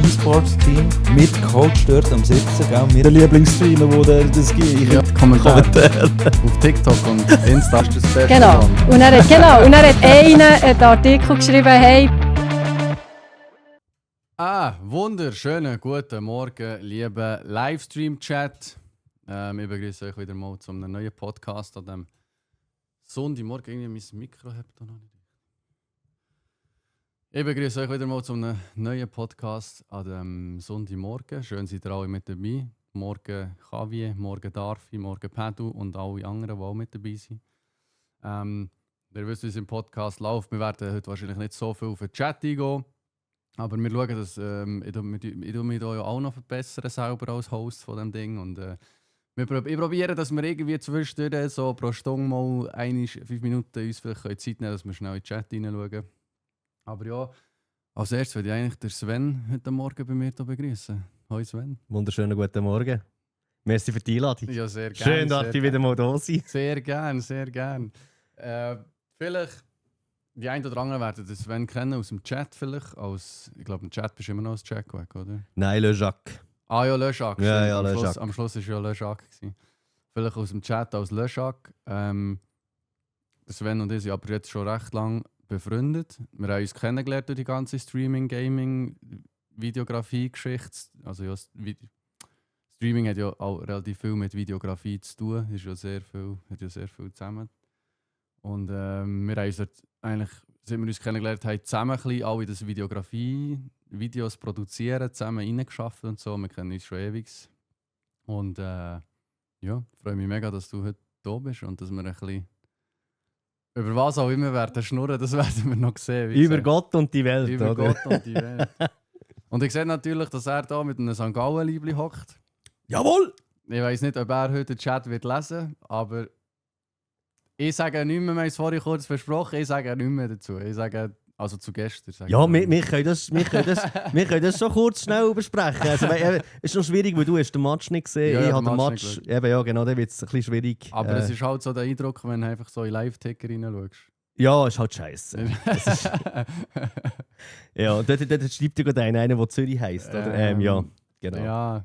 E-Sports-Team mit Coach dort am Sitzen, gell? Mit der Lieblingsstreamer, wo das gibt. Ja, Kommentar auf TikTok und Insta ist das Beste. Genau. Und er hat einen Artikel geschrieben, hey. Wunderschönen guten Morgen, liebe Livestream-Chat. Ich begrüße euch wieder mal zu einem neuen Podcast an dem Sonntagmorgen. Irgendwie mein Mikro habt ihr noch nicht. Ich begrüße euch wieder mal zu einem neuen Podcast an dem Sonntagmorgen. Schön seid ihr alle mit dabei. Morgen Javier, morgen Darfi, morgen Pedro und alle anderen, die auch mit dabei sind. Ihr wisst, wie es im Podcast läuft. Wir werden heute wahrscheinlich nicht so viel auf den Chat eingehen. Aber wir schauen, dass ich mich da ja auch noch verbessern selber als Host von dem Ding. Und ich probiere, dass wir irgendwie zwischendurch so pro Stunde mal 5 Minuten uns vielleicht Zeit nehmen, dass wir schnell in den Chat hineinschauen. Aber ja, als erstes würde ich eigentlich den Sven heute Morgen bei mir begrüßen. Hoi Sven. Wunderschönen guten Morgen. Merci für die Einladung. Ja, sehr gerne. Schön, dass ich wieder mal da sein. Sehr gerne, sehr gerne. Vielleicht, die einen oder anderen werden den Sven kennen aus dem Chat vielleicht. Ich glaube, im Chat bist du immer noch als Jack, oder? Nein, Le Jacques. Ah ja, Le Jacques. Ja, Le Jacques. Am Schluss war ja Le Jacques. Vielleicht aus dem Chat als Le Jacques. Sven und ich sind aber jetzt schon recht lang befreundet. Wir haben uns kennengelernt durch die ganze Streaming, Gaming, Videografie-Geschichte. Also ja, Streaming hat ja auch relativ viel mit Videografie zu tun. Hat ja sehr viel zusammen. Und wir haben uns dort eigentlich, seit wir uns kennengelernt haben, zusammen ein bisschen auch in das Videos produzieren, zusammen reingeschafft und so. Wir kennen uns schon ewig. Und ja, freue mich mega, dass du heute da bist und dass wir ein bisschen über was auch immer werden schnurren, das werden wir noch sehen. Über Gott und die Welt. Über oder? Gott und die Welt. Und ich sehe natürlich, dass er da mit einem St. Gallen-Liebli hockt. Jawohl! Ich weiss nicht, ob er heute den Chat wird lesen, aber ich sage nicht mehr, wir haben es vorhin kurz versprochen, ich sage nicht mehr dazu. Ich sage, also zu gestern. Ja, wir können das schon kurz schnell besprechen. Also, es ist noch schwierig, weil du hast den Match nicht gesehen. Ja, ich habe den Match Match. Eben, ja, genau, dann wird es ein bisschen schwierig. Aber es ist halt so der Eindruck, wenn du einfach so in Live-Ticker reinschaust. Ja, ist halt scheiße. Ja, dort schreibt ja gerade einer, der Zürich heisst. Oder? Ja, genau. Ja.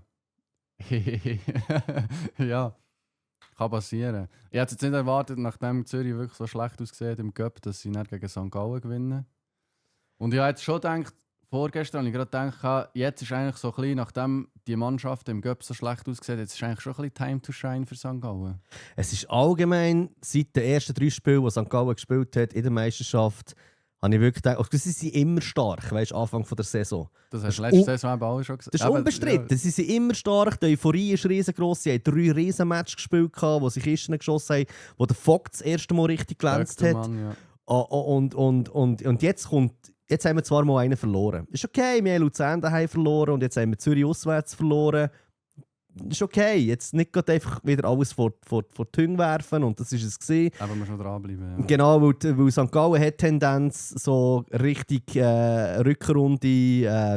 Ja. Kann passieren. Ich hätte jetzt nicht erwartet, nachdem Zürich wirklich so schlecht ausgesehen im Cup, dass sie nicht gegen St. Gallen gewinnen. Und ich habe jetzt schon gedacht, vorgestern habe ich gerade gedacht, jetzt ist eigentlich so ein bisschen, nachdem die Mannschaft im Cup so schlecht aussieht, jetzt ist eigentlich schon ein bisschen Time to shine für St. Gallen. Es ist allgemein, seit den ersten 3 Spielen, die St. Gallen gespielt hat in der Meisterschaft, habe ich wirklich gedacht, sie sind immer stark, weißt du, Anfang der Saison. Das hast du letzte Saison eben auch schon gesagt. Das ist unbestritten. Ja. Sie sind immer stark, die Euphorie ist riesengroß. Sie haben 3 Riesenmatches gespielt, wo sie Kisten geschossen haben, wo der Fock das erste Mal richtig glänzt hat. Ja. Und jetzt haben wir zwar mal einen verloren. Ist okay, wir haben Luzern daheim verloren und jetzt haben wir Zürich auswärts verloren. Ist okay, jetzt nicht einfach wieder alles vor die Hünge werfen und das ist es gewesen. Aber wir schon dranbleiben. Ja. Genau, weil St. Gallen hat Tendenz, so richtig Rückrunde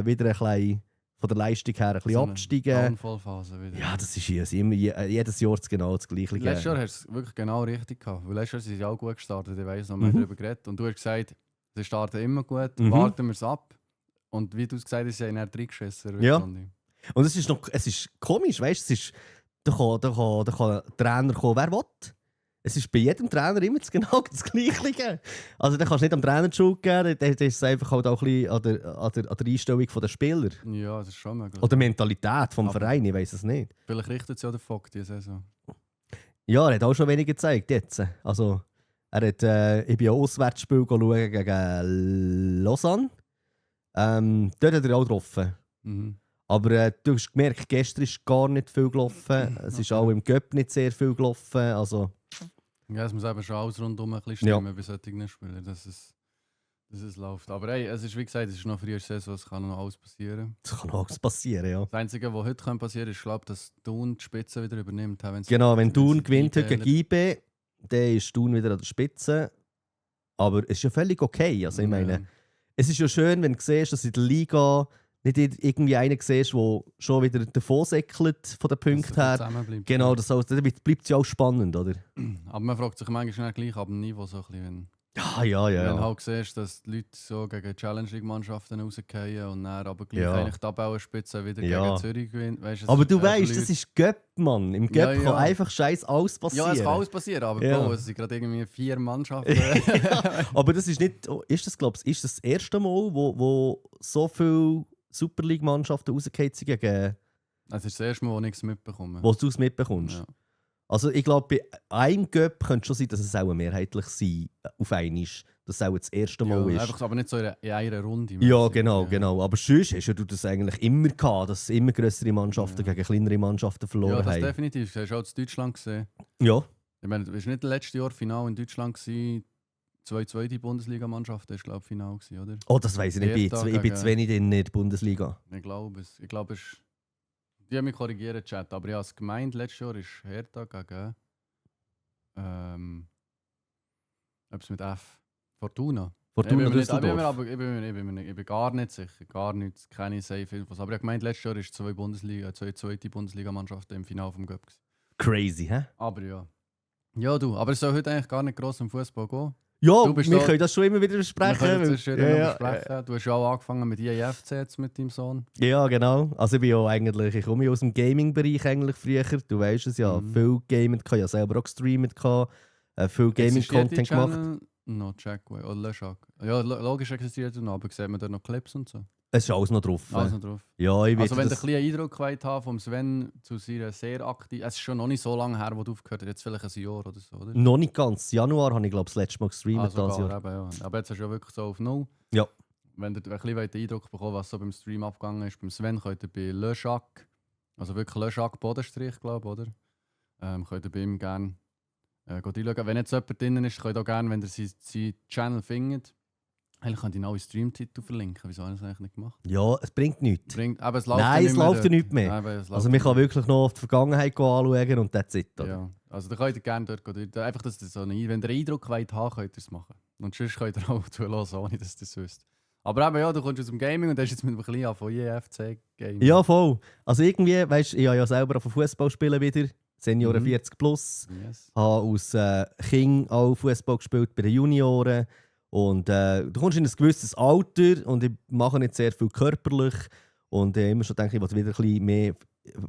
wieder ein bisschen von der Leistung her ein bisschen so absteigen. Downfallphase wieder. Ja, das ist jedes Jahr genau das Gleiche. Letztes Jahr hast du es wirklich genau richtig gehabt. Weil letztes Jahr sind sie auch gut gestartet, ich weiss noch, wir haben darüber geredet. Und du hast gesagt, sie starten immer gut, warten wir es ab. Und wie du es gesagt hast, sie haben dann reingeschissen. Ja. Und es ist komisch, weißt du, da kann ein Trainer kommen, wer will. Es ist bei jedem Trainer immer genau das Gleiche. Also da kannst du nicht am Trainer die Schuld geben, das ist einfach halt auch ein bisschen an der Einstellung der Spieler. Ja, das ist schon möglich. Oder Mentalität vom Verein, ich weiss es nicht. Vielleicht richtet sich ja der Fock diese Saison. Ja, er hat auch schon weniger gezeigt jetzt. Also, ich bin ja Auswärtsspiel schauen gegen Lausanne. Dort hat er auch getroffen. Mhm. Aber du hast gemerkt, gestern ist gar nicht viel gelaufen. Es ist auch im Cup nicht sehr viel gelaufen. Also, ja, es muss eben schon alles rundum ein bisschen stimmen bei solchen Spielern, dass es läuft. Aber hey, es ist wie gesagt, es ist noch früher Saison, es kann noch alles passieren. Es kann alles passieren, ja. Das Einzige, was heute passieren kann, ist, glaube dass Thun die Spitze wieder übernimmt. Genau, wenn Thun gewinnt gegen IB, dann ist Thun wieder an der Spitze. Aber es ist ja völlig okay. Also ich meine, es ist ja schön, wenn du siehst, dass in der Liga nicht irgendwie einen siehst, der schon wieder davon säckelt von den Punkten her. Genau, das heißt, dann bleibt es ja auch spannend, oder? Aber man fragt sich manchmal gleich ab dem Niveau so ein bisschen, Ja. Wenn du halt siehst, dass die Leute so gegen Challenge League-Mannschaften rausgehen und dann aber gleich eigentlich die Tabellenspitze wieder gegen Zürich gewinnen. Weißt, aber du weißt, das ist Göpp, Mann. Im Göpp kann einfach scheiß alles passieren. Ja, es kann alles passieren, aber Bro, es sind gerade irgendwie 4 Mannschaften. Aber das ist nicht... Ist das, glaubst du, das erste Mal, wo so viele Super League-Mannschaften rausgefallen sind gegen... Es ist das erste Mal, wo ich nichts mitbekomme. Wo du es mitbekommst? Ja. Also ich glaube, bei einem Göpp könnte es schon sein, dass es auch mehrheitlich sein auf einmal. Dass es auch das erste Mal ist. Einfach, aber nicht so in einer Runde. Ja, genau. Aber sonst hast du das eigentlich immer gehabt, dass immer größere Mannschaften gegen kleinere Mannschaften verloren haben. Ja, das definitiv. Das hast du auch in Deutschland gesehen. Ja. Ich meine, es war nicht das letzte Jahr Final in Deutschland gewesen. 2 zweite Bundesligamannschaften, das war glaube ich Final gewesen, oder? Oh, das weiss ich nicht. Ich bin zu wenig in der Bundesliga. Ich glaube es. Ich glaube, die haben mich korrigiert, Chat, aber ich habe es gemeint, letztes Jahr ist Hertha gegen etwas mit F. Fortuna. Fortuna Düsseldorf. Ich bin gar nicht sicher. Gar nichts, keine Safe-Infos. Aber ich habe gemeint, letztes Jahr waren 2 zweite Bundesligamannschaften im Finale vom Göpp. Crazy, hä? Aber ja. Ja, du. Aber es soll heute eigentlich gar nicht gross um Fußball gehen. Ja, wir können das schon immer wieder besprechen. besprechen. Du hast ja auch angefangen mit IFC jetzt mit deinem Sohn. Ja, genau. Also ich komme ja aus dem Gaming-Bereich eigentlich früher. Du weißt es ja, viel Gamen, ich habe ja selber auch gestreamt, viel Gaming-Content gemacht. No, Checkway oder Le Shack. Ja, logisch existiert er noch, aber sieht man da noch Clips und so? Es ist alles noch drauf. Alles noch drauf. Ja, ich also wenn du ein bisschen Eindruck haben vom Sven zu seiner sehr aktiv... Es ist schon noch nicht so lange her, wo du aufgehört hast, jetzt vielleicht ein Jahr oder so, oder? Noch nicht ganz. Januar habe ich glaube das letzte Mal gestreamt. Also das Jahr. Eben, ja. Aber jetzt hast du ja wirklich so auf Null. Ja. Wenn du ein bisschen den Eindruck bekommen, was so beim Stream abgegangen ist, beim Sven könnt ihr bei Le Shack, also wirklich Le Shack Bodenstrich, glaube ich, oder? Könnt ihr bei ihm gerne reinschauen. Wenn jetzt jemand drin ist, könnt ihr auch gerne, wenn ihr seinen Channel findet, eigentlich könnt ihr neue Streamtitel verlinken. Wieso habe ich das eigentlich nicht gemacht? Ja, es bringt nichts. Aber es läuft Nein, es läuft ja nicht mehr. Also man kann wirklich noch auf die Vergangenheit anschauen und that's it. Oder? Ja, also da könnt ihr gerne dort gehen. Einfach, dass ihr so wenn ihr einen Eindruck haben wollt, könnt ihr es machen. Und sonst könnt ihr auch zuhören, ohne dass ihr das wisst. Aber eben, ja, du kommst aus dem Gaming und hast jetzt mit einem kleinen von IFC-Gaming. Ja, voll. Also irgendwie, weißt du, ich habe ja selber auf Fußball spielen wieder. Senioren 40 plus. Yes. Habe aus Kind auch Fußball gespielt bei den Junioren. Und du kommst in ein gewisses Alter und ich mache nicht sehr viel körperlich. Und immer schon denke ich will wieder ein bisschen mehr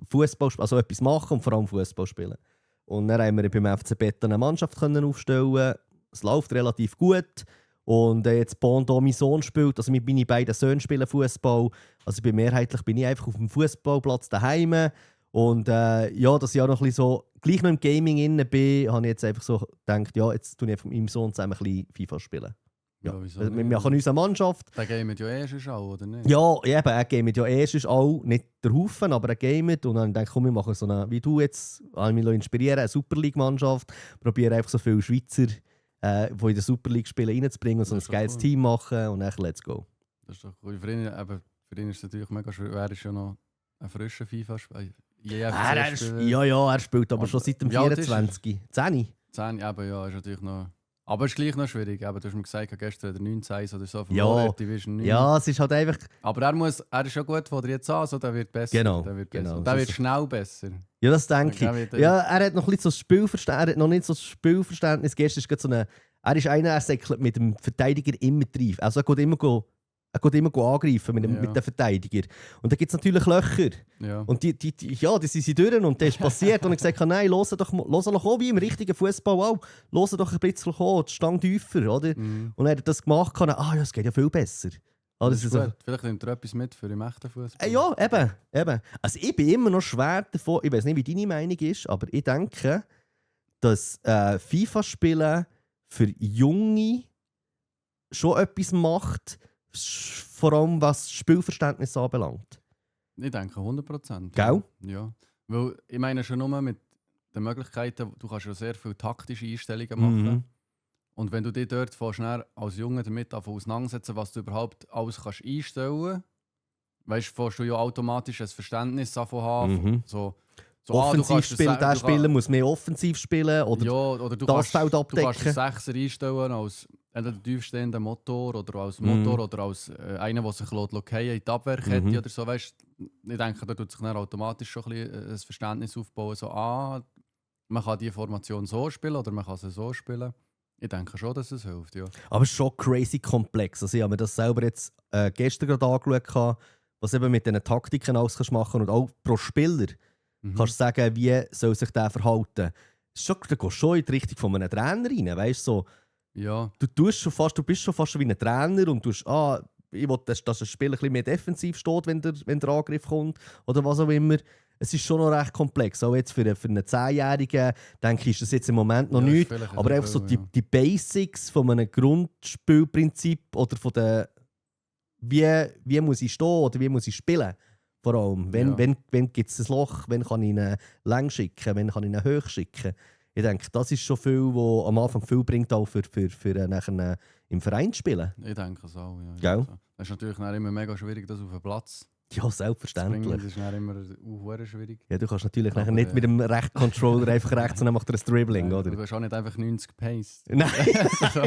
Fußball spielen, also etwas machen und vor allem Fußball spielen. Und dann haben wir beim FC Beta eine Mannschaft aufstellen. Es läuft relativ gut. Und jetzt Bondo, mein Sohn spielt, also meine beiden Söhne spielen Fußball. Also mehrheitlich bin ich einfach auf dem Fußballplatz daheim. Und ja, dass ich auch noch ein bisschen so, gleich noch im Gaming inne bin, habe ich jetzt einfach so gedacht, ja, jetzt tue ich mit meinem Sohn zusammen ein bisschen FIFA spielen. Ja. Wir machen unsere Mannschaft. Der gamet ja eh schon auch, oder nicht? Ja, eben, er gamet ja eh schon auch, nicht der Haufen, aber er gamet. Und dann denke ich, komm, wir machen so eine, wie du jetzt, mich inspirieren, eine Super League-Mannschaft. Probiere einfach so viele Schweizer, die in der Super League spielen, reinzubringen und so ein geiles Team machen und dann let's go. Das ist doch cool. Für ihn ist es natürlich mega schwer. Er ist ja noch ein frischer FIFA-Spieler. Er spielt aber schon seit dem 24. 10. 10, aber ja, ist natürlich noch... Aber es ist gleich noch schwierig. Aber du hast mir gesagt, gestern hat er 9-1 oder so verloren, Division 9. Ja, es ist halt einfach... Aber er ist schon gut von dir jetzt an, so der wird besser. Genau. Der wird schnell besser. Ja, das denke ich. Ja, er hat noch ein bisschen so Spielverständnis. Er hat noch nicht so das Spielverständnis. Gestern ist so eine... Er ist einer, er säckelt mit dem Verteidiger immer drauf. Also er geht immer angreifen mit dem Verteidiger. Und da gibt es natürlich Löcher. Ja. Und die sind sie durch und das ist passiert. Und ich gesagt, nein, los doch auch wie im richtigen Fußball auch. Los doch ein bisschen an, die Stange tiefer, oder? Mhm. Und er hat das gemacht, ja, es geht ja viel besser. Das ist so. Vielleicht nimmt er etwas mit für den echten Fußball. Ja, eben. Also ich bin immer noch schwer davon, ich weiß nicht, wie deine Meinung ist, aber ich denke, dass FIFA-Spielen für Junge schon etwas macht, vor allem was das Spielverständnis anbelangt. Ich denke 100%. Gell? Ja. Weil ich meine schon nur mit den Möglichkeiten, du kannst ja sehr viele taktische Einstellungen machen. Mhm. Und wenn du dich dort schnell als Junge damit auseinandersetzen, was du überhaupt alles kannst einstellen kannst, fährst du ja automatisch ein Verständnis davon haben. Mhm. So, offensiv spielen, der Spieler muss mehr offensiv spielen oder du das Feld abdecken. Du kannst einen Sechser einstellen als entweder tiefstehenden Motor oder als Motor oder als einer, der sich fallen in die Abwehrkette oder so. Weißt, ich denke, da tut sich dann automatisch schon ein bisschen ein Verständnis aufbauen. So, man kann diese Formation so spielen oder man kann sie so spielen. Ich denke schon, dass es hilft, ja. Aber es ist schon crazy komplex. Also ich habe mir das selber jetzt gestern gerade angeschaut, was eben mit diesen Taktiken alles kannst machen und auch pro Spieler kannst du sagen, wie soll sich der verhalten. Du gehst schon in die Richtung von einem Trainer rein, weißt du? So, Ja, du bist schon fast wie ein Trainer und du ich will, dass ein Spieler ein bisschen mehr defensiv steht, wenn der Angriff kommt oder was auch immer. Es ist schon noch recht komplex. Auch jetzt für einen 10-Jährigen, denke ich, ist das jetzt im Moment noch Ja, ist nichts. vielleicht ein Aber einfach so bisschen, die Basics von einem Grundspielprinzip oder von der wie muss ich stehen oder wie muss ich spielen. Vor allem, wenn gibt es ein Loch, wenn kann ich ihn lang schicken, wenn kann ich ihn hoch schicken. Ich denke, das ist schon viel, was am Anfang viel bringt, auch für nachher im Verein zu spielen. Ich denke es auch, ja. Gell? Das ist natürlich dann immer mega schwierig, das auf den Platz Ja, zu bringen. selbstverständlich. Das ist dann immer verdammt schwierig. Ja, du kannst natürlich Aber, nachher nicht mit dem Recht-Controller einfach rechts und dann macht er ein Dribbling, Du oder? bist auch nicht einfach 90 Pace. Nein! So,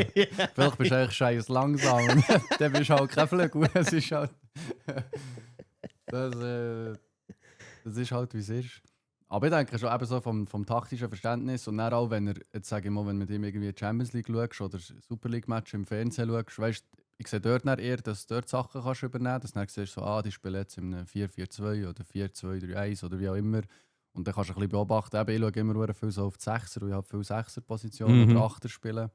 vielleicht bist du eigentlich scheiß langsam. Dann bist du halt kein Flügel. Es ist halt. Das ist halt, wie es ist. Aber ich denke schon eben so vom taktischen Verständnis und dann auch, wenn jetzt sage ich mal, wenn du mit ihm irgendwie Champions League schaust oder Super League Match im Fernsehen schaust, weißt, ich sehe dort dann eher, dass du dort Sachen kannst übernehmen kannst, dass du dann siehst, so, die spielen jetzt in einem 4-4-2 oder 4-2-3-1 oder wie auch immer. Und dann kannst du ein bisschen beobachten, eben, ich schaue immer sehr viel so auf die Sechser, und ich habe viele Sechser-Positionen oder Achter spielen.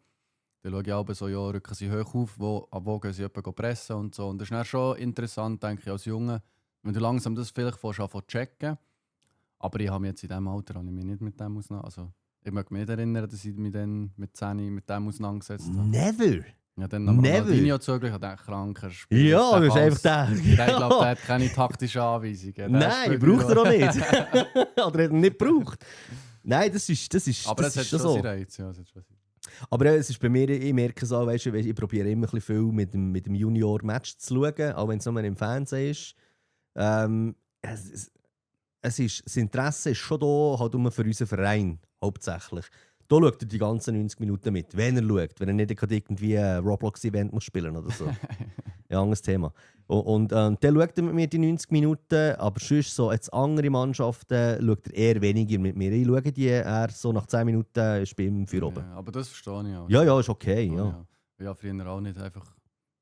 Dann schaue ich auch so, ja, rücken sie hoch auf, wo gehen sie jemanden pressen und so. Und das ist dann schon interessant, denke ich, als Junge, wenn du langsam das vielleicht anfangen zu checken. Aber ich habe mich jetzt in diesem Alter mich nicht mit dem auseinandergesetzt. Also, ich mag mich nicht erinnern, dass ich mich dann mit 10 mit dem auseinandergesetzt habe. Never! Ja, dann haben wir Ronaldinho zugeschaut, ich dachte, kranker Spieler. Ja, das ist einfach der. Ich glaube, der hat keine taktischen Anweisungen. Nein, braucht er auch nicht. Oder hat er nicht gebraucht. Nein, das ist Aber das es hat ist schon so. seinen Reiz, ja. Aber es ist bei mir, ich merke es auch, weißt du, ich probiere immer ein bisschen viel mit dem Junior-Match zu schauen, auch wenn es nur im Fernsehen ist. Das Interesse ist schon da, halt für unseren Verein, hauptsächlich. Da schaut er die ganzen 90 Minuten mit, wenn er schaut, wenn er nicht gerade irgendwie ein Roblox-Event muss spielen oder so. Ja, anderes Thema. Und dann schaut er mit mir die 90 Minuten, aber sonst so jetzt andere Mannschaften schaut er eher weniger mit mir. Ich schaue die, er so nach 10 Minuten ist bei ihm für oben. Ja, aber das verstehe ich auch. Ja, ist okay, ja. Ja, früher auch nicht einfach.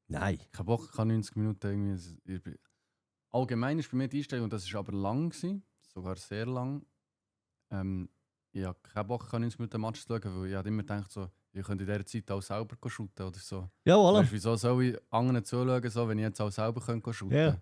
Nein. Kein Bock, keine 90 Minuten irgendwie. Allgemein ist bei mir die Einstellung, und das war aber lang gewesen, sogar sehr lang. Ich habe keinen Bock, keine 90 Minuten Match zu schauen, weil ich habe immer gedacht, so, ich könnte in dieser Zeit auch selber shooten oder so. Ja, voilà. Weißt, wieso soll ich anderen zuschauen, so, wenn ich jetzt auch selber shooten könnte? Ja.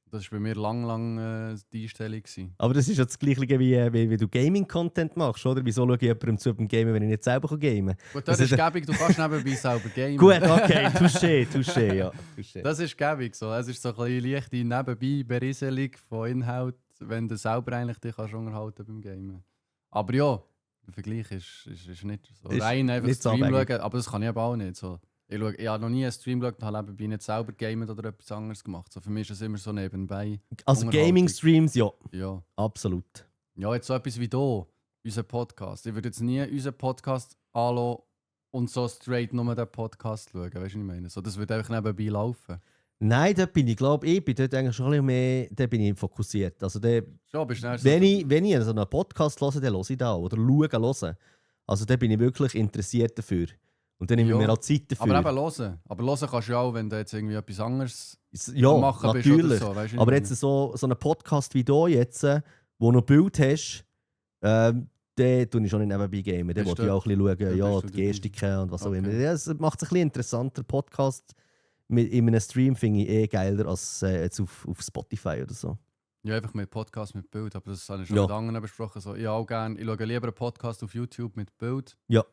Das war bei mir lang die Einstellung gewesen. Aber das ist ja das Gleiche, wie du Gaming-Content machst, oder? Wieso schaue ich jemandem zu beim Gamen, wenn ich nicht selber gamen kann? Gut, das ist gäbig, du kannst nebenbei selber gamen. Gut, okay, touché, ja. Touché. Das ist gäbig so. Es ist so ein bisschen leichte nebenbei Berieselung von Inhalt, wenn du selber eigentlich dich kannst unterhalten beim Gamen. Aber ja, der Vergleich ist nicht so. Ist rein einfach nicht so Stream abhängig. schauen, aber das kann ich aber auch nicht. So. Ich habe noch nie einen Stream geschaut und habe nebenbei nicht selber gamen oder etwas anderes gemacht. So, für mich ist es immer so nebenbei. Also Unterhaltung. Gaming-Streams, ja, Ja. absolut. Ja, jetzt so etwas wie hier, unser Podcast. Ich würde jetzt nie unseren Podcast anschauen und so straight nur den Podcast schauen. Weißt du, was ich meine? So, das würde einfach nebenbei laufen. Nein, dort bin ich, glaube ich, bin dort eigentlich schon ein bisschen mehr, dort bin ich fokussiert. Also Schon, bist du dann so wenn ich so einen Podcast höre, dann höre ich da oder hören. Also da bin ich wirklich interessiert dafür. Und dann nehme ich Ja, mir auch Zeit dafür. aber eben hören. Aber hören kannst du ja auch, wenn du jetzt irgendwie etwas anderes ja, machen bist natürlich. oder so. Weißt du, Aber wie jetzt so einen Podcast wie hier jetzt, wo noch Bild hast, den tue ich schon nicht nebenbei gamen. Den Bist wollte ich auch ein bisschen schauen, Ja, ja, bist die du Gestiken und was auch Okay. immer. Ja, es macht es ein bisschen interessanter. Podcast in einem Stream finde ich geiler als jetzt auf Spotify oder so. Ja, einfach mit Podcast mit Bild. Aber das habe ich schon Ja. mit anderen besprochen. So, ich schaue lieber einen Podcast auf YouTube mit Bild. Ja.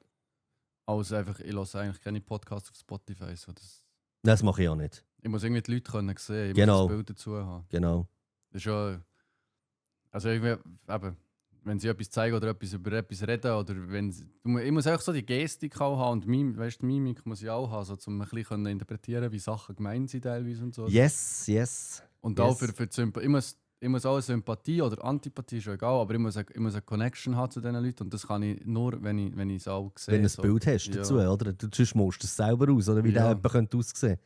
Als einfach, ich höre eigentlich keine Podcasts auf Spotify. So, Das mache ich auch nicht. ich muss irgendwie die Leute können sehen. Ich Genau. muss das Bild dazu haben. Genau. Das ist ja. Also irgendwie, eben, wenn sie etwas zeigen oder über etwas reden, oder wenn sie, ich muss auch so die Gestik auch haben und die Mimik muss ich auch haben, so, um ein bisschen interpretieren, wie Sachen gemeint sind teilweise und so. Yes. Und yes. auch für die Sympathie. Ich muss auch Sympathie oder Antipathie, ist ja egal, aber ich muss eine Connection haben zu diesen Leuten und das kann ich nur, wenn ich es auch sehe. Wenn du ein so. Bild hast Ja. dazu, oder? Du sonst malst du es selber aus, oder wie Ja. der jemand könnte aussehen.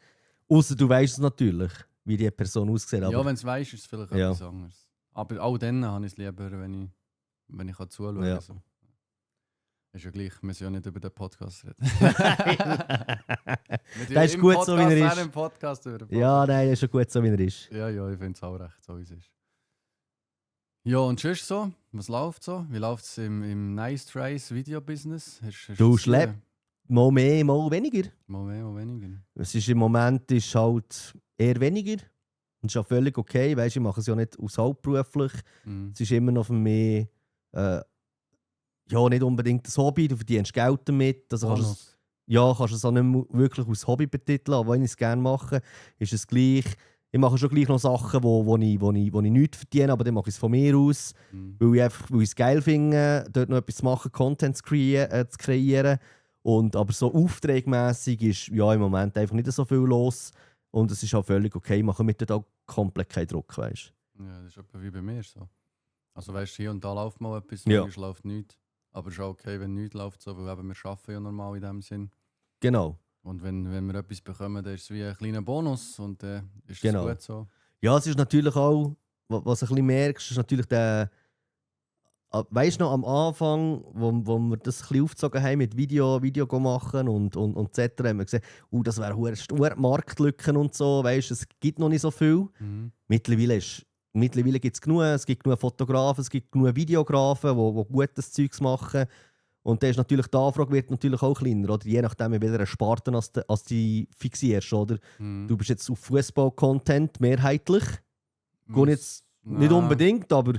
Außer du weißt es natürlich, wie die Person aussieht. Aber Ja, wenn du es weißt, ist es vielleicht Ja. etwas anderes. Aber auch dann habe ich es lieber, wenn ich zuschauen kann. Ja. So. Ist ja gleich, wir müssen ja nicht über den Podcast reden. Das ist gut, so wie er ist. Im Podcast über den Podcast. Ja, nein, das ist schon gut, so wie er ist. Ja, ich finde es auch recht, so wie es ist. Ja, und sonst so? Was läuft so? Wie läuft es im Nice Tries Video-Business? Du schleppst mal mehr, mal weniger. Mal mehr, mal weniger. Es ist im Moment ist halt eher weniger. Und ist auch völlig okay. Weißt, ich mache es ja nicht aus hauptberuflich. Es ist immer noch für mich ja, nicht unbedingt das Hobby. Du verdienst Geld damit. Also kannst du es auch nicht mehr wirklich als Hobby betiteln. Aber wenn ich es gerne mache, ist es gleich. Ich mache schon gleich noch Sachen, wo ich nichts verdiene, aber dann mache ich es von mir aus. Weil ich es geil finde, dort noch etwas zu machen, Content zu kreieren. Aber so aufträgmässig ist ja im Moment einfach nicht so viel los. Und es ist auch völlig okay. Ich mache mit dort auch komplett keinen Druck, weißt du? Ja, das ist etwa wie bei mir so. Also weißt du, hier und da läuft mal etwas, manchmal läuft nichts. Aber es ist auch okay, wenn nichts läuft, so, weil wir arbeiten ja normal in dem Sinn. Genau. Und wenn wir etwas bekommen, dann ist es wie ein kleiner Bonus und ist das gut so. Ja, es ist natürlich auch, was du ein bisschen merkst, ist natürlich der, weißt du noch, am Anfang, wo wir das ein bisschen aufgezogen haben mit Video machen und etc., haben wir gesehen, das wäre Marktlücken und so, weißt du, es gibt noch nicht so viel. Mittlerweile gibt es genug Fotografen, es gibt genug Videografen, die gutes Zeugs machen. Und dann ist natürlich die Anfrage wird natürlich auch kleiner, oder? Je nachdem, in welcher Sparte als du fixierst, oder? Du bist jetzt auf Fußball-Content mehrheitlich. Geht jetzt nicht unbedingt, aber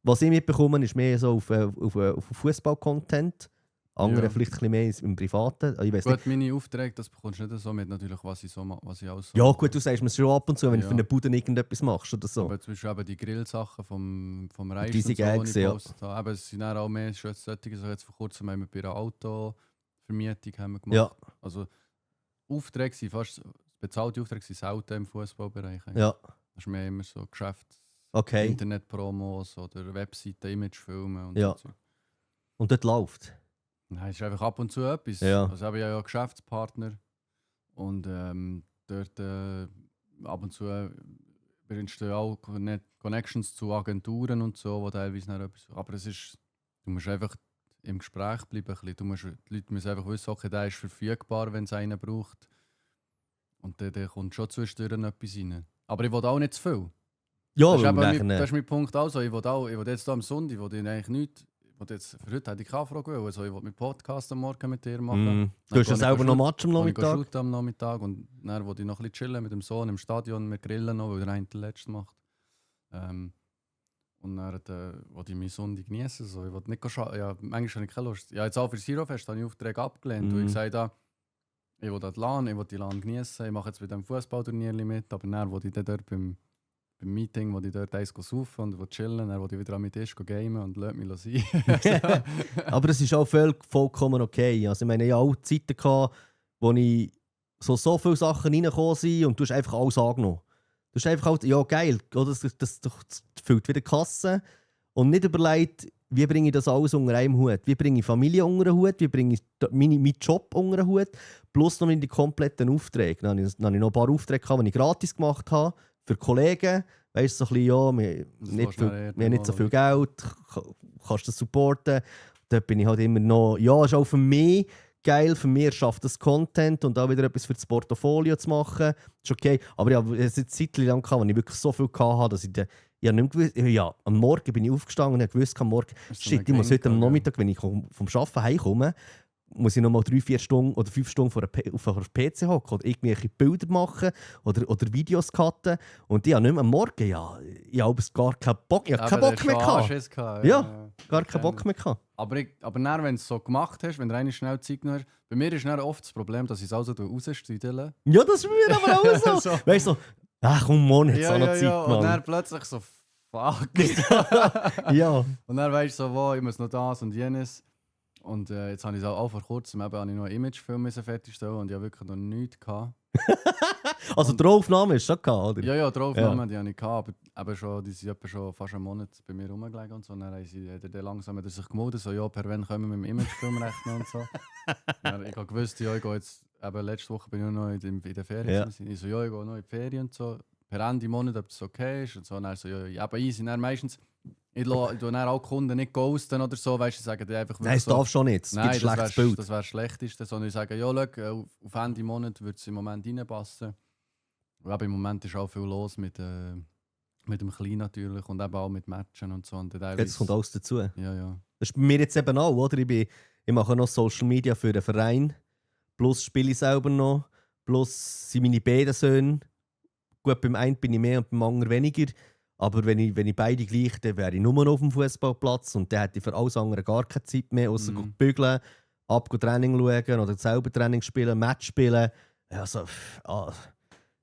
was ich mitbekomme, ist mehr so auf Fußball-Content. Andere vielleicht ein bisschen mehr im Privaten. Ich weiss gut, nicht. Meine Aufträge, das bekommst du nicht so mit, natürlich, was ich auch so ja, gut, du sagst mir schon ab und zu, wenn du für eine Bude irgendetwas machst oder so. Aber zum Beispiel eben die Grillsachen vom Reis diese und so, Gags, die ich gepostet habe. Aber es sind auch mehr solche, so jetzt vor kurzem haben wir bei einer Autovermietung gemacht. Ja. Also Aufträge sind fast, bezahlte Aufträge sind selten im Fußballbereich. Ja. Das ist mehr immer so Geschäft, okay. Internetpromos oder Webseiten, Imagefilme und ja. so. Und dort läuft? Nein, es ist einfach ab und zu etwas. Ja. Also habe ich ja Geschäftspartner und dort ab und zu entstehen auch Connections zu Agenturen und so, wo teilweise noch etwas. Aber es ist, du musst einfach im Gespräch bleiben. Die Leute müssen einfach wissen, okay, der ist verfügbar, wenn es einen braucht. Und dann kommt schon zwischendurch etwas rein. Aber ich will auch nicht zu viel. Ja, das ist mein Punkt auch so. Ich will jetzt hier am Sonntag, ich will eigentlich nichts. Für heute hätte ich keine Frage, also ich wollte meinen Podcast am Morgen mit dir machen. Du hast ja selber noch Match am Nachmittag. Ich am Nachmittag und dann wollte ich noch ein bisschen chillen mit dem Sohn im Stadion. Wir grillen noch, weil er einen den letzten macht. Und dann wollte ich meinen Sonntag genießen. So. Ich wollte nicht ja, manchmal habe ich keine Lust. Ja, jetzt auch für das Hero-Fest habe ich Aufträge abgelehnt. Und ich gesagt habe, ich will die LAN genießen. Ich mache jetzt mit dem Fußballturnier mit, aber dann wollte ich dann dort beim Meeting, wo ich dort eins saufen und chillen, dann wollte ich wieder an meinen Tisch gamen und lasse mich sein. Aber es ist auch vollkommen okay. Also ich meine, ich hatte auch Zeiten, wo ich so viele Sachen reingekommen sind und du hast einfach alles angenommen. Du hast einfach ja geil, oder? Das füllt wieder die Kasse und nicht überlegt, wie bringe ich das alles unter einem Hut? Wie bringe ich Familie unter einen Hut? Wie bringe ich meinen Job unter einen Hut? Plus noch die kompletten Aufträge. Dann hatte ich noch ein paar Aufträge, die ich gratis gemacht habe. Für Kollegen, weißt du, so ein bisschen, ja, wir haben nicht so viel Geld, kannst du das supporten. Dort bin ich halt immer noch, ja, ist auch für mich geil, für mich schafft das Content und auch wieder etwas für das Portfolio zu machen. Ist okay, aber ich habe es eine Zeit lang gehabt, wo ich wirklich so viel hatte, dass ich nicht gewusst, ja, am Morgen bin ich aufgestanden und habe gewusst, am Morgen, shit, ich muss heute am Nachmittag, wenn ich vom Arbeiten heimkomme, muss ich noch mal 3-4 Stunden oder 5 Stunden vor einem PC hocken oder irgendwelche Bilder machen oder Videos cutten. Und ich habe nicht mehr am Morgen, ich habe gar keinen Bock, mehr gehabt. Ja, gar keinen Bock mehr gehabt. Aber dann, wenn du es so gemacht hast, wenn du eine schnell Zeit genommen hast, bei mir ist dann oft das Problem, dass ich es also rausstreitle. Ja, das ist mir aber auch so. Weißt du, ach komm, Mann, jetzt auch noch Zeit, Mann. Und dann plötzlich so, fuck. Ja. Und dann weißt du so, ich muss noch das und jenes. Und jetzt habe ich auch vor kurzem habe ich noch einen Imagefilm fertigstellen und ich habe wirklich noch nichts gehabt. Also die Aufnahme ist schon gehabt, oder? Ja, die Aufnahme die habe ich gehabt, aber die sind etwa schon fast einen Monat bei mir rumgelegen und so. Und dann haben sie langsam sich gemeldet, so ja, per wann können wir mit dem Imagefilm rechnen und so. Dann, ich habe gewusst, ja, ich gehe jetzt, letzte Woche bin ich noch in der Ferien. Ja. Ich so, ja, ich gehe noch in die Ferien und so. Per Ende Monat, ob das okay ist und so. Und dann so, ja, aber easy. Dann meistens, Ich tue dann auch Kunden nicht ghosten oder so, weißt du, sagen die einfach Nein, das so, darf schon nicht. Es nein, gibt ein das schlechtes wäre Bild. das Schlechteste, sondern ich sage, ja, schau, auf Ende Monat würde es im Moment reinpassen. Aber im Moment ist auch viel los mit dem Kleinen natürlich und eben auch mit Matchen und so. Und Jetzt kommt alles dazu. Ja. Das ist bei mir jetzt eben auch, oder? Ich mache noch Social Media für den Verein, plus spiele ich selber noch, plus sind meine beiden Söhne. Gut, beim einen bin ich mehr und beim anderen weniger. Aber wenn ich beide gleich, dann wäre ich nur noch auf dem Fußballplatz und dann hätte ich für alles andere gar keine Zeit mehr, außer bügeln, Training schauen oder selber Training spielen, Match spielen. Also,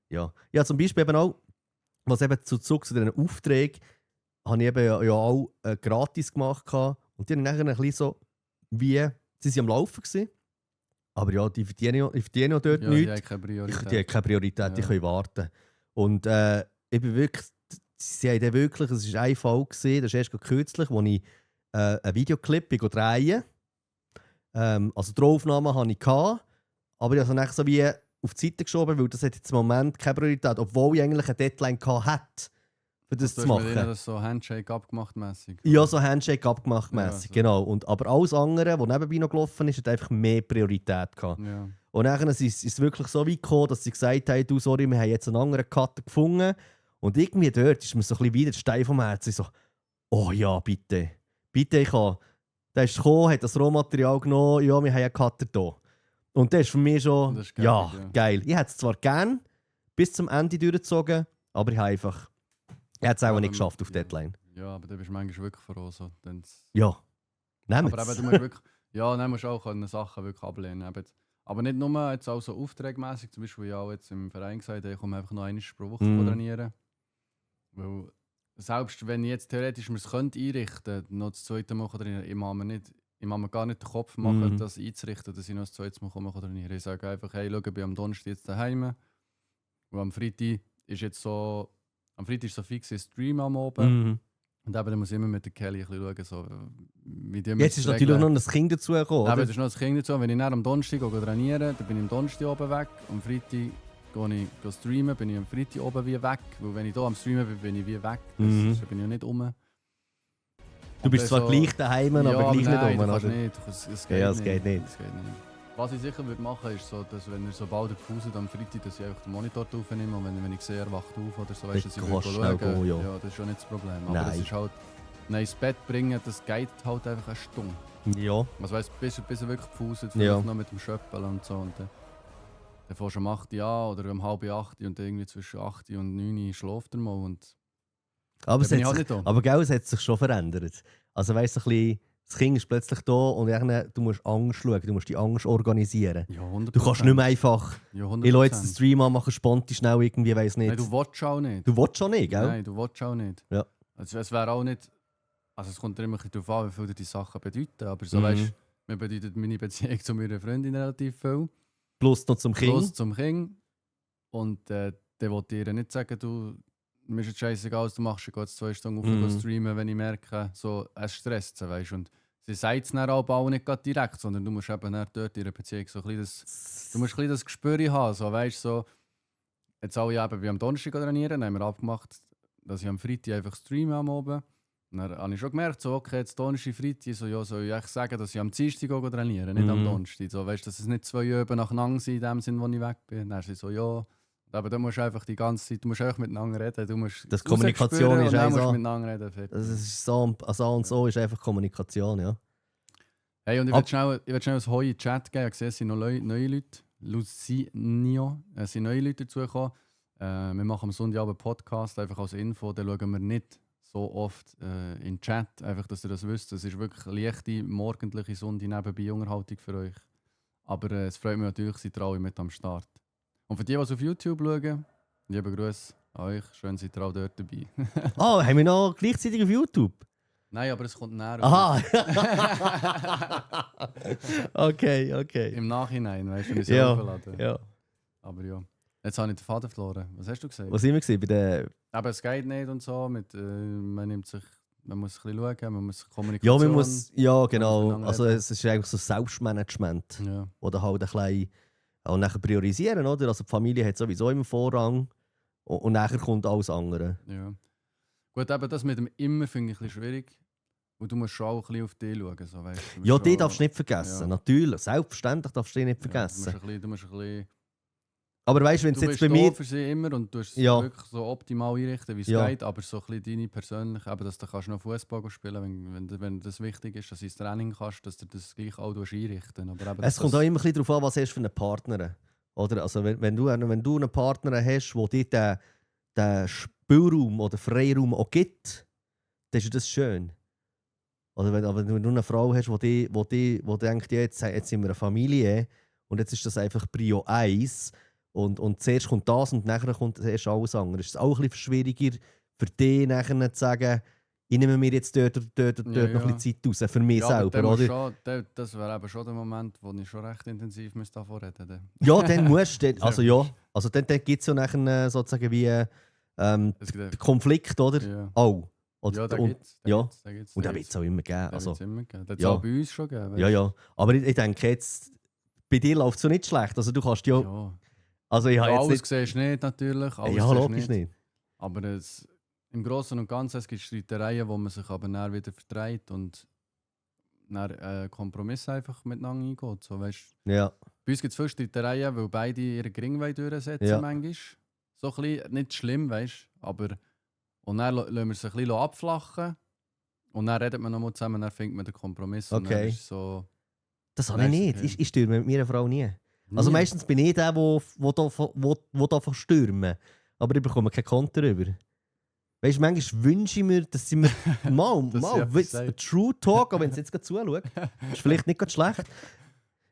ja. Ja, zum Beispiel eben auch, was eben zurück zu diesen Aufträgen, habe ich eben ja auch gratis gemacht. Und die haben nachher ein bisschen so, wie, sie waren am Laufen gewesen, aber ja, die verdienen ja dort Ja, nichts. die haben keine Priorität. Die haben keine Priorität, die können warten. Und ich bin wirklich, sie haben dann wirklich, es war ein Fall gewesen, das ist erst kürzlich, wo ich einen Videoclip drehen. Also die Aufnahme hatte ich, aber ich habe es dann so wie auf die Seite geschoben, weil das hat jetzt im Moment keine Priorität, obwohl ich eigentlich eine Deadline hatte, für das zu machen. Das so Handshake abgemacht mäßig. Ja, so Handshake abgemacht mäßig, so. genau. Aber alles andere, was nebenbei noch gelaufen ist, hat einfach mehr Priorität gehabt. Ja. Und dann ist es wirklich so weit gekommen, dass sie gesagt haben, du, sorry, wir haben jetzt einen anderen Cutter gefunden. Und irgendwie dort ist mir so ein bisschen wieder der Stein vom Herzen. So, oh ja, bitte. Bitte, ich kann. Der ist gekommen, hat das Rohmaterial genommen, ja, wir haben einen Cutter hier. Und das ist für mich schon, Das ist geil, ja, ja. geil. Ich hätte es zwar gern bis zum Ende durchgezogen, aber ich hätte es auch nicht geschafft auf Deadline. Ja, aber da bist du manchmal wirklich froh. So. Ja, nehmen Aber eben, es. du musst wirklich, ja, dann musst du auch können Sachen wirklich ablehnen. Aber nicht nur jetzt auch so aufträgmäßig, zum Beispiel ich auch jetzt im Verein gesagt, ich komme einfach noch einmal pro Woche trainieren. Weil selbst wenn ich jetzt theoretisch mir es könnte einrichten, noch das zweite Mal trainieren, ich mache mir gar nicht den Kopf machen, das einzurichten, dass ich noch das zweite Mal trainieren kann. Ich sage einfach, hey, schau, ich bin am Donnerstag jetzt daheim. Und am Freitag ist so fix ein Stream am Abend. Und eben, dann muss ich immer mit der Kelly ein bisschen schauen, so, wie die Jetzt ist natürlich noch ein Kind dazu gekommen. Eben, das ist noch das Kind dazu. Wenn ich dann am Donnerstag trainiere, dann bin ich am Donnerstag oben weg. Am Freitag gehe ich streamen, bin ich am Freitag oben wie weg. Weil wenn ich hier am Streamen bin, bin ich wie weg. Das bin ich ja nicht rum. Du bist zwar gleich daheim, aber gleich nicht nein, rum. Du nicht. Es geht Ja, nicht. es geht nicht. Was ich sicher würde machen, ist so, dass wenn ihr sobald ihr pauset am Freitag, dass ich einfach den Monitor aufnehme und wenn ich sehe, er wacht auf oder so, weißt du, dass ich kannst schnell schauen. gehen, ja. Ja, das ist schon nicht das Problem. Aber Nein. das ist halt, ins Bett bringen, das geht halt einfach eine Stunde. Ja. Also weißt, bis er wirklich pauset, Ja. vielleicht noch mit dem Schöppel und so. Und dann fährst du um 8 Uhr an oder um 7:30 und irgendwie zwischen 8 und 9 Uhr schläft er mal. Und Aber, bin ich halt nicht da. aber gell, es hat sich schon verändert. Also weißt du, ein bisschen, das Kind ist plötzlich da und du musst Angst schauen, du musst die Angst organisieren. Ja, 100%. Du kannst nicht mehr einfach, Ja, 100%. ich lasse jetzt den Stream anmachen, spontan schnell irgendwie, weiss nicht. Nein, du willst auch nicht. Du willst schon nicht, gell? Nein, du willst auch nicht. Ja. Also, es wäre auch nicht. Also es kommt immer darauf an, wie viel dir die Sachen bedeuten. Aber so weißt, mir bedeutet meine Beziehung zu meiner Freundin relativ viel. Plus noch zum Kind. Plus zum Kind. Und dann wollte ich ihr nicht sagen, du, mir ist jetzt scheißegal, was du machst, ich gehe jetzt 2 Stunden auf und streamen, wenn ich merke, so, es stresst sie, weißt. Und sie sagt es dann auch nicht gerade direkt, sondern du musst eben dann dort in ihrer Beziehung so ein bisschen du musst ein bisschen das Gespür haben, so, weißt, so. Jetzt alle eben wie am Donnerstag trainieren, dann haben wir abgemacht, dass ich am Freitag einfach streame am Abend. Und dann habe ich schon gemerkt, so, okay, jetzt Donnerstag, Freitag, so, ja, soll ich echt sagen, dass ich am Dienstag trainiere, nicht am Donnerstag. So, weißt, dass es nicht 2 Üben nacheinander sind, in dem Sinn, wo ich weg bin. Dann sie so, ja. Aber du musst einfach die ganze Zeit, du musst einfach miteinander reden. Du musst Das Kommunikation ist einfach so. miteinander reden. Fertig. Das ist so und so ist einfach Kommunikation, ja. Hey, und ich will schnell ein Heu in den Chat geben. Ich sehe, es sind noch neue Leute. Lucinio, es sind neue Leute dazugekommen. Wir machen am Sonntagabend einen Podcast, einfach als Info. Da schauen wir nicht so oft in den Chat, einfach, dass ihr das wisst. Es ist wirklich leichte, morgendliche Sonntag nebenbei Unterhaltung für euch. Aber es freut mich natürlich, seid ihr alle mit am Start. Und für die, die es auf YouTube schauen, liebe Grüße an euch. Schön, seid ihr auch dort dabei. Haben wir noch gleichzeitig auf YouTube? Nein, aber es kommt näher. Aha! Okay. Im Nachhinein, weißt du, wenn ich es Ja, aufladen. ja. Aber ja. Jetzt habe ich den Faden verloren. Was hast du gesagt? Was sind wir gewesen? Bei der... Aber es geht nicht und so. Man muss ein bisschen schauen, man muss Ja, Kommunikation... ja, genau. miteinander Also reden. es ist eigentlich so Selbstmanagement. Ja. Oder halt ein bisschen auch nachher priorisieren, oder? Also die Familie hat sowieso immer Vorrang und nachher kommt alles andere. Ja. Gut, eben das mit dem immer finde ich ein bisschen schwierig. Und du musst schon auch ein bisschen auf dich schauen. So, weißt, du musst Ja, die schon- darfst du nicht vergessen. Ja. Natürlich, selbstverständlich darfst du die nicht ja, vergessen. du musst ein bisschen Aber weißt du, wenn es du jetzt bist bei da mir. für sie immer und du hast es Ja. wirklich so optimal einrichten, wie es Ja. geht, aber so ein bisschen deine persönliche, eben, dass du kannst noch Fußball spielen, wenn das wichtig ist, dass du ins Training kannst, dass du das gleich auch einrichten. Aber eben, Es dass kommt das- auch immer ein bisschen darauf an, was hast du für einen Partner. Oder? Also wenn du einen Partner hast, der dir den Spielraum oder Freiraum auch gibt, dann ist das schön. Oder aber wenn du eine Frau hast, die denkt, ja, jetzt sind wir eine Familie und jetzt ist das einfach Prio 1 und zuerst kommt das und nachher kommt erst alles andere. Es ist auch ein bisschen schwieriger für dich nachher zu sagen, ich nehme mir jetzt dort oder dort Ja, noch ein ja. bisschen Zeit raus, für mich ja, aber selber. dann musst Oder? schon, das wäre eben schon der Moment, wo ich schon recht intensiv davon reden müsste. Ja, dann musst du. Sehr Also ja, also dann gibt es ja nachher sozusagen wie Es den gibt- Konflikt, oder? Ja, Auch. Oder, ja, da und, gibt es. ja. Und und den wird es auch immer geben. Also, Also, immer gegeben. Das hat es ja. auch bei uns schon gegeben. ja, ja. Aber ich denke jetzt, bei dir läuft es so nicht schlecht. Also du kannst ja. Ja. Also ich habe Ja, jetzt alles nicht. siehst du nicht, natürlich. Alles Ja, siehst du logisch nicht. Aber im Großen und Ganzen es gibt Streitereien, wo man sich aber dann wieder vertreibt und dann Kompromisse einfach miteinander eingeht. So, weißt, Ja. bei uns gibt es viele Streitereien, weil beide ihre Gring durchsetzen Ja. manchmal. So ein bisschen, nicht schlimm, weißt aber und dann lassen wir es ein bisschen abflachen und dann redet man nochmal zusammen, dann findet man den Kompromiss. Und dann Okay. ist so, Das habe ich Weißt du, nicht. okay. Ich stürme mit meiner Frau nie. Also nie. meistens bin ich der, der stürmen. Aber ich bekomme keinen Konter über. Weißt du, manchmal wünsche ich mir, dass sie mir mal, Dass sie etwas Witz, sagt. True Talk, auch wenn sie jetzt gerade zuschaut, ist vielleicht nicht ganz schlecht.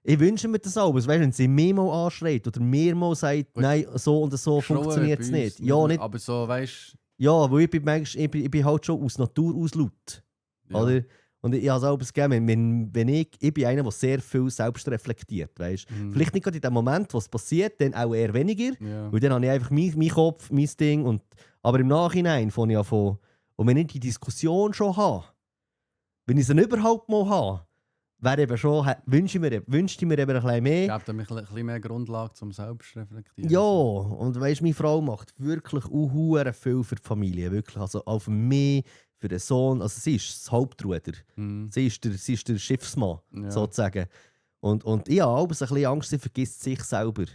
Ich wünsche mir das auch. Weißt du, wenn sie mir mal anschreit oder mir mal sagt, Gut. nein, so und so Schrauben funktioniert es bei nicht. uns Ja, nicht. Aber so, weißt Ja, weil ich bin, manchmal, ich bin halt schon aus Natur aus laut. ja. Oder? Und ich habe es auch gegeben, wenn ich bin einer, der sehr viel selbst reflektiert. Weißt? Mhm. Vielleicht nicht gerade in dem Moment, was passiert, dann auch eher weniger. Ja. Weil dann habe ich einfach meinen Kopf, mein Ding. Aber im Nachhinein fange ich an von. Und wenn ich die Diskussion schon habe, wenn ich sie überhaupt mal habe, wäre eben schon, wünsche ich mir eben ein bisschen Ich mehr. glaube, da mich ein bisschen mehr Grundlage zum Selbstreflektieren. Ja, und weißt, meine Frau macht wirklich auch viel für die Familie. Wirklich. Also auch für mich, für den Sohn. Also sie ist das Hauptruder. Mhm. Sie ist der Schiffsmann, Ja. sozusagen. Und ich habe auch ein bisschen Angst, sie vergisst sich selber.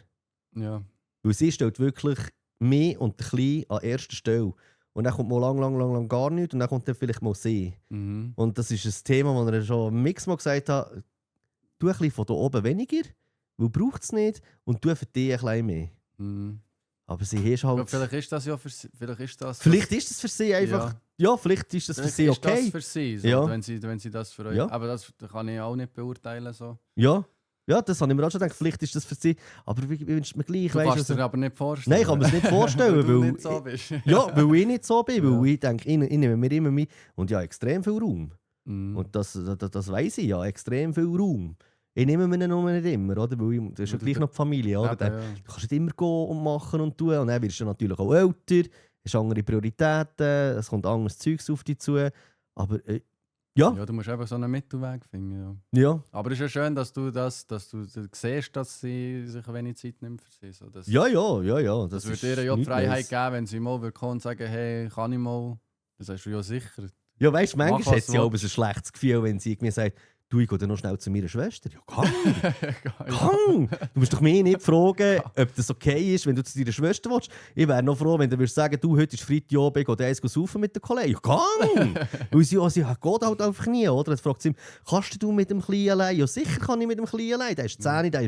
Ja. Weil sie stellt wirklich mich und den Kleinen an erster Stelle. Und dann kommt mal lang gar nichts und dann kommt dann vielleicht mal sie. Mhm. Und das ist ein Thema, das er schon x-mal gesagt hat, tu ein bisschen von da oben weniger, weil braucht es nicht, und tu für dich ein bisschen mehr. Mhm. Aber sie ist halt... Ja, vielleicht ist das ja für sie. Vielleicht ist das für sie einfach... Ja, vielleicht ist das für Vielleicht sie ist okay. das für sie, so, Ja. wenn sie das für euch. Ja. Aber das kann ich auch nicht beurteilen. So. Ja, das habe ich mir auch schon gedacht, vielleicht ist das für sie... Aber ich wünsche mir gleich... Du weisst, kannst also- dir aber nicht vorstellen. Nein, ich kann mir es nicht vorstellen, weil du weil... nicht so bist. Ja, weil ich nicht so bin, weil Ja. ich denke, ich nehme mir immer mit. Und ja, extrem viel Raum. Mhm. Und das weiss ich ja, extrem viel Raum. Ich nehme mir ihn nur nicht immer, oder? Weil das ist ja Ja, gleich noch die Familie, oder? Eben, Dann- ja. Du kannst nicht immer gehen und machen und tun. Und dann wirst du natürlich auch älter, hast andere Prioritäten, es kommt anderes Zeugs auf dich zu. Aber ja, Ja, du musst eben so einen Mittelweg finden. Ja. ja. Aber es ist ja schön, dass du siehst, dass sie sich wenig Zeit nimmt für sie. So, das Ja, ja, ja, ja. das ist würde ihr ja die nichts Freiheit Neues. geben, wenn sie mal kommen und sagen, hey, kann ich mal? Das hast du ja sicher. Ja, weißt du, Mach, manchmal was hat sie du auch ein schlechtes Gefühl, wenn sie mir sagt, du, ich gehe dann noch schnell zu meiner Schwester. Ja, komm! Komm! Du musst doch mich nicht fragen, ob das okay ist, wenn du zu deiner Schwester willst. Ich wäre noch froh, wenn du würdest sagen, du, heute ist Freitagabend, ich gehe eins saufen mit den Kollegen. Ja, komm! Weil sie geht halt einfach nie, oder? Dann fragt sie ihm, kannst du mit dem Kleinen allein? Ja, sicher kann ich mit dem Kleinen allein. Der ist 10, der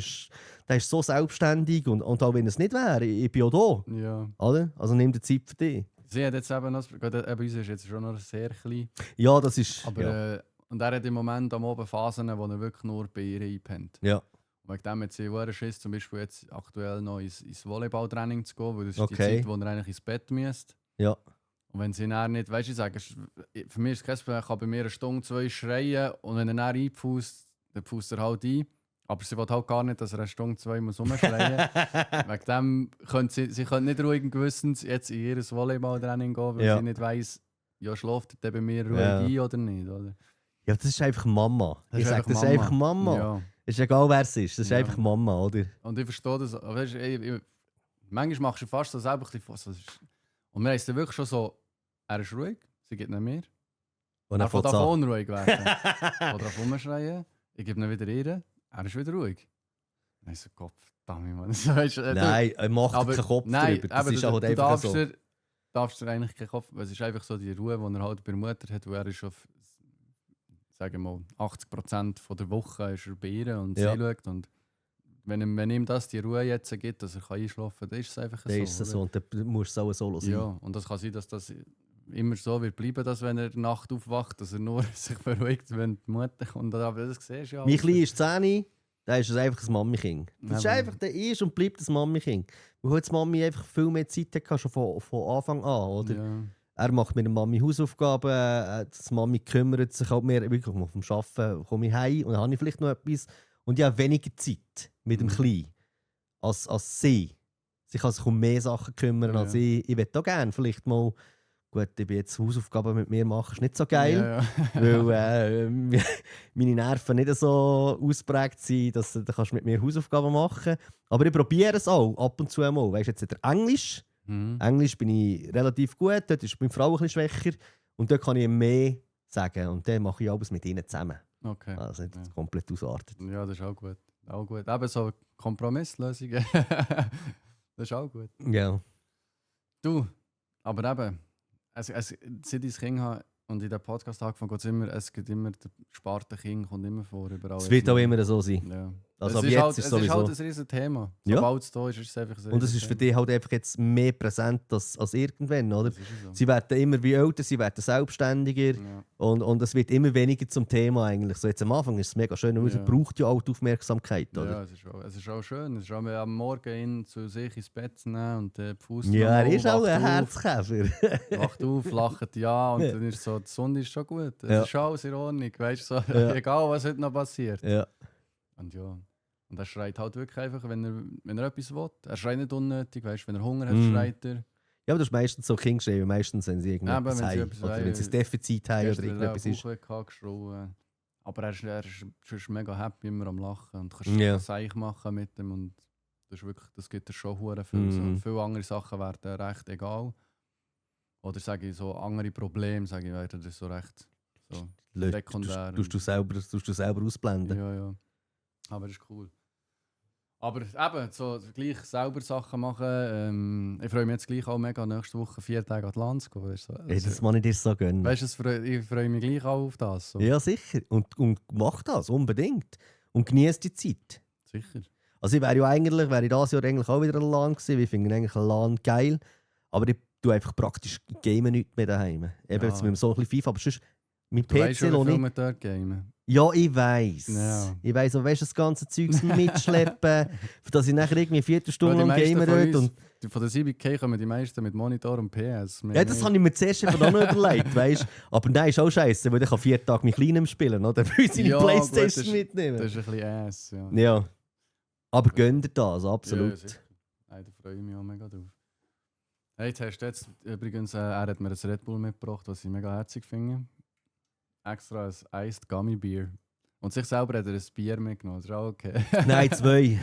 ist so selbstständig. Und auch wenn es nicht wäre, ich bin auch da. Ja. Oder? Also nimm dir Zeit für dich. Sie hat jetzt eben noch, bei uns ist jetzt schon noch sehr klein. Ja, das ist... Aber, ja. Und er hat im Moment am Abend Phasen, wo er wirklich nur bei ihr einpennt. Ja. Und wegen dem hat sie auch Schiss, zum Beispiel jetzt aktuell noch ins Volleyballtraining zu gehen, weil das ist Okay. die Zeit, wo er eigentlich ins Bett müsste. Ja. Und wenn sie dann nicht, weißt du, ich sage, für mich ist es kein Problem, ich kann bei mir eine Stunde, 2 schreien und wenn er dann einpfust, dann pfust er halt ein. Aber sie will halt gar nicht, dass er eine Stunde, 2 muss rumschreien muss. Wegen dem könnte sie könnte nicht ruhigen Gewissens jetzt in ihr Volleyballtraining gehen, weil Ja. sie nicht weiss, ja, schläft er bei mir ruhig Ja. ein oder nicht. Oder? Ja, das ist einfach Mama. Das Ich ist sage, einfach das ist einfach Mama. Ja. Ist egal, wer es ist. Das ist Ja. einfach Mama, oder? Und ich verstehe das. Aber weißt, manchmal machst du fast so selber ein bisschen. Und wir haben es dann wirklich schon so, er ist ruhig, sie gibt nicht mehr. Und Er fängt fängt es an an. unruhig werden. Oder auf rumschreien. Ich gebe ihn wieder rein. Er ist wieder ruhig. Dann ist so, Gott, verdammt, Mann. So, weisst du, Nein, er macht aber- keinen Kopf nein, drüber. Das aber ist du, halt du einfach so. darfst dir eigentlich keinen Kopf... Es ist einfach so die Ruhe, die er halt bei der Mutter hat, wo er ist auf, sagen wir mal, 80% von der Woche ist er bei ihr und Ja. sie schaut. Und wenn ihm das die Ruhe jetzt gibt, dass er einschlafen kann, dann ist es einfach Dann so. ist es oder? so. Und dann muss es auch ein Solo sein. Ja, und das kann sein, dass das immer so wird bleiben, dass wenn er Nacht aufwacht, dass er nur sich beruhigt, wenn die Mutter kommt. Aber das siehst du ja. Mein alles. Kleiner ist 10, da ist es einfach ein Mami-Kind. Das ist Ja, einfach, der ist und bleibt ein Mami-Kind. Weil die Mami einfach viel mehr Zeit hatte, schon von Anfang an. Oder? Ja. Er macht mit der Mami Hausaufgaben, die Mami kümmert sich halt mehr wirklich vom Arbeiten, komme ich heim und dann habe ich vielleicht noch etwas. Und ich habe weniger Zeit mit dem Mhm. Kleinen als sie. Sie kann sich um mehr Sachen kümmern als Ja. ich. Ich würde auch gerne vielleicht mal, gut, ich bin jetzt Hausaufgaben mit mir machen, ist nicht so geil. Ja, ja. Weil meine Nerven nicht so ausprägt sind, dass du kannst mit mir Hausaufgaben machen kannst. Aber ich probiere es auch ab und zu einmal. Weißt du, jetzt hat er Englisch. Mhm. Englisch bin ich relativ gut, dort ist meine Frau ein bisschen schwächer. Und dort kann ich mehr sagen. Und dann mache ich alles mit ihnen zusammen. Okay. Also nicht Ja. komplett ausartet. Ja, das ist auch gut. Auch gut. Eben so Kompromisslösungen. Das ist auch gut. Ja. Du, aber eben, seit ich ein Kind habe und in den Podcast angefangen, es gibt immer, der sparte Kind kommt immer vor, überall. Es wird auch immer so sein. Ja. Also Es ab jetzt halt, ist es es sowieso. ist halt ein riesen Thema. Ja. Sobald es da ist es einfach ein Und es ist für dich halt einfach jetzt mehr präsent als irgendwann, oder? Das ist so. Sie werden immer wie älter, sie werden selbstständiger. Ja. Und es wird immer weniger zum Thema eigentlich. So jetzt am Anfang ist es mega schön, weil Ja. man braucht ja auch die Aufmerksamkeit, oder? Ja, es ist auch schön. Es ist auch am Morgen ihn zu sich ins Bett zu nehmen und den Fuß Ja, er ist auch ein Herzkäfer. Wacht auf, lacht ja und dann ist so, die Sonne ist schon gut. Es Ja. ist schon alles in Ordnung. Weißt du, so, Ja. egal was heute noch passiert. Ja. Und ja. Und er schreit halt wirklich einfach, wenn er etwas will. Er schreit nicht unnötig, weißt du, wenn er Hunger hat, Mhm. schreit er. Ja, aber das ist meistens so Kindgeschrieben, meistens wenn sie Ja, aber irgendetwas wenn sie haben. etwas Oder wollen, wenn sie ein Defizit haben oder Gestern irgendetwas ist. Bauch geschrien. Aber er ist sonst mega happy, immer am Lachen. Und du kannst Ja. ein Seich machen mit ihm. Und das, ist wirklich, das gibt dir schon hure viel. Mhm. So, viele andere Sachen werden recht egal. Oder sage ich so, andere Probleme, sage ich, werden das so recht so sekundär. Tust du selber ausblenden. Ja, ja. Aber das ist cool. Aber eben, so gleich selber Sachen machen. Ich freue mich jetzt gleich auch mega, nächste Woche 4 Tage an die Land zu gehen. Weißt du, Ey, das kann ich dir so gönnen. weißt, ich freue mich gleich auch auf das. So. Ja, sicher. Und mach das, unbedingt. Und genieß die Zeit. Sicher. Also ich wäre dieses Jahr eigentlich auch wieder an LAN gewesen, weil ich finde eigentlich LAN geil. Aber ich tue einfach praktisch Gamen nicht mehr daheim. Eben Ja. jetzt mit so ein bisschen FIFA, aber sonst mein Du weißt PC schon, noch wie viel nicht. wir dort gamen. Ja, ich weiss. Ja. Ich weiss, aber weißt du, das ganze Zeugs mitschleppen, für das ich nachher irgendwie eine Viertelstunde Ja, die lang meisten gamen von würde. uns- Und Von der CBK kommen die meisten mit Monitor und PS. ja, das habe ich mir zuerst einfach auch noch überlegt, weißt du. Aber nein, ist auch scheiße, weil ich kann 4 Tage mit Kleinem spielen, oder? Dann will ich seine Ja, gut, Playstation das ist- mitnehmen. Das ist ein bisschen Ass, ja. Ja. Aber gönnt ihr das, Ja, absolut. sicher. Nein, da freue ich mich auch mega drauf. Hey, jetzt übrigens, er hat mir ein Red Bull mitgebracht, was ich mega herzig finde. Extra ein Iced Gummy Beer. Und sich selber hat er ein Bier mitgenommen, das ist auch okay. Nein, zwei.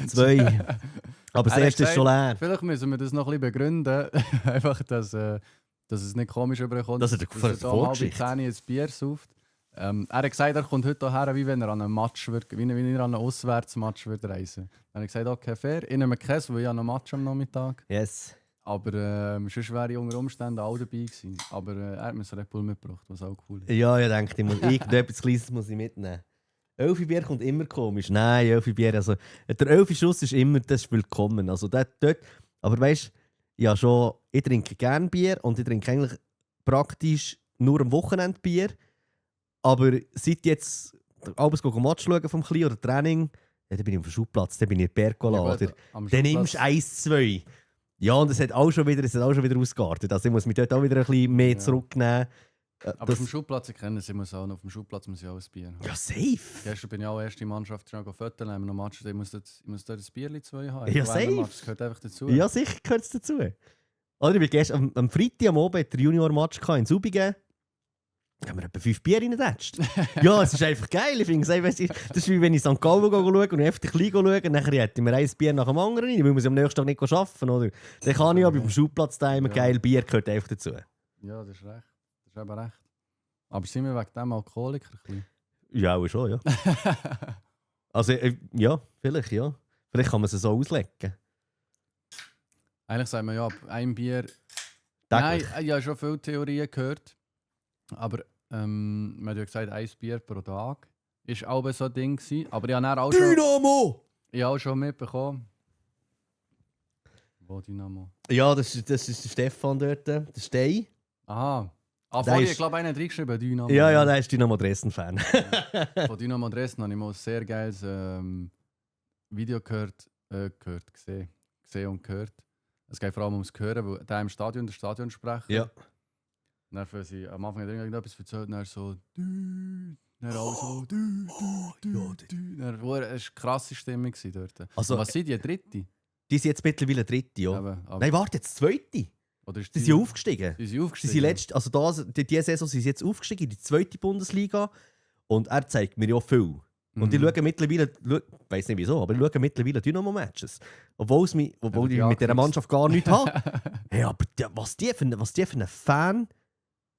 Aber das Er hat erste ist schon leer. Vielleicht müssen wir das noch ein bisschen begründen. Einfach, dass es nicht komisch überkommt. Das ist eine da um halb Vorgeschichte. 10 ein Bier sauft. Er hat gesagt, er kommt heute hierher, wie wenn er an einem Match wie er an einem Auswärtsmatch würde reisen. Dann habe ich gesagt, okay, fair. Ich nehme Käse, weil ich habe einen Match am Nachmittag. Yes. Aber sonst wäre ich unter Umständen auch dabei gewesen. Aber er hat mir so Red Bull mitgebracht, was auch cool ist. Ja, ich denke, irgendetwas Kleines muss ich mitnehmen. 11 Bier kommt immer komisch. Nein, 11 Bier, also der 11 Schuss ist immer, das ist willkommen. Also dort, aber weißt du, ich trinke gerne Bier und ich trinke eigentlich praktisch nur am Wochenende Bier. Aber seit jetzt abends Match schauen vom Kleinen oder Training, ja, dann bin ich auf dem Schubplatz, dann bin ich in Pergola, Ja, oder? gut, am Dann Schulplatz- nimmst du 1, 2. Ja, und es hat auch schon wieder ausgeartet. Also ich muss mich dort auch wieder ein bisschen mehr Ja. zurücknehmen. Aber auf dem Schulplatz, ich kenne es, ich muss auch noch auf dem Schulplatz muss ich auch ein Bier haben. Ja, safe. Gestern bin ich auch erste Mannschaft schon Fotos nehmen, noch Match, ich muss dort ein Bierli 2 haben. Ja, Von einem safe. Match, das gehört einfach dazu. Ja, sicher gehört es dazu. Oder ich bin gestern am Freitag am Abend der Junior-Match in Subingen. Da haben wir etwa 5 Bier reingetatscht. Ja, es ist einfach geil. Ich finde, das ist wie wenn ich St. Gallen schaue und heftig klein schaue. Und dann hätte ich mir ein Bier nach dem anderen rein, weil wir am nächsten Tag nicht arbeiten. Oder? Dann kann ich aber auf dem Schulplatz daheim Ja. geil Bier gehört einfach dazu. Ja, das ist recht. Das Hast eben recht. Aber sind wir wegen dem Alkoholiker? ein bisschen? Ja, auch schon, ja. Also, ja, vielleicht, ja. Vielleicht kann man es so auslegen. Eigentlich sagt man ja, ab einem Bier. Täglich. Nein, ich habe schon viele Theorien gehört. Aber man hat ja gesagt, 1 Bier pro Tag. Ist auch so ein Ding gewesen. Aber ich habe dann auch schon, Dynamo! ich habe auch schon mitbekommen. Wo Dynamo? Ja, das ist der Stefan dort, der Stein. Aha. Der Vorhin, ist- ich glaube, einer hat reingeschrieben, Dynamo. Ja, der ist Dynamo Dresden-Fan. Von Dynamo Dresden habe ich mal ein sehr geiles Video gesehen und gehört. Es geht vor allem ums Hören, weil der im Stadion, der Stadionsprecher. Ja. Dann für sie am Anfang hat er irgendetwas erzählt, dann so dann auch so Dann es war eine krasse Stimmung gewesen dort. Also, Was sind die dritte? die sind jetzt mittlerweile Dritte, ja. Aber Nein, warte, jetzt Zweite. oder ist Die sind aufgestiegen. Die sind Sie aufgestiegen. sind also diese Saison sind sie jetzt aufgestiegen in die 2. Bundesliga. Und er zeigt mir ja viel. Und ich schaue mittlerweile, ich weiß nicht wieso, aber ich schaue mittlerweile Dynamo-Matches. Obwohl ich mit dieser Mannschaft gar nichts habe. Hey, aber was die für einen Fan.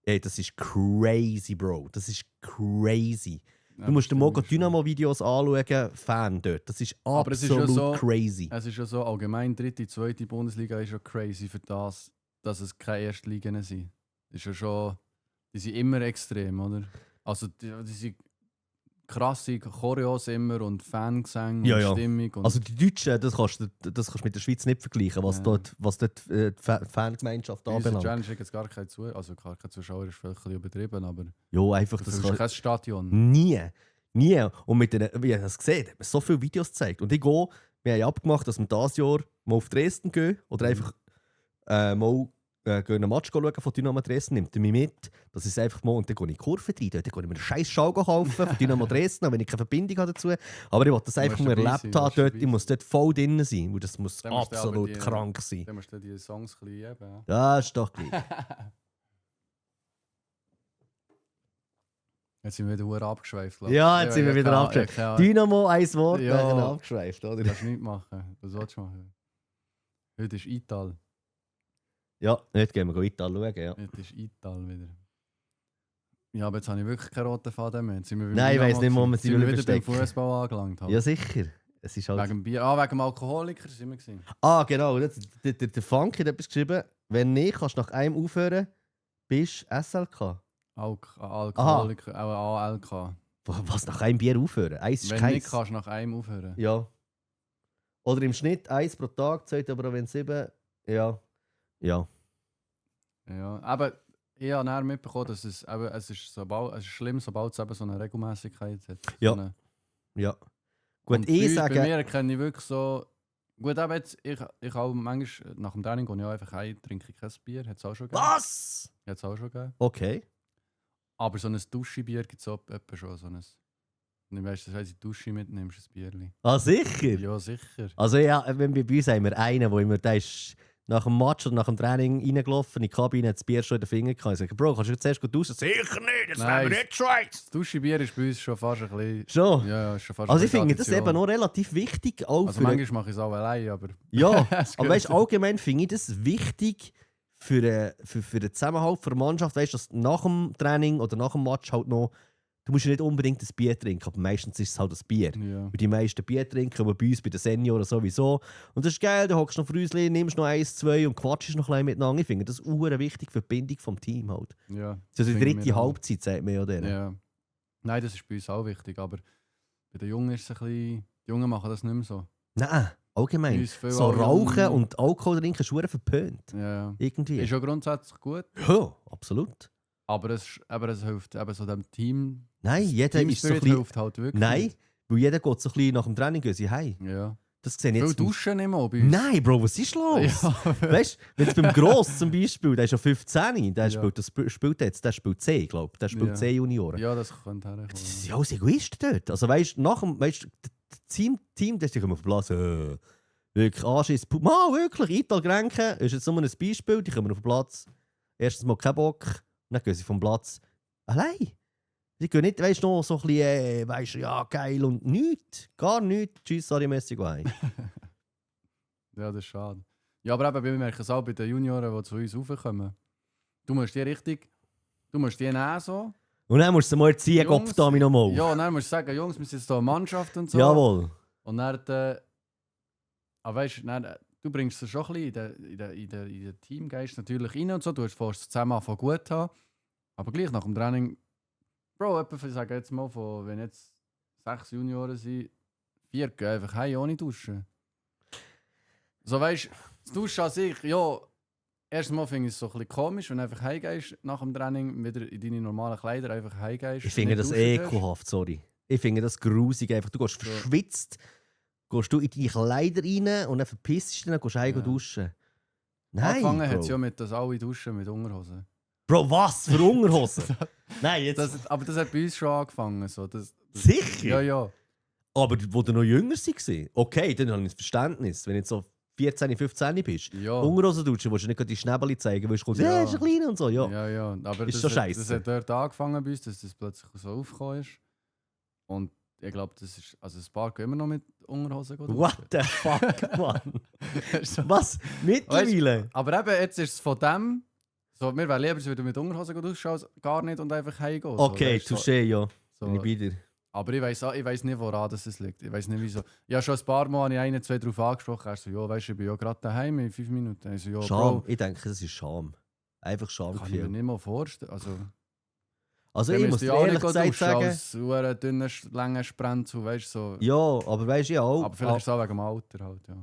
Ey, das ist crazy, Bro. Das ist crazy. Du musst dir mal Dynamo-Videos anschauen, Fan dort. Das ist Aber es ist ja absolut so- crazy. Es ist ja so, allgemein 3., 2. Bundesliga ist ja crazy für das, dass es keine Erstligen sind. Ist ja schon, die sind immer extrem, oder? Also die sind krasse Choreos immer und Fangesänge Ja, und ja. Stimmung. Und Also die Deutschen, das kannst du mit der Schweiz nicht vergleichen, was Ja. dort die Fangemeinschaft bei unserer anbelangt. Challenge hat jetzt gar keine gar keine Zuschauer, ist vielleicht ein bisschen übertrieben, aber Ja, einfach, das das ist kann... kein Stadion. Nie. Und mit den, wie ich das gesehen habe, so viele Videos gezeigt. Und wir haben abgemacht, dass wir dieses Jahr mal auf Dresden gehen oder einfach mal gehen einen Match schauen von Dynamo Dresden, nimmt er mich mit. Das ist einfach mal, und dann gehe ich in die Kurve rein, dann gehe ich mir einen scheiß Schal kaufen von Dynamo Dresden, auch wenn ich keine Verbindung habe dazu. Aber ich wollte das einfach mal dabei erlebt sein, haben musst dort. dabei Ich muss dort voll drin sein, weil das muss Dann musst du aber absolut die- krank sein. Dann musst du die Songs ein bisschen eben. Ja, ist doch gleich. Jetzt sind wir wieder verdammt abgeschweift, glaub ich. Ja, jetzt sind wir wieder abgeschweift. Ja, Dynamo, ein Wort, Ja. dann abgeschweift, oder? das nicht machen. Was willst du machen? Heute ist Ital. Ja, heute gehen wir Ital schauen, ja. Heute ist Ital wieder. Ja, aber jetzt habe ich wirklich keinen roten Faden mehr. Jetzt sind wir Nein, ich weiss nicht, wo wir sie sind wir wieder beim verstecken. Fußball angelangt. Halt. Ja, sicher. Es ist halt... Wegen dem Bier. Wegen dem Alkoholiker sind wir gewesen. Genau. Der Funk hat etwas geschrieben. Wenn nicht, kannst du nach einem aufhören, bist SLK. Alkoholiker, auch ALK. Was, nach einem Bier aufhören? Eins ist Wenn keins. nicht, kannst du nach einem aufhören. Ja. Oder im Schnitt 1 pro Tag, zählt aber auch wenn 7. Ja. Ja. Ja, aber ich habe dann mitbekommen, dass es ist schlimm, sobald es eben so eine Regelmäßigkeit hat. Ja. So eine, Ja. Gut, und ich bei sage... mir kenne ich wirklich so. Gut, aber jetzt, ich auch manchmal nach dem Training gehe ich auch einfach trinke ich kein Bier. Hat es auch schon gegeben. Was? Hat's auch schon gegeben. Okay. Aber so ein Duschenbier gibt es auch etwa schon. So ein, und ich weiss, das heisst, in die Dusche mitnimmst, ein Bierli. Ah, sicher? Ja, sicher. Also ja, wenn bei uns haben wir einen, wo immer, der ist nach dem Match oder nach dem Training reingelaufen, in die Kabine, hat das Bier schon in den Finger gehabt. Ich sage, Bro, kannst du jetzt zuerst duschen? Sicher nicht, das Nein, wären wir nicht Schweiz. Das Duschenbier ist bei uns schon fast ein bisschen. Schon? Ja, ist schon fast Also ein ich finde bisschen das eben Tradition. noch relativ wichtig. Auch Also für manchmal mache ich es auch allein, aber. ja, Es aber gehört weißt, allgemein finde ich das wichtig für den Zusammenhalt der Mannschaft. Weißt, dass nach dem Training oder nach dem Match halt noch, du musst ja nicht unbedingt das Bier trinken, aber meistens ist es halt das Bier. Ja. Weil die meisten Bier trinken, aber bei uns, bei den Senioren sowieso. Und das ist geil, du hockst noch Frühsli, nimmst noch 1, 2 und quatschst noch ein bisschen miteinander. Ich finde das ist wichtig für die Bindung vom Team halt. Ja, Das ist die finden dritte wir auch. Halbzeit, sagt man ja denen. Ja. Nein, das ist bei uns auch wichtig, aber bei den Jungen ist es ein bisschen. Die Jungen machen das nicht mehr so. Nein, Bei allgemein. uns viel So alle Rauchen Junge- und Alkohol trinken ist verdammt verpönt. Ja. Irgendwie. Ist ja grundsätzlich gut, Ja, absolut. aber es hilft eben so dem Team. Nein, jeder Team ist so ein Spirit bisschen... hilft halt wirklich. Nein, weil jeder geht so ein bisschen nach dem Training gehen sie heim. Ja. Das sehe ich Viel jetzt... duschen nicht mehr bei uns. Nein, Bro, was ist los? Ja. Weißt du, wenn es beim Gross zum Beispiel, der ist ja 15, der Ja. spielt jetzt, der spielt C, glaube ich. Der spielt Ja. C Junioren. Ja, das könnte herkommen. Das sind ja alles Egoisten dort. Also weißt du, nach dem Team, das ist auf Platz. Wirklich Anschiss. Wirklich, Ital Grenken ist jetzt nur ein Beispiel. Die kommen auf den Platz. Erstens mal keinen Bock. Dann gehen sie vom Platz allein. Sie gehen nicht, weißt du, noch so ein bisschen, weißt du, ja, geil und nichts. Gar nichts. Tschüss, sorry, Messi, heim. Ja, das ist schade. Ja, aber eben, wir merken es auch bei den Junioren, die zu uns raufkommen. Du musst die richtig Du musst die nehmen so. Und dann musst du mal ziehen, Jungs, Kopf da nochmal. Ja, und dann musst du sagen, Jungs, wir sind jetzt hier eine Mannschaft und so. Jawohl. Und dann, aber weißt du bringst es schon ein bisschen in den Teamgeist natürlich rein und so. Du hast vorher zusammen von gut haben. Aber gleich nach dem Training, Bro, ich sage jetzt mal, wenn jetzt 6 Junioren sind, 4 gehen einfach heim ohne Duschen. So weißt du, das Duschen an sich, ja, erstmal finde ich es so ein bisschen komisch, wenn du einfach heimgehst nach dem Training, wieder in deine normalen Kleider einfach heimgehst. Ich finde das ekelhaft, sorry. Ich finde das grusig einfach. Du gehst verschwitzt, gehst du in deine Kleider rein und dann verpisst du dich, dann gehst du heim duschen. Nein, angefangen hat es Bro. ja mit, dass alle duschen mit Unterhosen. Bro, was für Unterhosen? Nein, jetzt... Aber das hat bei uns schon angefangen. So. Sicher? Ja, ja. Aber wo du noch jünger warst, okay, dann habe ich das Verständnis. Wenn du jetzt so 14, 15 bist, Ja. Unterhosen duschen, willst du nicht gerade die Schnäbeli zeigen, weil du kommst, Ja. ist ein kleiner und so, ja. Ja, ja. Aber Ist das, so hat, das scheisse. hat dort angefangen bei uns, dass das plötzlich so aufgekommen ist. Und ich glaube, das ist. Also, ein paar gehen immer noch mit Unterhosen. What the fuck, Mann? So. Was? Mittlerweile? Aber eben, jetzt ist es von dem. So, mir wäre lieber, wenn du mit Unterhosen duschen als gar nicht und einfach heimgehen. Okay, so, touché, ja. so. Bin ich bei dir. Aber ich weiss nicht, woran das liegt. Ich weiß nicht, wieso. Ja, schon ein paar Mal habe ich 1, 2 darauf angesprochen. Er so, ja, weißt du, ich bin ja gerade daheim in 5 Minuten. Ich so, ja, Scham. Bro, Ich denke, das ist Scham. Einfach kann ich mir Schamgefühl. nicht mal vorstellen. Also Dann ich muss müsste dir auch ehrlich nicht gesagt duschen sagen... als so dünner, langer Sprint, so, weißt du, so. Ja, aber weißt du, ja auch... Aber vielleicht ist es auch wegen dem Alter halt, ja.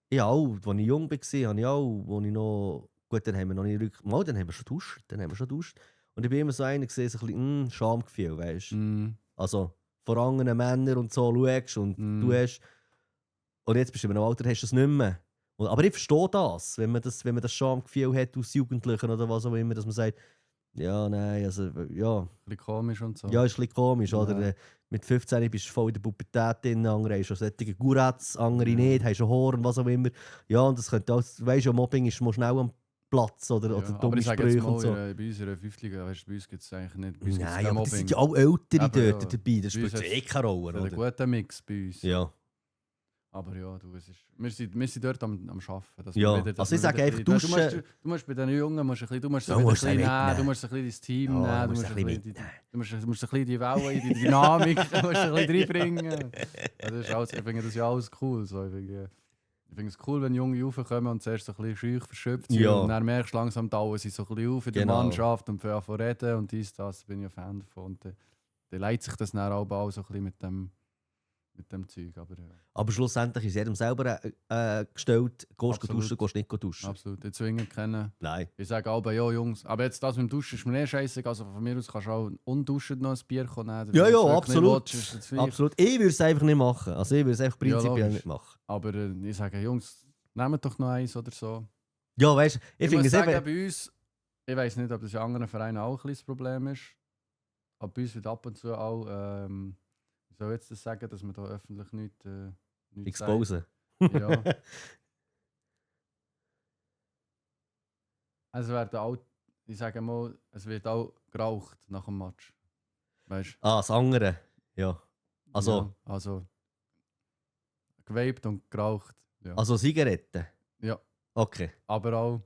Ja, auch, als ich jung war, habe ich auch, wo ich noch... Gut, dann haben wir noch nicht... Mal, dann haben wir schon geduscht. Und ich bin immer so einer gesehen, so ein bisschen, Schamgefühl, weißt du. Mm. Also, vor anderen Männern und so schaust und du hast... Und jetzt bist du in einem Alter, hast du es nicht mehr. Aber ich verstehe das, wenn man das Schamgefühl hat aus Jugendlichen oder was auch immer, dass man sagt, ja, nein, also, ja... Ein bisschen komisch und so. Ja, ist ein bisschen komisch, Ja. oder? Mit 15 bist du voll in der Pubertät drin, andere haben schon solche Guratz, andere Ja. nicht, haben schon Haar und was auch immer. Ja, und das könnte auch, weißt du, Mobbing ist mal schnell am Platz oder Ja, dumme aber ich sage jetzt Sprüche mal, und so. bei unserer 50 weißt du, bei uns gibt es eigentlich nicht. Bei uns gibt's Nein, kein aber das Mobbing. sind ja auch Ältere Aber dort ja, dabei, das bei spielt uns eh hat's keine Rolle, Ein oder? guter Mix bei uns. Ja. Aber ja, du, wir sind dort am Arbeiten. Dass Ja, wir wieder, dass also ich wir sage wieder einfach, ein bisschen- duschen- Du musst bei den Jungen, du musst sie Ja, wieder ein musst sie bisschen nehmen, mitnehmen. du musst ein bisschen dein Team Ja, nehmen, du musst ein bisschen du mitnehmen. musst ein bisschen die Wellen, die Dynamik, du musst ein bisschen reinbringen. Ja, das ist alles, ich finde das ja alles cool. So. Ich finde es cool, wenn Junge raufkommen und zuerst so ein bisschen schüch verschöpft sind Ja. und dann merkst du langsam, dauern sie so ein bisschen auf in der Genau. Mannschaft und fangen an zu reden und dies, das, bin ich ein Fan davon. Und dann leitet sich das dann auch so ein bisschen mit dem Zeug. Aber, ja. Aber schlussendlich ist jedem selber gestellt, gehst du Absolut. duschen, gehst nicht duschen. Absolut, die zwingen kennen. Nein. Ich sage auch, ja Jungs, aber jetzt das mit dem Duschen ist mir nicht scheiße. Also von mir aus kannst du auch unduschen noch ein Bier nehmen. Ja, Wenn du es wirklich absolut. nicht willst, ist es vielleicht. Absolut. Ich würde es einfach nicht machen. Also ich würde es einfach prinzipiell logisch. nicht machen. Aber ich sage, Jungs, nehmt doch noch eins oder so. Ja, weißt du, ich Ich finde muss es sagen, eben... bei uns, ich weiß nicht, ob das in anderen Vereinen auch ein kleines Problem ist. Aber bei uns wird ab und zu auch, wie soll ich jetzt das sagen, dass man da öffentlich nichts Exposen. sagt. Ja. Es werden auch, ich sage mal, es wird auch geraucht nach dem Match. Weißt du? Ah, das andere. Ja. Also, Ja, also geweibt und geraucht. Ja. also Zigaretten. Ja. Okay. Aber auch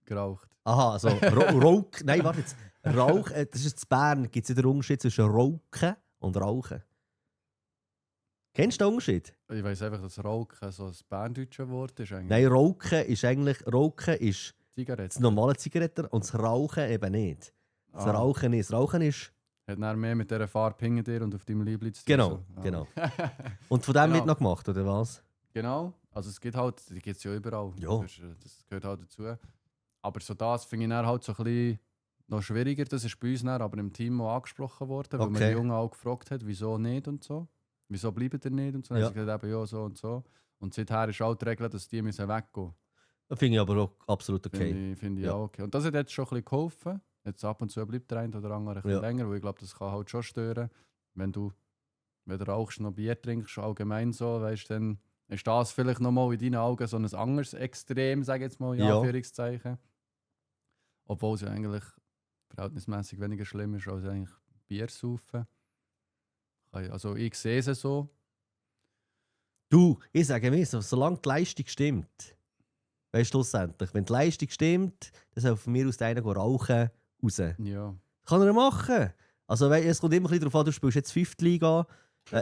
geraucht. Aha, also Rauch. Nein, warte jetzt. Rauch, das ist in Bern. Gibt es den Unterschied zwischen Rauchen und Rauchen? Kennst du den Unterschied? Ich weiss einfach, dass Rauchen so ein berndeutsches Wort ist. Eigentlich. Nein, Rauchen ist das Zigaretten. normale Zigaretten und das Rauchen eben nicht. Das Ah. Rauchen ist. Hat dann mehr mit dieser Farbe hinter dir und auf deinem Liebling zu tun. Genau, so. Ah. genau. Und von dem Genau. wird noch gemacht, oder was? Genau. Also es gibt halt, die gibt es ja überall. Ja. Das gehört halt dazu. Aber so das finde ich dann halt so ein bisschen noch schwieriger. Das ist bei uns dann aber im Team auch angesprochen worden, weil man Okay. die Jungen auch gefragt hat, wieso nicht und so. Wieso bleibt ihr nicht und so. Dann Ja. haben sie gesagt, eben, ja, so und so. Und seither ist auch die Regel, dass die müssen weggehen. Das finde ich aber auch absolut okay. Finde ich Ja. auch okay. Und das hat jetzt schon ein bisschen geholfen. Jetzt ab und zu bleibt der eine oder andere ein bisschen Ja. länger, weil ich glaube, das kann halt schon stören. Wenn du rauchst, noch Bier trinkst, allgemein so, weißt, dann ist das vielleicht nochmal in deinen Augen so ein anderes Extrem, sage ich jetzt mal, in Ja. Anführungszeichen. Obwohl es ja eigentlich verhältnismäßig weniger schlimm ist als eigentlich Bier saufen. Also ich sehe es so. Du, ich sage mir, solange die Leistung stimmt, weißt du, schlussendlich, wenn die Leistung stimmt, dann soll von mir aus einer rauchen raus. Ja. Kann er machen. Also es kommt immer ein bisschen darauf an, du spielst jetzt 5. Liga.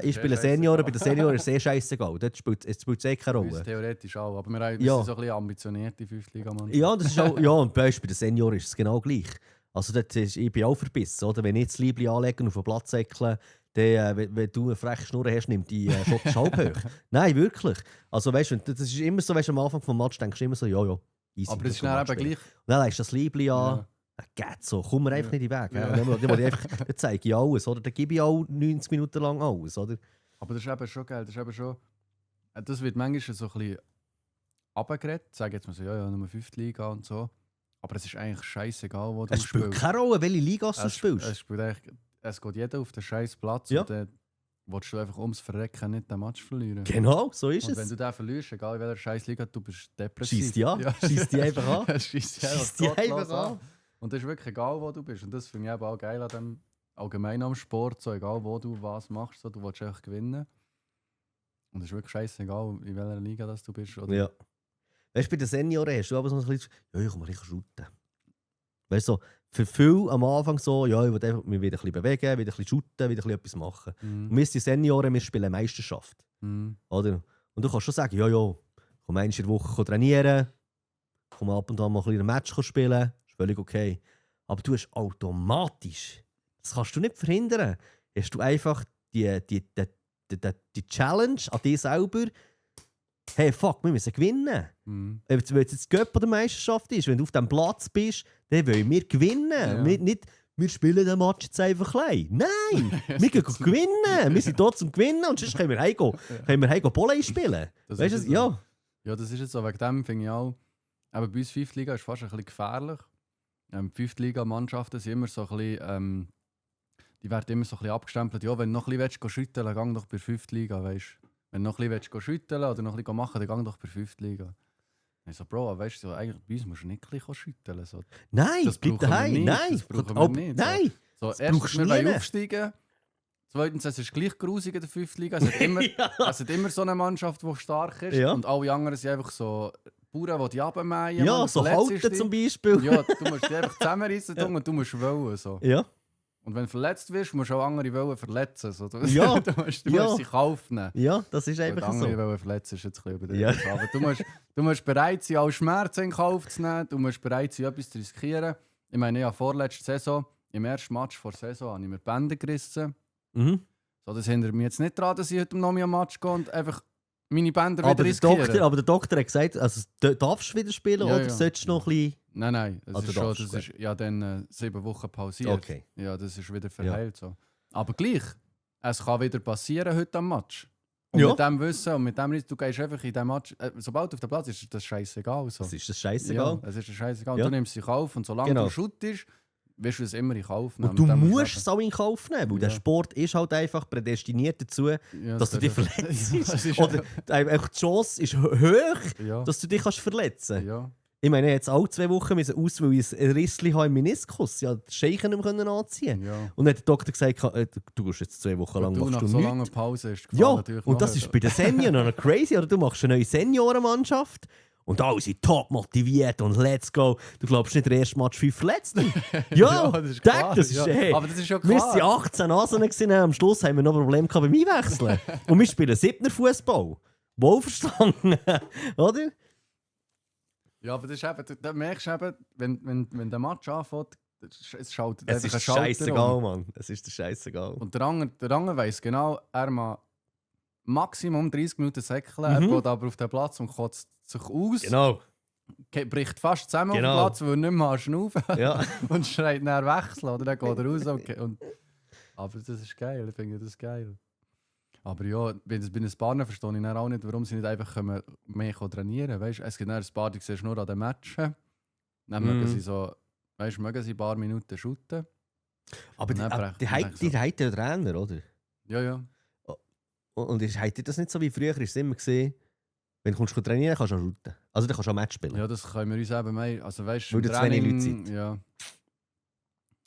Ich spiele Sehr Senioren, bei scheissegal. den Senioren ist es sehr scheissegal. Dort spielt es eh keine Uns Rolle. theoretisch auch, aber wir Ja. sind so ein bisschen ambitionierte 5-Liga-Mann. Ja, das ist auch, ja, und bei den Senioren ist es genau gleich. Also ich bin auch verbissen, oder? Wenn ich jetzt das Liebling anlege und auf den Platz säckle, dann, wenn du eine freche Schnur hast, nimmt die Schottisch halb hoch. Nein, wirklich. Also weißt du, das ist immer so, weißt, am Anfang des Matches denkst du immer so, ja, easy. Aber es ist das dann kann eben man gleich. Und dann legst du das Liebling an. Ja. Geht so, komm mir einfach Ja. nicht in den Weg. Ja. Dann zeige ich alles, oder? Dann gebe ich auch 90 Minuten lang alles, oder? Aber das ist eben schon geil. Das ist eben schon. Das wird manchmal so ein bisschen abgeredet. Sagen jetzt mal so, ja, Nummer 5 Liga und so. Aber es ist eigentlich scheißegal, wo du Es spielt spielst. keine Rolle, welche Liga du Es spielst. spielt eigentlich, es geht jeder auf den scheiß Platz Ja. und dann willst du einfach ums Verrecken nicht den Match verlieren. Genau, so ist Und wenn es. du den verlierst, egal in welcher scheiß Liga, du bist depressiv. Schießt die an, schießt die einfach an. Schießt die Schießt die gottlos einfach an. Und das ist wirklich egal, wo du bist. Und das finde ich eben auch geil an dem allgemein am Sport. So, egal wo du was machst, so, du willst einfach gewinnen. Und es ist wirklich scheißegal, in welcher Liga das du bist. Oder? Ja. Weißt du, bei den Senioren hast du aber so ein bisschen, ja, ich komme ein bisschen shooten. Weißt du, so, für viele am Anfang so, ja, ich will einfach mich wieder ein bisschen bewegen, wieder ein bisschen shooten, wieder ein bisschen etwas machen. Und wir sind Senioren, wir spielen Meisterschaft. Mhm. Oder? Und du kannst schon sagen, ja, komm einmal in der Woche trainieren, komm ab und an mal ein bisschen ein Match spielen, ist völlig okay. Aber du hast automatisch, das kannst du nicht verhindern, hast du einfach die Challenge an dich selber, hey, fuck, wir müssen gewinnen. Mhm. Wenn es jetzt Cup oder Meisterschaft ist, wenn du auf diesem Platz bist, dann wollen wir gewinnen. Ja. Nicht, wir spielen den Match jetzt einfach klein. Nein, wir gehen gewinnen. Wir sind dort zum Gewinnen und sonst können wir heimgehen Volley spielen. Das Weißt du, ist es ja. Ja, das ist jetzt so. Wegen dem finde ich auch, aber bei uns 5. Liga ist fast ein bisschen gefährlich. 5. Liga-Mannschaften sind immer so ein bisschen, die werden immer so ein bisschen abgestempelt. Ja, wenn du noch ein bisschen schütteln willst, geh doch bei 5. Liga, weißt du. Wenn du noch ein bisschen schütteln oder noch ein bisschen machen willst, dann geh doch bei 5. Liga. Ich so, Bro, weißt du, so, eigentlich bei uns musst du nicht ein bisschen schütteln. So. Nein, Das bleib brauchen wir daheim. nicht, Nein, das brauchen wir Aber- nicht, Nein. So, Das erstens, brauchst wir du wollen nie. aufsteigen. Zweitens, es ist gleich grusig in der 5. Liga. Es hat immer, Ja. es hat immer so eine Mannschaft, die stark ist. Ja. Und alle anderen sind einfach so Bauern, die abmähen. Ja, so halten zum Beispiel. Ja, du musst dich einfach zusammenreißen und du musst wollen. So. Ja. Und wenn du verletzt wirst, musst du auch andere wollen verletzen. So. Du, Ja, du musst ja. sie in Kauf nehmen. Ja, das ist Wenn einfach andere so. wollen verletzen, ist jetzt ein bisschen Ja. übertrieben. Aber du musst bereit sein, auch Schmerzen in Kauf zu nehmen. Du musst bereit sein, etwas zu riskieren. Ich meine, ja, vorletzte Saison, im ersten Match vor der Saison, habe ich mir die Bänder gerissen. Mhm. So, das hindert mich jetzt nicht daran, dass ich heute noch mal am Match gehe und einfach meine Bänder Aber wieder der, riskiere. aber der Doktor hat gesagt, also, darfst du wieder spielen Ja, oder ja. solltest du noch ein bisschen... Nein, das Also ist schon, darfst das du, ist ja dann 7 Wochen pausiert. Okay. Ja, das ist wieder verheilt. So. Aber gleich, es kann wieder passieren heute am Match. Und Ja. mit dem Wissen und mit dem Wissen, du gehst einfach in diesem Match, sobald du auf dem Platz bist, ist das scheißegal. So. Das ist das scheißegal. Ja, es ist scheißegal. Ja. Du nimmst dich auf und solange Genau. du shootest, wirst du es immer in Kauf nehmen. Und du Mit dem musst leben. es auch in Kauf nehmen, weil der Ja. Sport ist halt einfach prädestiniert dazu, Ja, dass du dich das- verletzt. Ja, das ist- Oder einfach die Chance ist hoch, Ja. dass du dich kannst verletzen. Ja. Ich meine, jetzt alle 2 Wochen müssen aus, weil ich ein Rissli habe im Meniskus. Ja, die Scheichen nicht mehr anziehen. Ja. Und dann hat der Doktor gesagt, du gehst jetzt 2 Wochen lang, Und du machst nach du so nichts. langer Pause ist die Ja, Gefahr natürlich und das noch ist bei den Senioren noch crazy. Oder du machst eine neue Seniorenmannschaft und alle sind top motiviert und let's go. Du glaubst nicht, der erste Match 5 Verletzte? Ja, das ist Tag, klar. das ist, Ja. hey, Aber das ist ja wir klar. waren 18 Nasen gewesen, am Schluss haben wir noch Probleme gehabt beim Einwechseln. Und wir spielen 7er Fußball. Wohlverstanden, oder? Ja, aber das ist eben, da merkst du eben, wenn der Match anfängt, es schaut Es ist scheißegal, Mann. Es ist scheißegal. Und der andere weiss genau, er mag Maximum 30 Minuten säckeln, Mhm. er geht aber auf den Platz und kotzt sich aus, Genau. bricht fast zusammen Genau. auf den Platz, weil er nicht mehr schnaufen Ja. und schreit dann wechseln, oder dann geht er raus. Aber das ist geil, ich finde das geil. Aber ja, bei den Paaren verstehe ich dann auch nicht, warum sie nicht einfach mehr trainieren können. Weißt, es gibt dann ein paar, die siehst du nur an den Matchen. Dann mögen sie so, weißt, mögen sie ein paar Minuten shooten. Aber Nein, die hat ja Trainer, oder? Ja, ja. Und hat das nicht so wie früher ist es immer gesehen, wenn du kommst trainieren kannst du auch shooten. Also dann kannst du auch Match spielen. Ja, das können wir uns eben mehr. Also weißt Weil im du zu wenig Leute Training, seid. ja.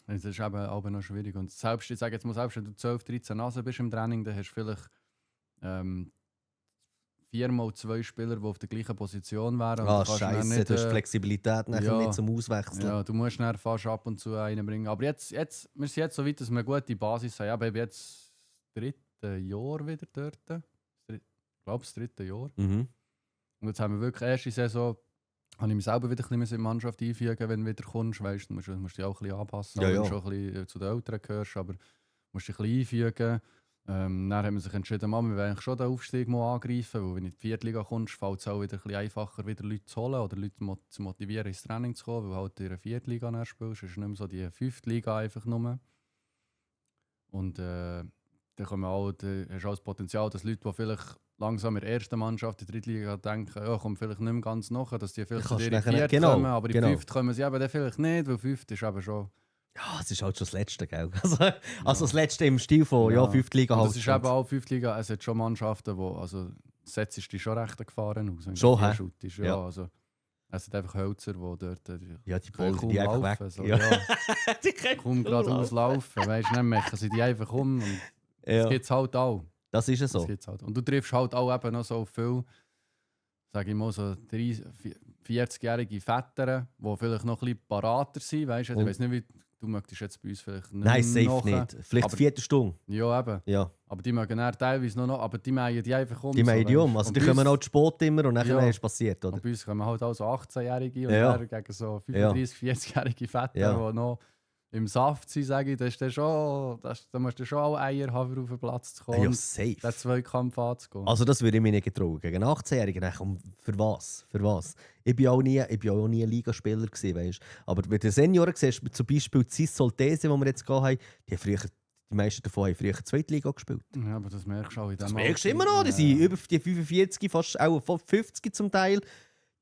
Das ist eben auch noch schwierig. Und selbst, ich sage jetzt mal, selbst wenn du 12, 13 Nasen bist im Training, dann hast du vielleicht 4 x 2 Spieler, die auf der gleichen Position wären. Und Ah, du kannst dann scheiße, nicht, du hast Flexibilität nachher ja. nicht zum Auswechseln. Ja, du musst dann fast ab und zu einen bringen. Aber jetzt, wir sind jetzt so weit, dass wir eine gute Basis haben. Ich bin jetzt das 3. Jahr wieder dort. Ich glaube, das 3. Jahr. Mhm. Und jetzt haben wir wirklich erste Saison, habe ich mich selber wieder ein bisschen in die Mannschaft einfügen, wenn du wieder kommst. Weißt, du musst dich auch ein bisschen anpassen, Ja, auch wenn ja. du schon ein bisschen zu den Eltern gehörst, aber du musst dich ein bisschen einfügen. Dann haben wir sich entschieden, wir wollen eigentlich schon den Aufstieg mal angreifen, weil wenn du in die Viertliga kommst, fällt es auch wieder ein bisschen einfacher, wieder Leute zu holen oder Leute zu motivieren, ins Training zu kommen, weil du halt in der Viertliga dann spielst. Es ist nicht mehr so die 5. Liga einfach nur. Und dann kommen auch, hast du auch das Potenzial, dass Leute, die vielleicht langsam in der ersten Mannschaft in der Drittliga denken, ja, kommen vielleicht nicht mehr ganz nach, dass die vielleicht Dann in kannst die du nachher- Vierte genau, kommen, aber in die genau. 5. kommen sie eben dann vielleicht nicht, weil 5 ist eben schon... Ja, es ist halt schon das Letzte, gell? Also das Letzte im Stil von, ja, 5. Liga Und halt. das ist eben auch 5. Liga, es hat schon Mannschaften, wo, also setzt dich schon recht gefahren aus. wenn du Schon, hier hä? shootest. Ja, Ja. also es sind einfach Hölzer, die dort Ja, die können Bolden, die einfach weg. laufen. So, Ja. ja. Die können Kaum geradeaus laufen, weißt du, dann machen sie die einfach um. Und das Ja, gibt es halt auch. das ist es Das so. gibt's halt. Und du triffst halt auch eben noch so viel, sage ich mal, so 40-jährige Väter, die vielleicht noch ein bisschen parater sind. Weißt du, ich Und- weiß nicht, wie du möchtest jetzt bei uns vielleicht nicht Nein, safe nachher. nicht. Vielleicht Aber- 4. Stunde. Ja, eben. Ja, Aber die mögen dann teilweise noch, aber die mähen die einfach um. die meinen die weisst um. du. Also Und die bei kommen uns- auch zu spät immer und nachher Ja. ist es passiert, oder? Und bei uns kommen halt auch so 18-Jährige und Ja. dann gegen so 35-, 40-jährige Väter, Ja. die noch im Saft sind, sage ich, da musst du schon auch Eier haben, um auf den Platz zu kommen Ja, und safe. den Zweikampf anzugehen. Also das würde ich mir nicht getrauen. Gegen 18-Jährige, für was? Für was? Ich bin auch nie ein Ligaspieler gewesen, weißt. Aber bei den Senioren siehst du zum Beispiel die Cis Soltese, die wir jetzt gehabt haben, die meisten davon haben früher Zweitliga gespielt. Ja, aber das merkst du auch in dem Das merkst du Alter. immer noch. Die sind über die 45, fast auch 50 zum Teil.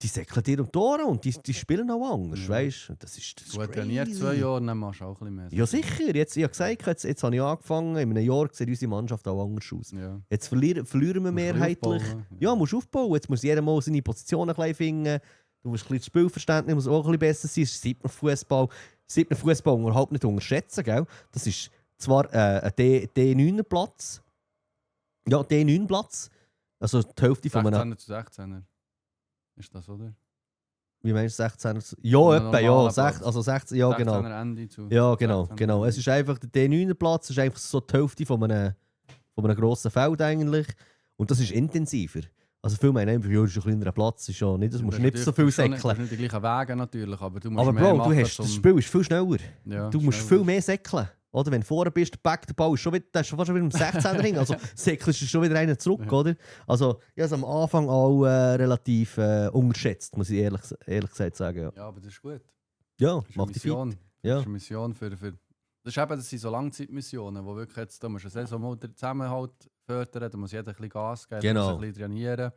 Die säckeln dir um die Ohren und die spielen auch anders, Ja. weißt du? Das ist Gut, crazy. trainiert 2 Jahre, dann machst du auch ein bisschen mehr. Ja sicher, ich habe gesagt, jetzt habe ich angefangen, in einem Jahr sieht unsere Mannschaft auch anders aus. Ja. Jetzt verlieren wir Musst mehrheitlich. aufbauen, Ja, musst aufbauen. Jetzt muss jeder mal seine Position ein bisschen finden. Du musst ein bisschen das Spielverständnis muss auch ein bisschen besser sein. Es ist Fußball überhaupt nicht unterschätzen, gell? Das ist zwar ein D9-Platz. Ja, D9-Platz. Also die Hälfte von einem... 16er zu 16er. Ist das, oder? Wie meinst du 16? Ja, Ein etwa, ja. normaler 16, Platz. also 16, ja, genau. 16er Ende zu. Ja, genau, 16er genau. Ende. Es ist einfach der D9-Platz, ist einfach so die Hälfte von einem grossen Feld eigentlich. Und das ist intensiver. Also viele meinen einfach, ja, das ist ein kleinerer Platz, ist ja nicht, das musst du nicht so viel säckeln. Du säckeln. hast nicht die gleichen Wege natürlich, aber du musst Aber mehr Bro, machen, das Spiel ist viel schneller. Ja, Du musst schneller. viel mehr säckeln. Oder wenn du vorne bist, der Ball ist schon wieder, der ist fast schon wieder im 16er Ring. Also säckelst du schon wieder einen zurück, Ja. oder? Also ich habe es am Anfang auch relativ unterschätzt, muss ich ehrlich gesagt sagen. Ja, Ja, aber das ist gut. ja Das ist eine macht dich fit. Mission. Das Ja. ist eine Mission für... Das sind so Langzeitmissionen, wo wirklich jetzt, da musst du eine Saison mal den Zusammenhalt fördern, da muss jeder ein bisschen Gas geben, Genau. muss ein bisschen trainieren.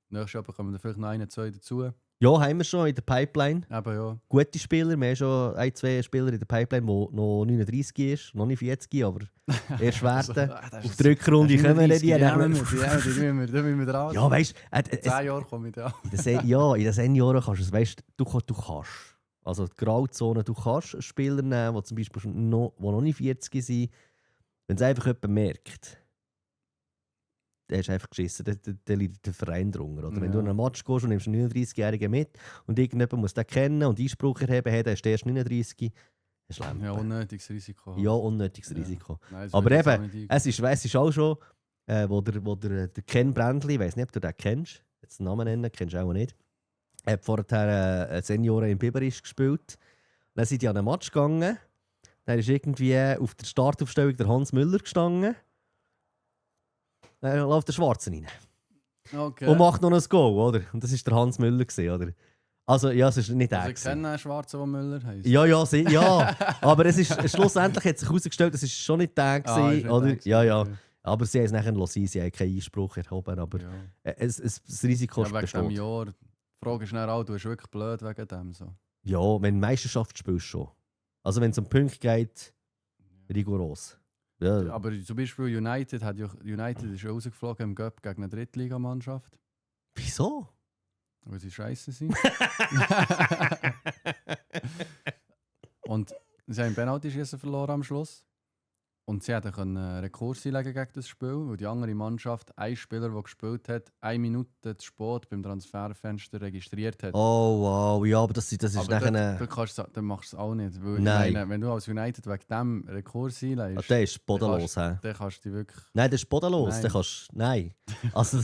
Nächstes Jahr kommen dann vielleicht noch 1, 2 dazu. Ja, haben wir schon in der Pipeline. Eben ja. Gute Spieler, wir haben schon 1, 2 Spieler in der Pipeline, der noch 39 ist, noch nicht 40, aber erst werden. Auf die Rückrunde kommen die. Ja, die müssen wir dran. Ja, weißt In 10 Jahren komme ich da. in den Senioren kannst du es, weißt du kannst. Also die Grauzone, du kannst Spieler nehmen, die zum Beispiel noch nicht 40 sind. Wenn es einfach jemand merkt, dann hast du einfach geschissen, dann liegt der Verein drunter. Oder wenn du in einen Match gehst und nimmst einen 39-Jährigen mit und irgendjemand muss den kennen und Einspruch erheben, hey, dann ist der erst 39, das ist Lampe. Ja, unnötiges Risiko. Ja, unnötiges Ja. Risiko. Nein, das Aber würde ich jetzt eben, auch nicht es ist auch schon, wo der Ken Brändli, ich weiß nicht, ob du den kennst, jetzt den Namen nennen, kennst du auch nicht. Er hat vorher Senioren in Biberisch gespielt. Dann sind die an einen Match gegangen. Dann ist irgendwie auf der Startaufstellung der Hans Müller gestanden. Dann läuft der Schwarze rein. Okay. Und macht noch ein Goal, oder? Und das war der Hans Müller, oder? Also, ja, es ist nicht der. Also ich kenne einen Schwarzen, der Müller heisst. Ja, ja. Aber es ist, schlussendlich hat sich herausgestellt, es war schon nicht der, ist nicht oder? der gewesen, Ja. okay. Aber sie haben es nachher lassen, sie haben keinen Einspruch erhoben. Aber Ja. das Risiko Ja, wegen dem besteht. Jahr. Die Frage ist dann auch, du bist wirklich blöd wegen dem. So. Ja, wenn du Meisterschaft spielst, schon. Also wenn es um Punkte geht, rigoros. Ja, Aber zum Beispiel United ist ja rausgeflogen im Cup gegen eine Drittligamannschaft, wieso? weil sie scheiße sind. Und sie haben Penaltyschießen verloren am Schluss. Und sie hätten Rekurs einlegen gegen das Spiel, weil die andere Mannschaft, ein Spieler, der gespielt hat, 1 Minute zu spät beim Transferfenster registriert hat. Oh wow, ja, aber das ist Aber nachher... dann machst du es auch nicht. Weil Nein. Ich meine, wenn du als United wegen dem Rekurs einlegst, Der ist bodenlos, hä? dann kannst du dich wirklich... Nein, der ist bodenlos, Nein. der kannst... Nein. Also,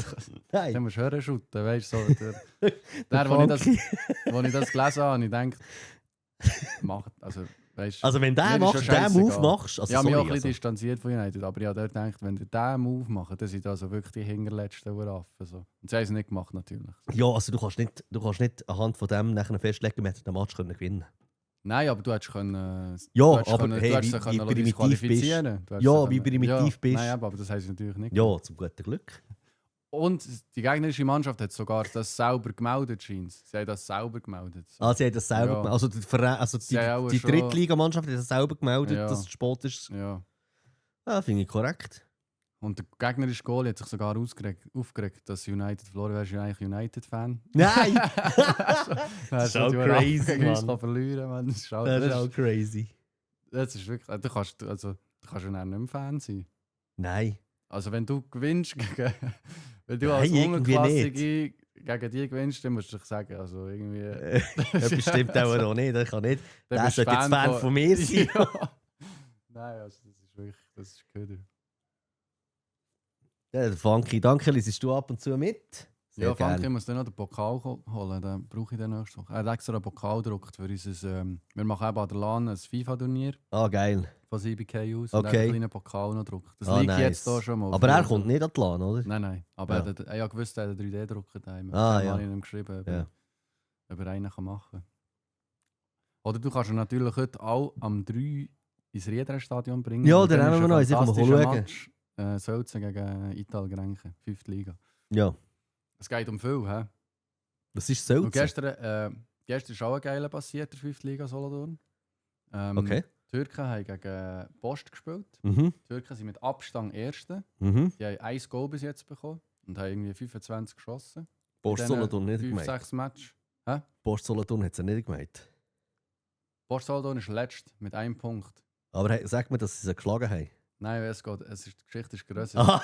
Dann nein. musst du hören shooten, weißt du? So, als ich das gelesen habe, habe ich gedacht, also, weißt, Also wenn mir der ist macht, schon den Move scheissegal. machst... Also, ich habe mich auch sorry, ein bisschen also. distanziert von United, aber ich habe dort gedacht, wenn die diesen Move machen, dann sind also wirklich die hinterletzten Uraffen. So. Und sie haben es nicht gemacht, natürlich. Ja, also du kannst nicht anhand von dem nachher festlegen, wir hätten den Match gewinnen können. Nein, aber du hättest können... Ja, du aber können, hey, du hättest wie sie können primitiv disqualifizieren. Du hättest Ja, sie wie können- primitiv bist. Nein, aber das haben sie natürlich nicht. Ja, zum guten Glück. Und die gegnerische Mannschaft hat sogar das selber gemeldet, scheint. Sie haben das selber gemeldet. So. Ah, sie haben das selber Ja. gemeldet. Also, die, die Sie haben auch schon- Drittligamannschaft hat das selber gemeldet, Ja. dass es spät ist. Ja. Ja, finde ich korrekt. Und der gegnerische Goalie hat sich sogar aufgeregt, dass United verloren wäre. Er ist ja eigentlich United-Fan. Nein! Das ist auch crazy, Mann. Verlieren, Mann. Das ist auch, Das ist auch crazy. das ist wirklich... Du kannst ja dann nicht mehr Fan sein. Nein. Also wenn du gewinnst gegen... Wenn du Nein, als irgendwie Unterklassige gegen die gewinnst, dann musst du dich sagen, also irgendwie... Das bestimmt auch noch nicht. Ich kann nicht. Dann Der bist du sollte jetzt Fan von mir sein. Ja. Nein, also das ist wirklich... Das ist Köder. Ja, der Funky, danke, liest du ab und zu mit? Sehr Ja, Funky, ich gerne. muss dann noch den Pokal holen, den brauche ich dann nächste Woche. Er hat extra einen Pokal gedruckt für unser... wir machen eben an der LAN ein FIFA-Turnier Ah, geil. von CBK aus. Okay. Und er hat einen kleinen Pokal noch gedruckt. Das Ah, liegt nice. jetzt hier schon mal. Aber er kommt nicht an die LAN, oder? Nein. Aber Ja. er hat gewusst, er hat einen 3D-Drucker daheim. Ah, Dann ja. habe ich ihm geschrieben, Ja. ob er einen machen kann. Oder du kannst ihn natürlich heute auch am 3 ins Riederen-Stadion bringen. Ja, Und dann ist nehmen wir ein noch eins, ich komme fantastischer schauen. Match. Sölzen gegen Ital Grenchen, 5. Liga. Ja. Es geht um viel, hä? Was ist Und Sölzen? gestern ist auch ein geiler passiert, der 5. Liga Solothurn. Okay. Die Türken haben gegen Post gespielt. Mhm. Die Türken sind mit Abstand Erste. Mhm. Die haben 1 Goal bis jetzt bekommen und haben irgendwie 25 geschossen. Post Solothurn nicht 5, gemeint. 6 Match. Post Solothurn hat es ja nicht gemeint. Post Solothurn ist letzt mit 1 Punkt. Aber hey, sag mir, dass sie sie geschlagen haben. Nein, die Geschichte ist grösser. Aha.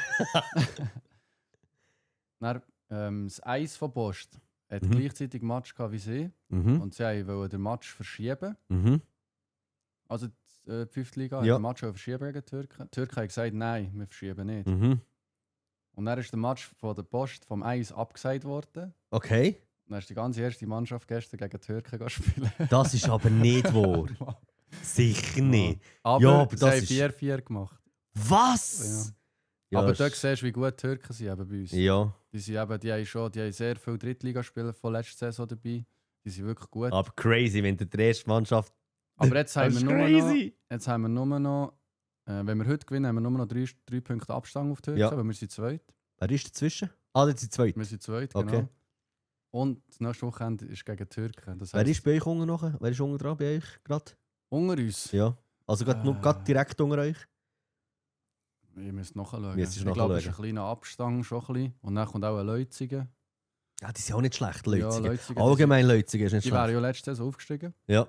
Dann, das Eis von Post hat Mhm. gleichzeitig ein Match gehabt wie sie. Mhm. Und sie wollten den Match verschieben. Mhm. Also die 5. Liga Ja. hat den Match verschieben gegen die Türken. Die Türken haben gesagt, nein, wir verschieben nicht. Mhm. Und dann ist der Match von der Post vom Eis abgesagt worden. Okay. Dann ist die ganze erste Mannschaft gestern gegen die Türken spielen. Das ist aber nicht wahr. Sicher nicht. Aber, Ja, aber sie das haben ist- 4-4 gemacht. Was? Ja, Aber das- dort siehst du, wie gut die Türken sind eben bei uns. Ja, Die haben sehr viele Drittligaspieler von letzter Saison dabei. Die sind wirklich gut. aber crazy, wenn du die erste Mannschaft... Aber jetzt haben, Das wir ist nur crazy. jetzt haben wir nur noch, wenn wir heute gewinnen, haben wir nur noch 3 Punkte Abstand auf die Türken, Ja. weil wir sind zweit. Wer ist dazwischen? Ah, das sind zwei. Wir sind zweit, Okay. genau. Und das nächste Wochenende ist gegen die Türken. Das Wer heisst, ist bei euch unten noch? Wer ist unten dran bei euch gerade? unter uns? Ja. Also gerade direkt unter euch? Ich müsste nachschauen. Müsstest Ich du glaube, es ist nachschauen. ein kleiner Abstand schon ein bisschen. Und dann kommt auch ein Leuzigen. Ja, die sind auch nicht schlecht, Ja, Leutzigen. Leuzigen, Allgemein Leutzigen ist nicht Die wären schlecht. ja letzte Saison aufgestiegen. Ja,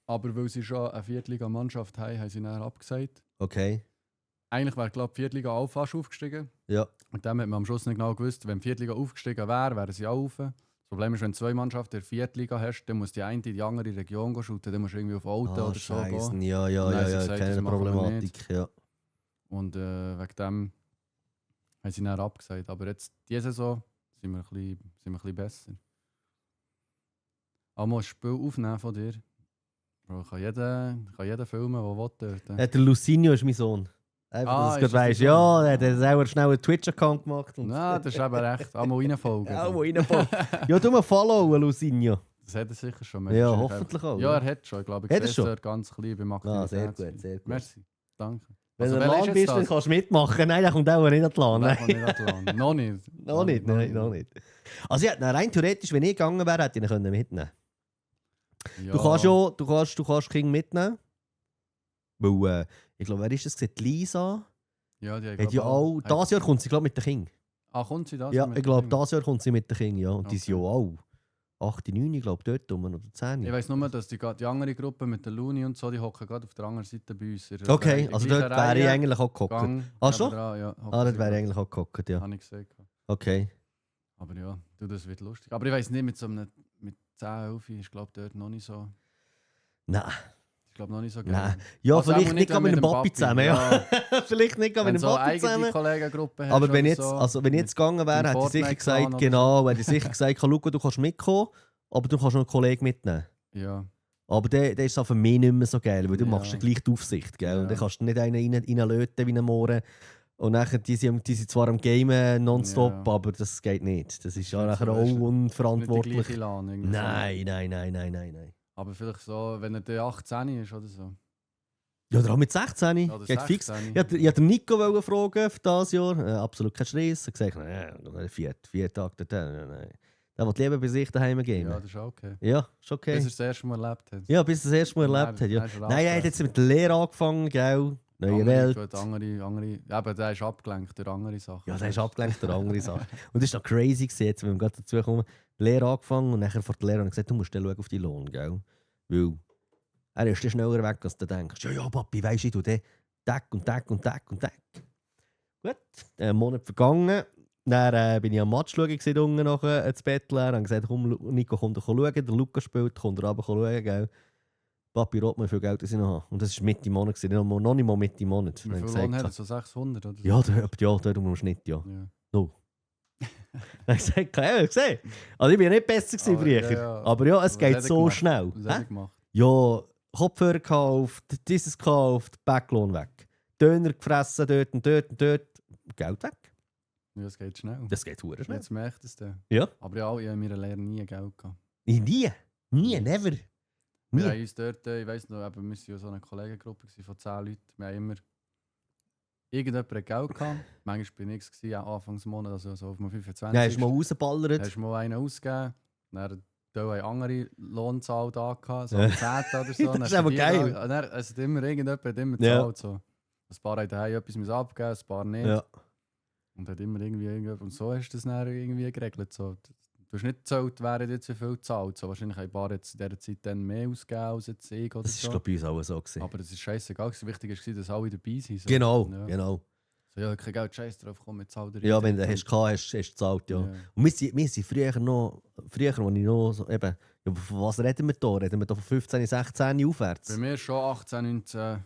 Aber weil sie schon eine Viertliga-Mannschaft haben, haben sie dann abgesagt. okay. Eigentlich wäre, glaube ich, die Viertliga auch fast aufgestiegen. Ja. Und dann hat man am Schluss nicht genau gewusst, wenn die Viertliga aufgestiegen wäre, wären sie auch rauf. Das Problem ist, wenn du 2 Mannschaften in der Viertliga hast, dann muss die eine in die andere Region shooten, dann musst du irgendwie auf Auto Ah, oder so Scheisse. gehen. Ja, ja, Dann ja, haben sie ja, gesagt, keine das machen wir Problematik. Ja. Und wegen dem haben sie dann abgesagt. Aber jetzt, diese Saison, sind wir ein bisschen besser. Aber muss ein Spiel aufnehmen von dir. Bro, kann jeder filmen, der will dort. Der Lucinho ist mein Sohn. Einfach, dass Ist du das weißt, dein ja, Sohn? der hat auch schnell einen Twitch-Account gemacht. Und Nein, das ist eben recht. Einmal reinfolgen. ja, wo reinfällt. Ja, du mal followen, Lucinho. Das hat er sicher schon. Ja, Wahrscheinlich hoffentlich auch. Ja, er hat schon. Ich glaube, ich Hat er sehe es schon? dort ganz klein beim Ah, sehr Aktivitätsfeed. gut, sehr gut. Merci. Danke. Wenn Also, du welcher ein ist Mann jetzt bist, dann das? kannst du mitmachen. Nein, der kommt auch nicht an die LAN. Nein, Nein. nicht atladen. Noch nicht. Noch nicht, nein, noch nicht. Also ja, rein theoretisch, wenn ich gegangen wäre, hätte ich ihn mitnehmen können. Ja. Du kannst King mitnehmen. Weil, ich glaube, wer ist das? Die Lisa. Ja, die Hat ja auch, dieses Jahr kommt sie, glaube ich, mit den King. Ah, kommt sie da? Ja, ich glaube, dieses Jahr kommt sie mit den King, ja. Und die sind ja Okay. auch 8, 9, glaube ich, dort rum, oder 10. Ich weiss nur, dass die andere Gruppe mit der Luni und so, die hocken gerade auf der anderen Seite bei uns. Okay, also dort wäre ich eigentlich auch gehockt. Ah, schon? Ja, Dort wäre ich eigentlich auch gehockt, ja. Habe ich gesehen. Okay. Aber ja, das wird lustig. Aber ich weiss nicht, mit 10, 11 ist glaube ich dort noch nicht so... Nein. Ich glaube noch nicht so geil. Nein. Ja, Also vielleicht auch nicht mit dem Papi zusammen, ja. Vielleicht nicht mit Wenn dem so Papi eigene zusammen. Kollegengruppe hast Aber wenn oder jetzt, so, also wenn ich jetzt gegangen wäre, hätte ich sicher Fortnite gesagt, oder genau, hätte ich sicher gesagt, schau, du kannst mitkommen, aber du kannst noch einen Kollegen mitnehmen. Ja. Aber der ist auch für mich nicht mehr so geil, weil du Ja. machst ja gleich die Aufsicht, gell? Ja. Und dann kannst du nicht einen reinlöten wie einen Mohren. Und nachher, die sind zwar am Gamen nonstop, Ja. aber das geht nicht. Das ist ja Nicht nachher so, auch weißt du, Nicht die unverantwortlich. gleiche LAN. irgendwie so. Nein. Aber vielleicht so, wenn er der 18 ist oder so. Ja, oder auch mit 16. Oder Geht fix. 16. Ich wollte den Nico fragen für dieses Jahr. Absolut kein Stress. Er hat gesagt, nein, 4 Tage dort. Nein. Der will lieber bei sich daheim gehen. Ja, das ist auch okay. Ja, ist okay. Bis er das erste Mal erlebt hat. Ja, bis er das erste Mal erlebt hat. Ja. Nein, er hat jetzt mit der Lehre angefangen, gell? Neue Welt. Gut, andere, aber der ist abgelenkt durch andere Sachen. Ja, der ist abgelenkt durch andere Sachen. Und das ist noch crazy gewesen, jetzt, wenn wir gerade dazu kommen. Die Lehre angefangen und nachher vor der Lehre gesagt, du musst dann schauen auf die Lohn, gell? Weil er ist dann schneller weg, als du denkst. Ja, Papi, weisst du, ich tue den Tag und Tag und Tag und Tag. Gut, ein Monat vergangen. Dann bin ich am Match schauen, unten nachher ins Bett leer. Und gesagt, komm, Nico, komm doch schauen. Der Lukas spielt, kommt runter schauen, gell? Papi rot mir, wie viel Geld ich noch habe. Und das war Mitte Monat, noch nicht mal Mitte Monat. Wie Dann viel Lohn gesagt, hat er? So 600 oder so? ja, dort um den Schnitt, ja. Ja. No. Dann gesagt, ja, gesehen. Also ich war ja nicht besser gewesen Aber, früher. ja. Aber ja, es Was geht hat er so gemacht? schnell. Was hat er gemacht? Ja, Kopfhörer gekauft, dieses gekauft, Backlohn weg. Döner gefressen, dort und dort und dort. Geld weg. Ja, es geht schnell. Das geht hure schnell. Jetzt merkt es der. Ja. Aber ja, ich habe in meiner Lehre nie Geld gehabt. Nie. Never. Wir haben Nie. uns dort, ich weiss noch, eben, wir waren ja so eine Kollegengruppe von 10 Leuten. Wir haben immer irgendjemand hat Geld gehabt. Manchmal bin ich es gewesen, auch Anfangsmonat, also so auf dem 25. Ja, hast du mal rausgeballert? Hast du mal einen ausgegeben. Dann da eine andere Lohnzahl da gehabt, so 10 oder so. Das ist aber geil. Dann, es hat immer irgendjemand hat immer Ja. gezahlt. So. Ein paar haben daheim etwas abgeben, ein paar nicht. Ja. Und hat immer irgendjemand. Und so hast du das dann irgendwie geregelt. So. Du hast nicht gezahlt, wer jetzt wie viel gezahlt. So, wahrscheinlich haben ein paar jetzt in dieser Zeit dann mehr ausgegeben als jetzt ich oder Das so. war bei uns auch so. Gewesen. Aber das ist scheißegal. Wichtig war, dass alle dabei sind. So. Genau, Ja. genau. So, ja, kein Geld, scheiß drauf, komm, jetzt zahl dir. Ja, wenn du hast gehabt hast du gezahlt, ja. Und wir sind früher, als ich noch so, eben, ja, von was reden wir da? Reden wir da von 15, 16 aufwärts? Bei mir schon 18, 19. Ja,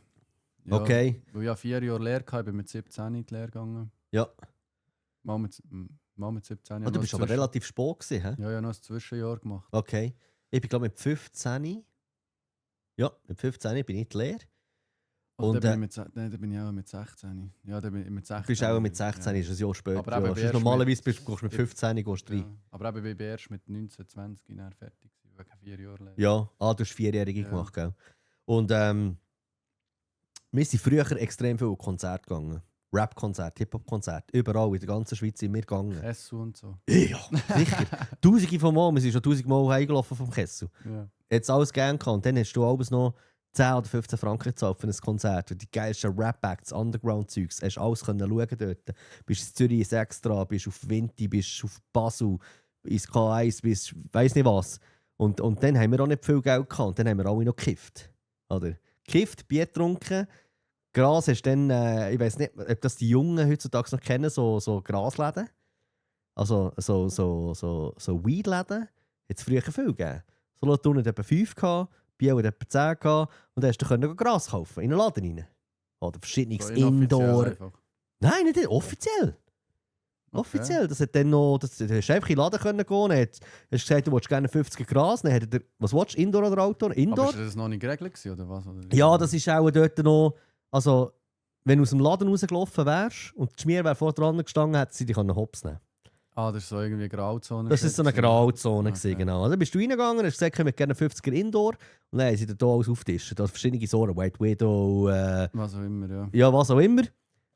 Okay. Weil ich 4 Jahre Lehre hatte, bin mit 17 in die Lehre gegangen. Ja. Mal mit 17. Du bist aber relativ spät gewesen, hä? Ja, noch ein Zwischenjahr gemacht. Okay. Ich bin glaube mit 15. Ja, mit 15 bin ich in die Lehre. Und Und, dann bin ich auch mit 16. Ja, dann bin ich mit 16. Du bist auch mit 16, Ja. ist ein Jahr später. Aber eben, Ja. erst Sonst normalerweise mit- gehst du mit 15 gehst du rein. Ja. Aber eben, ich bin erst mit 19, 20 dann fertig gewesen, wegen 4 Jahren Lehre. Ja, du hast 4-Jährige Ja. gemacht, gell? Und wir sind früher extrem viel Konzerte gegangen. Rap-Konzerte, Hip-Hop-Konzerte, überall in der ganzen Schweiz sind wir gegangen. Essen und so. Ja, sicher. Tausende von Mal, wir sind schon 1000 Mal heimgelaufen vom Kessel. Ja. Jetzt alles gern gehabt. Und dann hast du abends noch 10 oder 15 Franken gezahlt für ein Konzert. Und die geilsten Rap-Acts, Underground-Zeugs, hast alles können schauen dort. Bist in Zürich ins Extra, bist auf Vinti, bist auf Basel, ins K1, bist weiss nicht was. Und dann haben wir auch nicht viel Geld gehabt. Und dann haben wir alle noch gekifft. Oder? Gekifft, Bier getrunken. Gras hast dann, ich weiß nicht, ob das die Jungen heutzutage noch kennen, so Grasläden. Also so Weed-Läden. Hat es früher viel gegeben. So Leute unten etwa 5 gehabt, Biel hat etwa 10 gehabt. Und dann hast du Gras kaufen, in einen Laden rein. Oder verschiedenes So inoffiziell Indoor. einfach. Nein, nicht offiziell. Offiziell. Das hat dann noch, du hast einfach in den Laden können gehen. Dann hast gesagt, du willst gerne 50 Gras. Dann hat er, was willst du, Indoor oder Outdoor? Indoor? Aber ist das noch nicht geregelt gewesen, oder was? Oder? Ja, das ist auch dort noch. Also, wenn du aus dem Laden rausgelaufen wärst und die Schmier wäre vor dran gestanden, hätte sie dich hops nehmen. Ah, das ist so irgendwie eine Grauzone. Das war so eine Grauzone, Okay. genau. Also bist du reingegangen, hast gesagt, ich möchte gerne 50er Indoor. Und dann haben sie dir hier alles auftischen. Da verschiedene Sorten, White Widow, Was auch immer, ja. ja, was auch immer.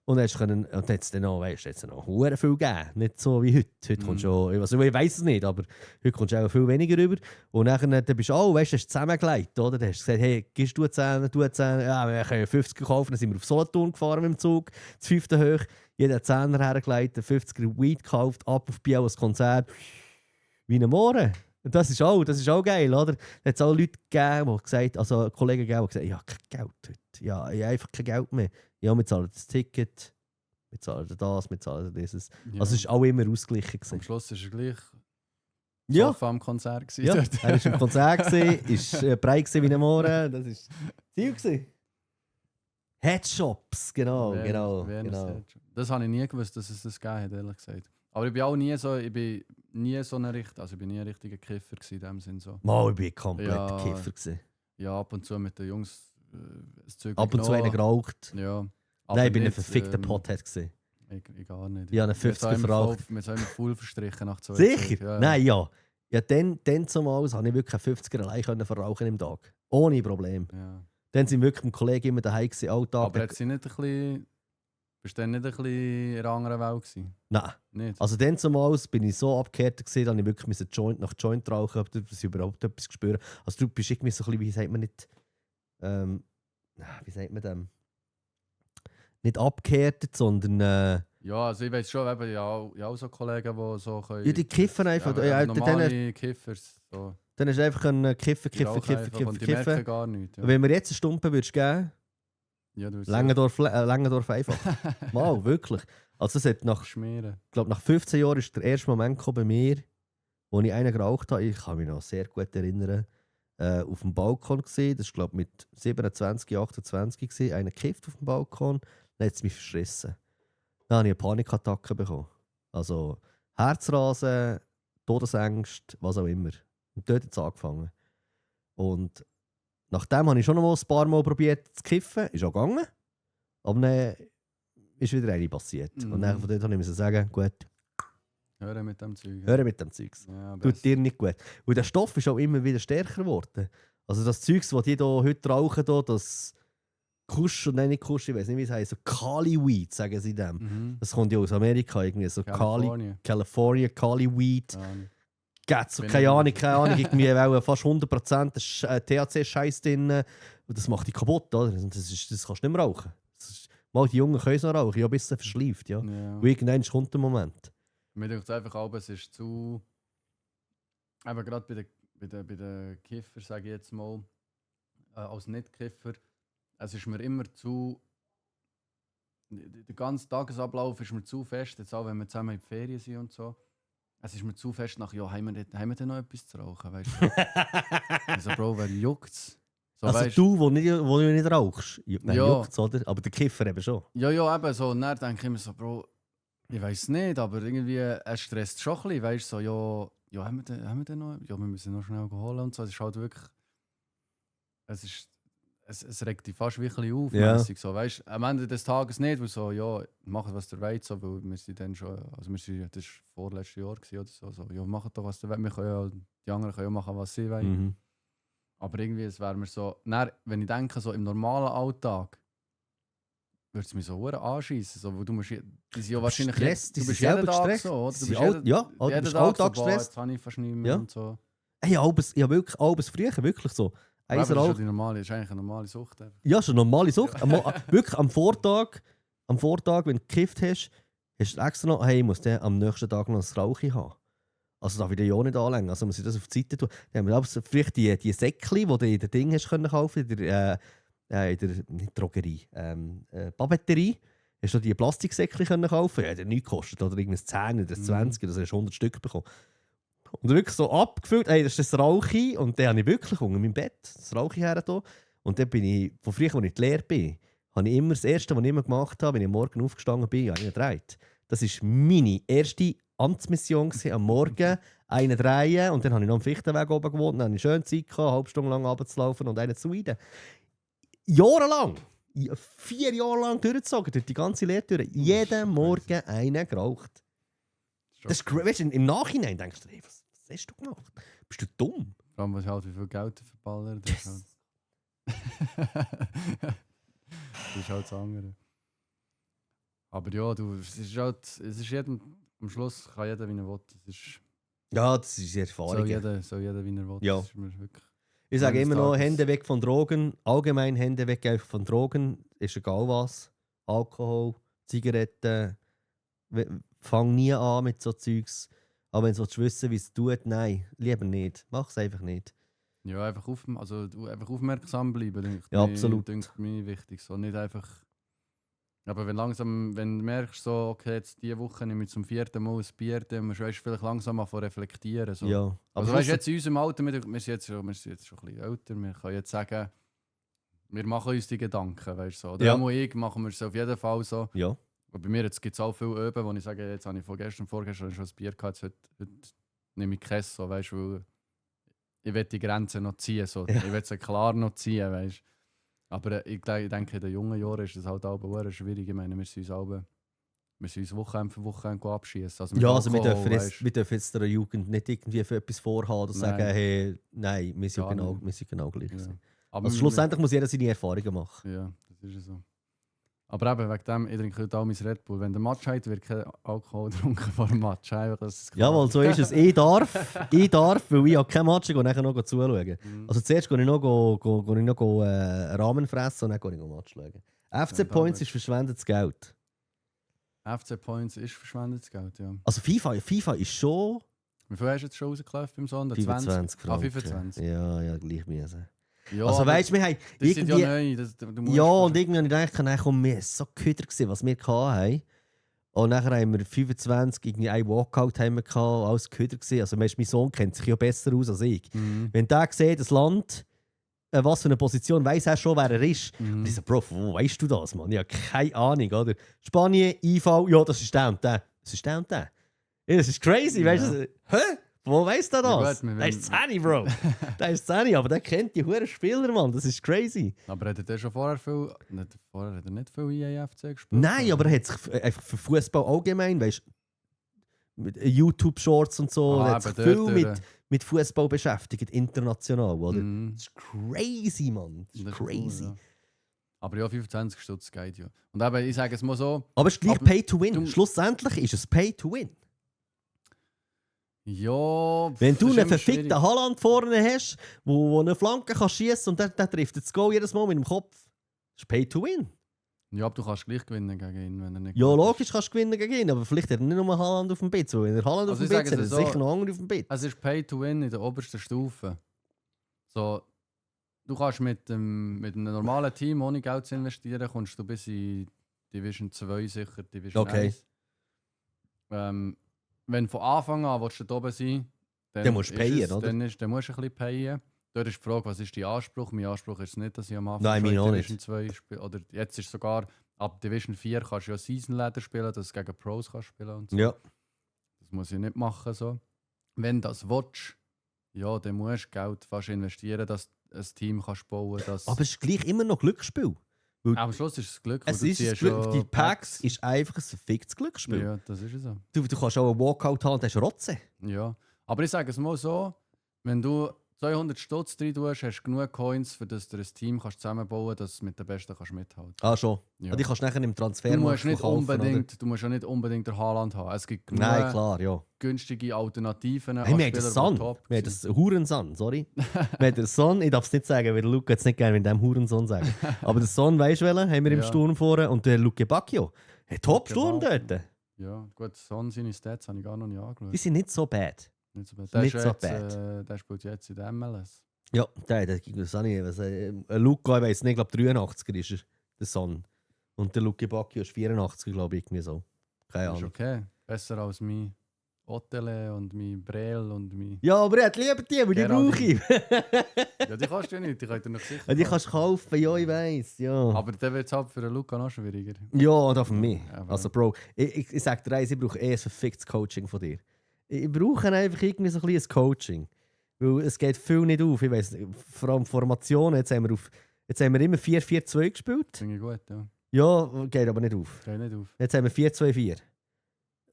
Und dann hat es dann noch, weißt du, jetzt noch hure viel gegeben. Nicht so wie heute. Heute kommst du also ich weiß es nicht, aber heute kommst du auch viel weniger rüber. Und dann bist du auch, weißt du, hast zusammengelegt, oder? Dann hast du gesagt, hey, gibst du 10, du 10, ja, wir können 50 kaufen. Dann sind wir auf Solothurn gefahren mit dem Zug, das 5. hoch. Jeder hat 10er hergelegt, 50er Weed gekauft, ab auf Biel, ein Konzert. Wie ein Mohren. Das ist auch geil, oder? Da hat es auch Leute gegeben, die gesagt, also Kollegen gegeben, die gesagt haben, ja, kein Geld heute. Ja, ich habe einfach kein Geld mehr. Ja, wir zahlen das Ticket, wir zahlen das, wir zahlen dieses. Ja. Also es war auch immer ausgeglichen. Am Schluss war er gleich Ja, Sofa am Konzert. Gewesen ja. dort. Er war im Konzert, war breit gewesen wie ein Mohren. Das war das Ziel. Gewesen. Headshops, genau. Das habe ich nie gewusst, dass es das gegeben hat, ehrlich gesagt. Aber ich bin auch nie so, eine ich bin nie ein richtiger Kiffer gewesen, in dem Sinn so. Mal, ich war komplett Ja. Kiffer. Gewesen. Ja, ab und zu mit den Jungs ein Zeug Ab und zu einen genommen. geraucht. Ja. Nein, ich bin ein nicht, verfickter Pothead. Gewesen. Ich gar nicht. Ich habe einen 50er verraucht. Wir sind immer voll verstrichen nach 2 Sicher? Ja. Nein, ja. Ja, dann zumal habe ich wirklich einen 50er allein können verrauchen im Tag. Ohne Problem. Ja. Dann sind wirklich mit dem Kollegen immer daheim gewesen, alltag. Aber hat sie nicht ein bisschen... Bist du dann nicht ein bisschen in einer anderen Welt gewesen? Nein. Nicht? Also dann zumal bin ich so abgekehrt gewesen, dass ich wirklich Joint nach Joint rauchen musste, dass ich überhaupt etwas spüren. Also du bist irgendwie so ein bisschen, wie sagt man nicht... wie sagt man dem? Nicht abgehärtet, sondern... Ja, also ich weiß schon, eben, ja auch so Kollegen, die so können... ja, die kiffen einfach. Ja, normale Kiffers. So. Dann hast du einfach einen Kiffen. Die merken gar nichts. Ja. Wenn mir jetzt eine Stunde würdest geben, Ja, du Längendorf einfach. Mal, wirklich. Also es hat schmieren. Ich glaube, nach 15 Jahren ist der erste Moment gekommen bei mir, wo ich einen geraucht habe. Ich kann mich noch sehr gut erinnern. Auf dem Balkon gesehen. Das war, glaube ich, mit 27, 28 gewesen. Einer gekifft auf dem Balkon. Dann hat es mich verschrissen. Dann habe ich eine Panikattacke bekommen. Also Herzrasen, Todesängste, was auch immer. Und dort hat es angefangen. Und nachdem habe ich schon noch mal ein paar Mal probiert zu kiffen. Ist auch gegangen. Aber dann ist wieder eine passiert. Und dann von dort habe ich sagen, gut, Hören mit dem Zeug. hören mit dem Zeugs. Ja, Tut dir nicht gut. Und der Stoff ist auch immer wieder stärker geworden. Also das Zeugs, das die hier heute rauchen, hier, das Kusch, nein, nicht Kusch, ich weiß nicht, wie es heißt, so Cali Weed, sagen sie dem. Mhm. Das kommt ja aus Amerika, irgendwie so California, Cali Weed. Ja. Geht's so, Bin keine ich Ahnung, irgendwie fast 100% THC-Scheiß drin. Und das macht dich kaputt, oder? Das kannst du nicht mehr rauchen. Mal, die Jungen können es noch rauchen, ich habe ein bisschen verschleift, ja. Und irgendwann kommt der Moment. Mir denkt einfach auch, es ist zu... Aber gerade bei den Kiffer, sage ich jetzt mal, als Nicht-Kiffer, es ist mir immer zu... Der ganze Tagesablauf ist mir zu fest, jetzt auch wenn wir zusammen in die Ferien sind und so. Es ist mir zu fest nach, ja, haben wir denn noch etwas zu rauchen, weißt du? Also Bro, wer juckt's? So, also weißt, du, wo nicht rauchst, dann Ja. juckt's, oder? Aber der Kiffer eben schon. Ja, eben so. Und dann denke ich immer so, Bro, ich weiß nicht, aber irgendwie, es stresst schon ein bisschen, weißt du, so, ja, haben wir denn noch? Ja, wir müssen noch schnell holen und so. Es ist halt wirklich, es regt dich fast wie ein bisschen auf, Ja. mässig, so, weißt du. Am Ende des Tages nicht, weil so, ja, macht was ihr wollt, so, weil wir sind dann schon, also das war vorletztes Jahr oder so, ja, macht doch was ihr wollt, wir können ja, die anderen können ja machen, was sie wollen. Mhm. Aber irgendwie, es wäre mir so, dann, wenn ich denke, so im normalen Alltag, würde es mich so anschießen. So, weil du musst, die sind ja wahrscheinlich gestresst, du die bist sind jeden selber Tag gestresst. so, oder? Sie sind du bist Alltag so, gestresst. jetzt habe ich fast nicht mehr Ja. und so. Hey, ich habe wirklich alles früher, wirklich so. Aber das ist, Rauch. schon die normale, ist eigentlich eine normale Sucht. Einfach. Ja, schon eine normale Sucht. Wirklich am Vortag, wenn du gekifft hast, hast du extra noch, hey, ich muss dann am nächsten Tag noch ein Rauchi haben. Also darf ich den ja nicht anlegen, also muss ich das auf die Seite tun. Dann haben wir aber vielleicht die Säckchen, die du in den Ding hast können kaufen, in der nicht Drogerie, Papeterie. Hast du die Plastiksäckchen können kaufen? Ja, die nichts gekostet, oder irgendein 10 oder 20, das hast du 100 Stück bekommen. Und wirklich so abgefüllt, hey, das ist das Rauchi. Und dann habe ich wirklich unter meinem Bett das Rauchi her. Und dann bin ich, von früher, als ich gelehrt bin, habe ich immer das Erste, was ich immer gemacht habe, wenn ich am Morgen aufgestanden bin, habe ich gedreht. Das war meine erste Amtsmission gewesen, am Morgen, einen drehen. Und dann habe ich noch am Fichtenweg oben gewohnt. Dann hatte ich schön Zeit gehabt, eine halbe Stunde lang runterzulaufen und einen zu weiden. Jahrelang, 4 Jahre lang durchgezogen, durch die ganze Lehrtür. Jeden Morgen einen geraucht. Das ist, weißt du, im Nachhinein denkst du, hey, was hast du gemacht? Bist du dumm? Vor allem, was halt wie viel Geld du verballert. Das ist halt das andere. Aber ja, es ist jedem, am Schluss kann jeder, wie er will. Ja, das ist Erfahrung. Soll jeder, wie er will. Ja. Das ist mir wirklich... Ich sage immer noch, Tages. Hände weg von Drogen. Allgemein Hände weg einfach von Drogen. Ist egal was. Alkohol, Zigaretten. Fang nie an mit so Zeugs. Aber wenn du wissen wie es tut, nein, lieber nicht. Mach es einfach nicht. Ja, einfach, einfach aufmerksam bleiben, denke Ja, absolut. Denkt mir wichtig. So, nicht einfach. Aber wenn du merkst, so, okay, jetzt diese Woche nehme ich zum 4. Mal ein Bier, dann musst du vielleicht langsam mal reflektieren. So. Ja. Also weißt du, jetzt in unserem Alter, wir sind jetzt schon ein bisschen älter, wir können jetzt sagen, wir machen uns die Gedanken, weißt du. So. Oder Ja. auch ich machen wir es auf jeden Fall so. Ja. Und bei mir gibt es auch viel Öben, wo ich sage, jetzt habe ich vorgestern schon ein Bier gehabt, heute nehme ich kein so, weißt du, weil ich will die Grenzen noch ziehen, so. Ja. Ich will sie klar noch ziehen, weißt du. Aber ich denke, in den jungen Jahren ist das halt auch schwierig. Ich meine, wir müssen uns Wochenende für Wochenende abschießen. Also wir dürfen jetzt der Jugend nicht irgendwie für etwas vorhaben oder sagen, hey, nein, wir sind genau gleich. Ja. Aber also schlussendlich muss jeder seine Erfahrungen machen. Ja, das ist so. Aber eben, wegen dem, ich trinke heute auch mein Red Bull. Wenn der Match hat, wird kein Alkohol getrunken vor dem Match. Jawohl, so ist es. Ich darf, weil ich habe kein Match, ich gehe nachher noch zuschauen. Also zuerst gehe ich noch Ramen fressen und dann gehe ich noch Match schauen. FC Points ist verschwendetes Geld. FC Points ist verschwendetes Geld, ja. Also FIFA ist schon... Wie viel hast du jetzt schon rausgelaufen beim Sonder? 25 Franken. 25? Ja, gleich müssen. Ja, also weißt du, wir haben das irgendwie... Ja, neu, ja, und irgendwie habe ich gedacht, komm, wir waren so gehütert, was wir hatten. Und nachher haben wir 25, irgendwie ein Walkout haben wir gehabt, alles gehütert. Also mein Sohn kennt sich ja besser aus als ich. Wenn der sieht, das Land, was für eine Position, weiss er schon, wer er ist. Und ich so, Bro, wo weißt du das, Mann? Ich habe keine Ahnung, oder? Spanien, IV, ja, das ist der und der. Das ist der und der. Ja, das ist crazy, weißt du? Hä? Wo weiss der das? Ja, gut, der ist 10, Bro. Der ist 10, aber der kennt die huren Spieler, Mann. Das ist crazy. Aber hat er schon vorher hat er nicht viel IAFC gespielt? Nein, aber er hat sich einfach für Fußball allgemein, weißt du, mit YouTube-Shorts und so, er hat sich viel mit Fußball beschäftigt, international, oder? Das ist crazy, Mann. Das ist crazy. Cool, ja. Aber ja, 25 Stutz geht ja. Und eben, ich sage es mal so. Aber es ist gleich Pay to Win. Schlussendlich ist es Pay to Win. Ja, wenn du einen verfickten Haaland vorne hast, wo eine Flanke kann schießen und der trifft das Goal jedes Mal mit dem Kopf, das ist Pay to Win. Ja, aber du kannst gleich gewinnen gegen ihn, wenn er nicht. Ja, logisch kannst du gewinnen gegen ihn, aber vielleicht hat er nicht nur Haaland auf dem Bitz. Wenn er Haaland auf dem Bitz hat, hat er sicher noch andere auf dem Bitz. Es ist Pay to Win in der obersten Stufe. So, du kannst mit einem normalen Team, ohne Geld zu investieren, kommst du bis in Division 2 sicher, Division 1. Wenn von Anfang an willst du da oben sein, dann musst du payen, oder? Dann musst du ein bisschen payen. Dort ist die Frage, was ist dein Anspruch? Mein Anspruch ist nicht, dass ich am Anfang Division 2 spiele. Oder jetzt ist sogar ab Division 4 kannst du ja Season Ladder spielen, dass du gegen Pros kannst spielen und so. Ja. Das muss ich nicht machen. So. Wenn du das willst, ja, dann musst du Geld fast investieren, dass du ein Team kannst bauen kannst. Aber es ist gleich immer noch Glücksspiel. Am Schluss ist es Glück. Es ist das Glück. Die Packs ist einfach ein verficktes Glücksspiel. Ja, das ist so. Du kannst auch einen Walkout haben und hast Rotze. Ja, aber ich sage es mal so, wenn du 200 Stutz drin tust, hast du genug Coins, für das du ein Team kannst zusammenbauen kannst, dass du mit den Besten kannst mithalten kannst. Ah, schon. Ja. Die kannst du nachher im Transfer du musst kaufen, ja nicht unbedingt den Haaland haben. Es gibt genug günstige Alternativen. Hey, wir haben den Son. Wir haben den Hurensohn, sorry. Wir haben den Son, ich darf es nicht sagen, weil der Luke jetzt nicht gerne mit dem Hurensohn sagen. Aber den Son, weißt du welchen, haben wir im Sturm vorne. Und der Luke Bacchio. Hey, Top-Sturm dort. Ja, gut, Son, seine Stats habe ich gar noch nicht angeschaut. Die sind nicht so bad. Nicht so bad. Der spielt jetzt in der MLS. Ja, das auch nicht. Luca, ich weiß nicht, ich glaube 83er ist er, der Son. Und der Luke Bacchio ist 84er, glaube ich, irgendwie so. Keine Ahnung. Ist okay. Besser als mein Otele und mein Brel und mein... Ja, aber er hat lieber die, aber die brauche ich. Ja, die kannst du ja nicht, die könnt ihr noch sicher die kannst du kaufen, ja, ich weiss, ja. Aber der wird es halt für den Luca noch schwieriger. Ja, und auch für mich. Ja, also Bro, ich sage dir eins, ich brauche ein verficktes Coaching von dir. Ich brauche einfach irgendwie so ein bisschen Coaching. Weil es geht viel nicht auf. Ich weiss, vor allem Formationen, jetzt haben wir immer 4-4-2 gespielt. Finde ich gut, ja. Ja, geht aber nicht auf. Geht nicht auf. Jetzt haben wir 4-2-4.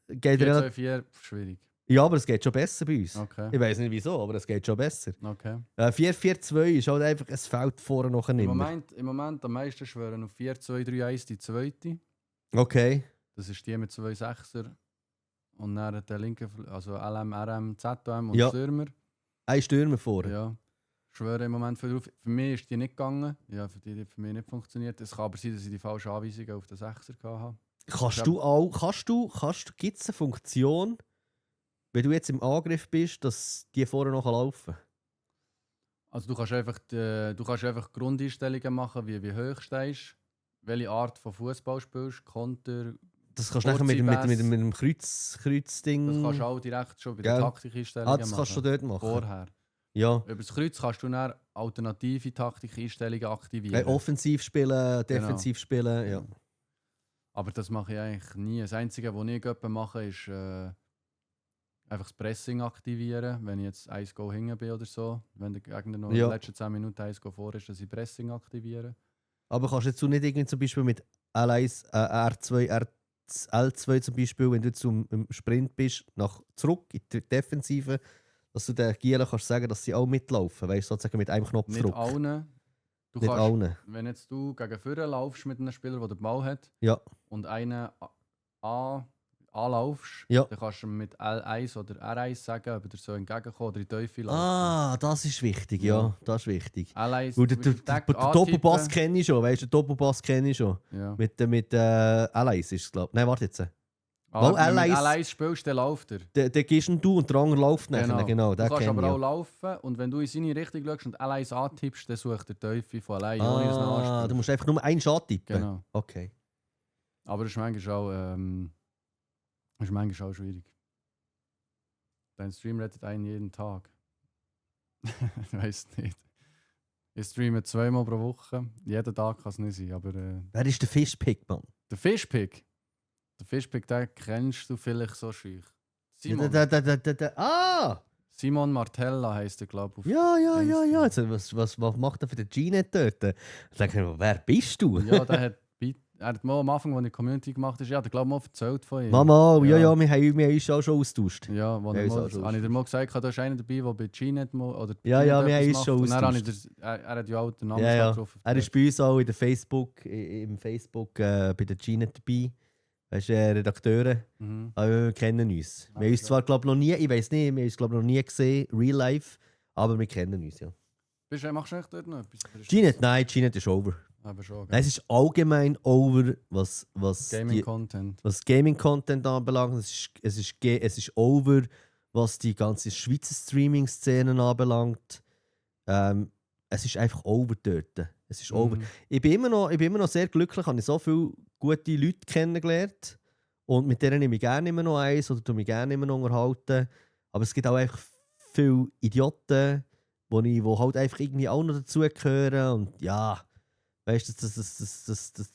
4-2-4, schwierig. Ja, aber es geht schon besser bei uns. Okay. Ich weiß nicht wieso, aber es geht schon besser. Okay. 4-4-2 ist halt einfach, es fällt vorne noch nicht mehr. Im Moment am meisten schwören auf 4-2-3-1 die zweite. Okay. Das ist die mit 2 Sechser. Und dann der linke, also LM, RM, ZM und Ja. Stürmer. Ein Stürmer vorne. Ja. Schwöre im Moment viel drauf. Für mich ist die nicht gegangen. Ja, für die hat für mich nicht funktioniert. Es kann aber sein, dass ich die falsche Anweisungen auf den Sechser hatte. Gibt es eine Funktion, wenn du jetzt im Angriff bist, dass die vorher noch laufen kann? Also du kannst einfach Grundeinstellungen machen, wie hoch du stehst, welche Art von Fußball spielst, Konter. Das kannst du nachher mit dem Kreuzding... Das kannst du auch direkt schon bei Gell? den Taktikeinstellungen machen. Das kannst du dort machen. Vorher. Ja. Über das Kreuz kannst du dann alternative Taktikeinstellungen aktivieren. Offensiv spielen, defensiv spielen, ja. Aber das mache ich eigentlich nie. Das Einzige, was ich mache, ist einfach das Pressing aktivieren. Wenn ich jetzt 1 Go hinten bin oder so, wenn der Gegner noch in den letzten 10 Minuten 1 Go vor ist, dass ich Pressing aktiviere. Aber kannst du jetzt nicht irgendwie zum Beispiel mit L1, R2, L2 zum Beispiel, wenn du zum Sprint bist, zurück in die Defensive, dass du den Gielen kannst sagen, dass sie auch mitlaufen, weißt du, sozusagen mit einem Knopfdruck. Nicht allen. Du nicht kannst, allen. Wenn jetzt du gegen vorne laufst mit einem Spieler, der den Ball hat, Ja. und einen anlaufst, Ja. dann kannst du mit L1 oder R1 sagen, ob er so entgegenkommt oder in die Teufel laufen. Ah, das ist wichtig, ja. Das ist wichtig. L1, Weil den Doppelpass kenne ich schon, weißt du, den Doppelpass kenne ich schon. Ja. Mit L1 ist es, glaube ich. Nein, warte jetzt. Wenn du L1 mit L1 spielst, dann läuft er. Der gehst du und der andere läuft nachher, genau. Du kannst aber auch laufen und wenn du in seine Richtung schaust und L1 antippst, dann sucht der Teufel von allein, ohne dass du anspielst. Du musst einfach nur einen Shot tippen? Genau. Okay. Aber das ist manchmal auch schwierig. Dein Stream rettet einen jeden Tag. Ich weiß nicht. Ich streame 2-mal pro Woche. Jeden Tag kann es nicht sein, aber... Wer ist der Fishpick, Mann? Der Fishpick? Der Fishpick, den kennst du vielleicht so schüch. Simon. Simon Martella heisst er, glaube ich. Ja. Jetzt, was macht er für den G-Net dort? Da denke ich mir, wer bist du? Ja, er hat mal am Anfang, als die Community gemacht ist, ja, der glaube ich mal erzählt von ihm. Mama, ja, wir haben uns auch schon austauscht. Ja, habe ich dir mal gesagt, da ist einer dabei, der bei G-Net oder ja, wir haben uns schon austauscht. Er hat ja auch den Namen drauf. Er ist bei uns auch in der im Facebook bei der G-Net dabei. Weißt du, Redakteure. Aber wir kennen uns. Wir haben uns zwar, glaube ich, noch nie, ich weiß nicht, wir haben uns, glaube ich, noch nie gesehen, real life, aber wir kennen uns, ja. Machst du echt dort noch etwas? G-Net, nein, G-Net ist over. Aber schon, nein, es ist allgemein over, was Gaming-Content anbelangt. Es ist over, was die ganze Schweizer Streaming-Szene anbelangt. Es ist einfach over dort. Es ist over. Ich bin immer noch sehr glücklich, habe ich so viele gute Leute kennengelernt. Und mit denen nehme ich gerne immer noch eins oder tue mich gerne immer noch unterhalten. Aber es gibt auch einfach viele Idioten, die halt einfach irgendwie auch noch dazugehören. Und ja, weißt du,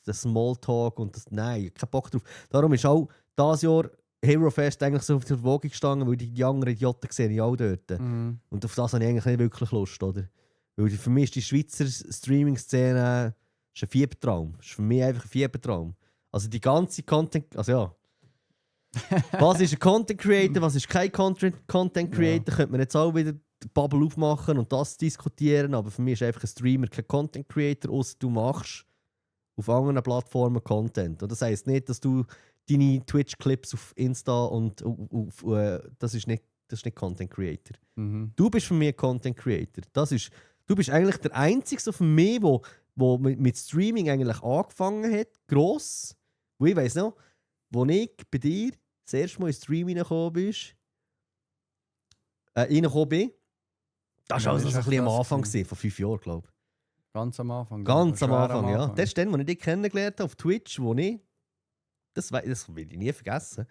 das Smalltalk und das. Nein, ich habe keinen Bock drauf. Darum ist auch dieses Jahr Hero Fest eigentlich so auf der Waage gestanden, weil die anderen Idioten sehe ich auch dort. Und auf das habe ich eigentlich nicht wirklich Lust, oder? Weil für mich ist die Schweizer Streaming-Szene ein Fiebertraum. Das ist für mich einfach ein Fiebertraum. Also die ganze Content... Also ja. Was ist ein Content Creator, was ist kein Content Creator, könnte man jetzt auch wieder die Bubble aufmachen und das diskutieren, aber für mich ist einfach ein Streamer kein Content Creator, außer du machst auf anderen Plattformen Content. Und das heisst nicht, dass du deine Twitch-Clips auf Insta und das ist nicht Content Creator. Du bist für mich Content Creator. Du bist eigentlich der Einzige für mich, der mit Streaming eigentlich angefangen hat, gross. Wo ich weiss noch, wo ich bei dir das erste Mal ins Stream reingekommen bin, das war also so ein bisschen am Anfang, vor 5 Jahren, glaube ich. Ganz am Anfang. Ganz am Anfang, ja. Das ist dann, als ich dich kennengelernt habe auf Twitch, wo ich, das will ich nie vergessen,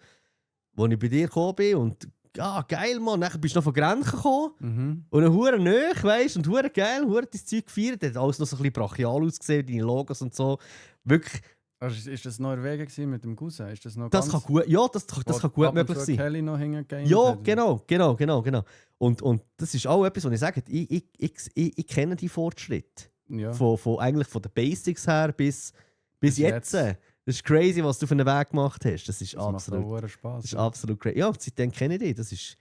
wo ich bei dir gekommen bin und ja, geil, Mann. Dann bist du noch von Grenchen gekommen. Und dann hure nöch, weißt du, und hure geil, hure dein Zeug gefeiert. Das hat alles noch so ein bisschen brachial ausgesehen, deine Logos und so. Wirklich. Also, ist das Norwegen mit dem Cousin? Ist das noch das kann gut, ja, das kann gut möglich sein. Kelly noch ja, genau. Und das ist auch etwas, was ich sage, ich kenne die Fortschritte. Ja. Eigentlich von den Basics her bis jetzt. Das ist crazy, was du für einen Weg gemacht hast. Das ist absolut Spaß. Das ist absolut crazy. Ja, seitdem kenne ich dich. Das ist.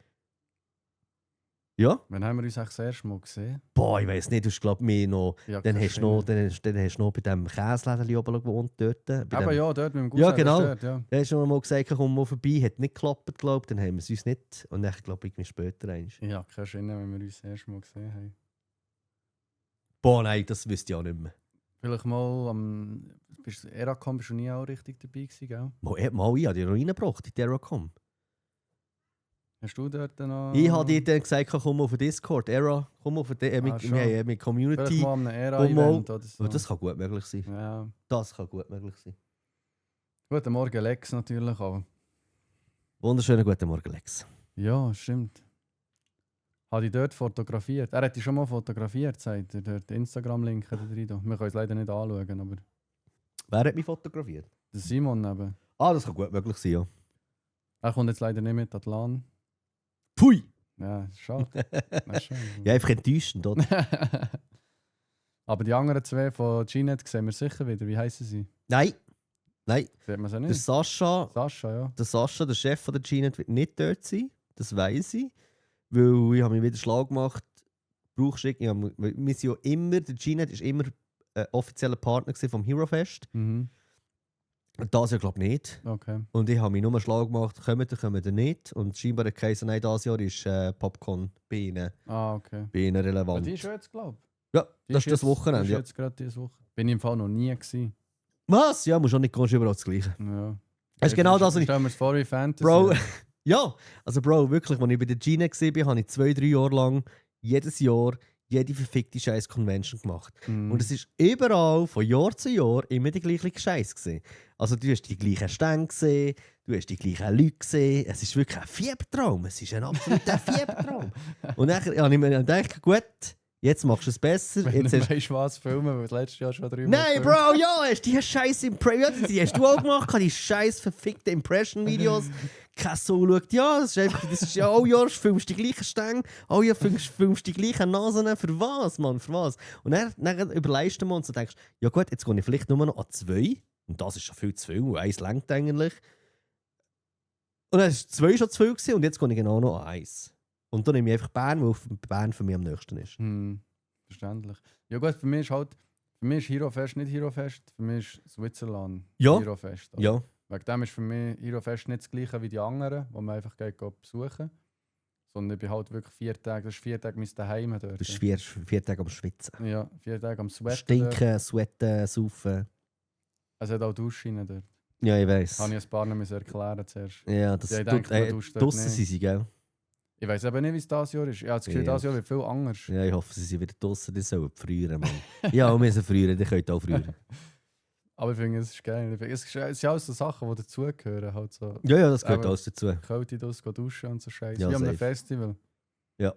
Ja. Wann haben wir uns das erste Mal gesehen? Boah, ich weiß nicht. Du glaubst mir noch. Ja, dann hast du noch bei dem Käseläden oben gewohnt dort. Aber ja, dort mit dem Cousin. Ja, genau. Dann hast du mal gesagt, komm mal vorbei. Hat nicht geklappt, glaube ich. Dann haben wir es uns nicht. Und dann glaube ich, später eins. Ja, keine Schiene, wenn wir uns das erste Mal gesehen haben. Boah, nein, das wüsste ich auch nicht mehr. Vielleicht mal Eracom bist du nie auch richtig dabei gewesen, gell? Mal, ich habe dich noch reingebracht in die Eracom. Hast du dort noch... Ich habe dir dann gesagt, komm auf den Discord, Era, komm auf den, schon. wir haben mit Community. Vielleicht mal an einem Ära-Event oder so. Oh, das kann gut möglich sein. Ja. Das kann gut möglich sein. Guten Morgen, Lex, natürlich auch. Wunderschönen guten Morgen, Lex. Ja, stimmt. Habe ich dort fotografiert? Er hat dich schon mal fotografiert, sagt er. Dort Instagram-Link da drin. Wir können es leider nicht anschauen, aber... Wer hat mich fotografiert? Der Simon eben. Ah, das kann gut möglich sein, ja. Er kommt jetzt leider nicht mit an die LAN. Pfui! Ja, schade. Nein, schon. Ja, einfach enttäuschend, oder? Aber die anderen zwei von Gnet sehen wir sicher wieder. Wie heissen sie? Nein. Nein. Sieht man sie Der nicht? Sascha, Sascha, ja. der Chef von der Gnet, wird nicht dort sein. Das weiss ich. Weil ich habe mich wieder schlau gemacht. Brauchst du irgendwie... Wir sind ja immer... Der Gnet war immer offizieller Partner vom Hero Fest. Mhm. Das ja, glaube ich, nicht. Okay. Und ich habe mich nur schlau gemacht, kommen ihr nicht. Und scheinbar hat geheißen, nein, dieses Jahr ist Popcorn bei ihnen Okay. relevant. Aber die ist schon jetzt, glaube Ja, ich. das ist das Wochenende. Die ist Ja. jetzt gerade diese Woche. Bin ich im Fall noch nie gewesen. Was? Ja, musst auch nicht gehen, ist überall das Gleiche. Ja. Das ist genau das, was ich... Stell mir das vor wie Fantasy. Bro, ja, also Bro, wirklich, als ich bei der Gina war, habe ich 2-3 Jahre lang jedes Jahr jede verfickte scheiß Convention gemacht. Mhm. Und es ist überall, von Jahr zu Jahr, immer die gleiche Scheiß gewesen. Also du hast die gleichen Stände gesehen, du hast die gleichen Leute gesehen. Es ist wirklich ein Fiebertraum. Es ist ein absoluter Fiebertraum. Und dann habe ich mir gedacht, gut, jetzt machst du es besser. Wenn Jetzt du hast... weißt, was filmen, weil das letztes Jahr schon drüber Nein, Bro, ja, hast die scheiß Impression, die hast du auch gemacht, die scheiß verfickte Impression-Videos. Kein so schaut, ja, das ist ja all Jahr filmst du die gleichen Stänge, all Jahr filmst du die gleichen Nasen, für was, Mann, für was? Und dann überlegst du mal und so denkst, ja gut, jetzt gehe ich vielleicht nur noch an 2, und das ist schon viel zu viel, 1 längt eigentlich. Und dann war 2 schon zu viel gewesen, und jetzt gehe ich genau noch an 1. Und dann nehme ich einfach Bern, weil Bern für mich am nächsten ist. Verständlich. Ja gut, für mich ist Hero Fest nicht Hero Fest, für mich ist Switzerland Ja. Hero Fest. Ja. Wegen dem ist für mich Hero Fest nicht das gleiche wie die anderen, wo man einfach geht besuchen. Sondern ich bin halt wirklich 4 Tage, das ist 4 Tage mein Daheim dort. Du bist 4 Tage am Schwitzen. Ja, 4 Tage am Sweaten. Stinken, sweaten, saufen. Es hat auch Duschen dort. Ja, ich weiss. Kann ich ein paar nicht erklären zuerst. Ja, das Ja, ich denke, man duscht dort draussen nicht. sind sie, gell? Ich weiß eben nicht, wie es dieses Jahr ist. Ich habe das Gefühl, Ja. dieses Jahr wird viel anders. Ja, ich hoffe, sie sind wieder draussen, die sollen frieren, Mann. Ja, wir müssen frieren, die könnt auch frieren. Aber ich finde, es ist geil. Es sind alles so Sachen, die dazugehören. Halt so Ja, ja, das gehört Aber- alles dazu. kalte Dusche, duschen und so Scheiße. Ja, Wie an einem safe. Festival. Ja.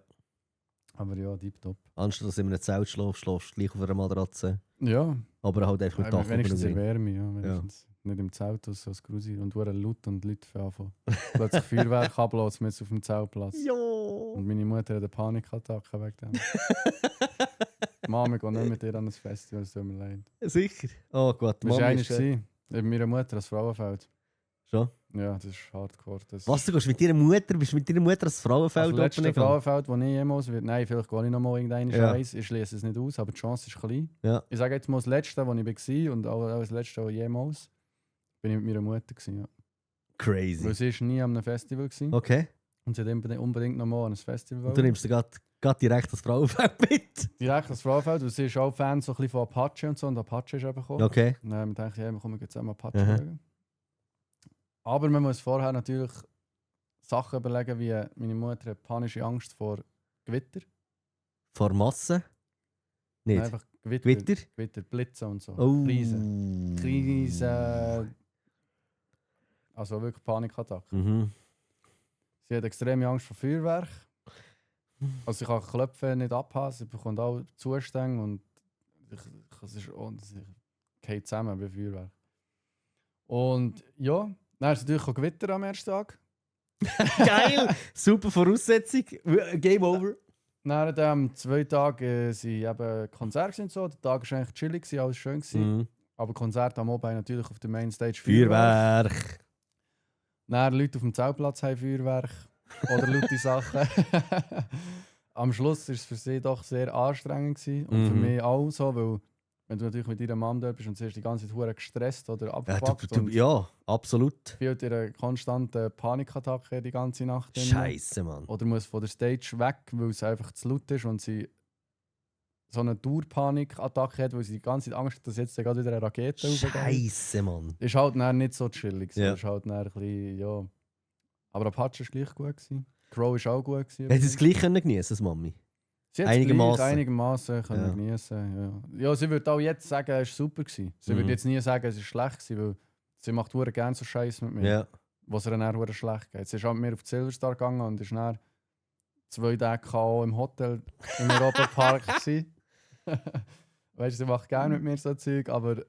Aber ja, tipptopp. Anstatt dass du in einem Zelt schläfst, schläfst du gleich auf einer Matratze. Ja, Aber halt einfach mit Dach über wenigstens in dem der Wärme. Ja, wenigstens. Nicht im Zelt, so als Grusi. Und wurde laut und Leute fangen plötzlich Feuerwerk ablassen mit auf dem Zeltplatz. Ja. Und meine Mutter hat eine Panikattacke wegen dem. Mama, ich gehe nicht mit dir an das Festival, es tut mir leid. Sicher. Oh Gott, Das war Mami eigentlich mit meiner Mutter als Frauenfeld. Schon? Ja, das ist hardcore. Das Was, du gehst mit deiner Mutter, bist mit deiner Mutter als das Frauenfeld letzte open Frauenfeld, das ich jemals wird. Nein, vielleicht gehe ich noch mal irgendeine Ja. Scheiß. Ich schließe es nicht aus, aber die Chance ist klein. Ja. Ich sage jetzt mal das letzte, wo ich war und auch das letzte jemals, bin ich mit meiner Mutter gewesen, ja. Weil Crazy. sie ist nie an einem Festival gewesen. Okay. Und sie hat unbedingt noch mal an ein Festival. Und du nimmst du gerade direkt das Frauenfeld mit. Direkt das Frauenfeld, weil sie ist auch Fan so ein bisschen von Apache und so, und Apache ist eben gekommen. Okay. Und dann haben wir gedacht, ja, wir kommen jetzt zusammen Apache Aha. schauen. Aber man muss vorher natürlich Sachen überlegen, wie meine Mutter hat panische Angst vor Gewitter. Vor Masse? Nicht. Nein, einfach Gewitter. Gewitter? Gewitter, Blitze und so. Oh. Kreise. Also wirklich Panikattacken. Mhm. Sie hat extreme Angst vor Feuerwerk. Also sie kann Klopfen nicht abhaben, sie bekommt auch Zustände und sie geht zusammen bei Feuerwerk. Und ja, dann ist es natürlich auch Gewitter am ersten Tag. Geil! Super Voraussetzung. Game over. Nach dem 2 Tagen sind eben Konzerte und so. Der Tag war eigentlich chillig, alles schön. Mhm. Aber Konzerte am Abend natürlich auf der Mainstage Feuerwerk. Dann Leute auf dem Zeltplatz haben Feuerwerk oder laute Sachen. Am Schluss war es für sie doch sehr anstrengend gewesen. Und für Mhm. mich auch so, weil wenn du natürlich mit deinem Mann dort bist und sie ist die ganze Zeit verdammt gestresst oder Ja, abgefuckt und ja, absolut. fühlt ihr eine konstante Panikattacke die ganze Nacht. drin. Scheiße, Mann. Oder muss von der Stage weg, weil es einfach zu laut ist und sie so eine Dauerpanikattacke hat, weil sie die ganze Zeit Angst hat, dass jetzt gerade wieder eine Rakete raufgeht. Scheiße, Mann. Ist halt dann nicht so chillig. Ja. Ist halt dann ein bisschen, ja. Aber Apache war gleich gut gewesen. Crow war auch gut. Hätte sie es gleich geniessen, das Mami? Sie hat es einigermaßen geniessen. Ja, sie würde auch jetzt sagen, es war super. Sie würde jetzt nie sagen, es war schlecht, weil sie macht gerne so Scheiß mit mir. Ja. Was ihr dann schlecht geht. Sie ist auch mit mir auf die Silverstar gegangen und ist dann 2 Tage K.O. im Hotel im Europapark gsi. Weißt du, sie macht gerne mit mir so Zeug, aber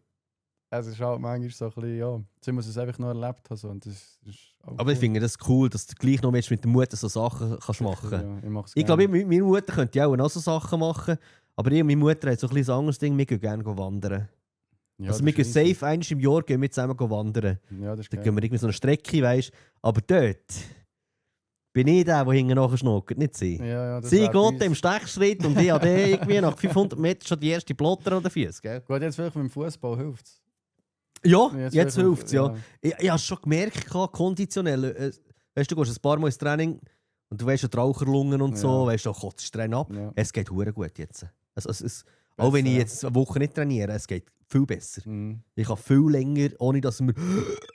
es ist halt manchmal so ein bisschen, ja, sie muss es einfach nur erlebt haben. So, und das ist Aber cool. ich finde das cool, dass du gleich noch mit der Mutter so Sachen kannst machen kannst. Ja, ich glaube, meine Mutter könnte auch noch so Sachen machen, aber ich und meine Mutter haben so ein bisschen ein anderes Ding, wir gehen gerne wandern. Ja, also wir gehen safe, einmal im Jahr gehen wir zusammen wandern. Ja, das ist Dann gehen wir irgendwie so eine Strecke, weißt du. Aber dort bin ich der hinten nachher schnuckert, nicht sie. Ja, das sie geht im Stechschritt und ich habe irgendwie nach 500 Metern schon die erste Plotter an den Füßen, gell? Gut, jetzt vielleicht mit dem Fußball hilft es. Ja, jetzt hilft es, ja. Ich habe es schon gemerkt, konditionell. Weißt du, du gehst ein paar Mal ins Training und du weißt ja die Raucherlungen und so, weißt du, kotzt Training ab. Ja. Es geht hure gut jetzt. Auch wenn ich jetzt eine Woche nicht trainiere, es geht viel besser. Ich kann viel länger, ohne dass wir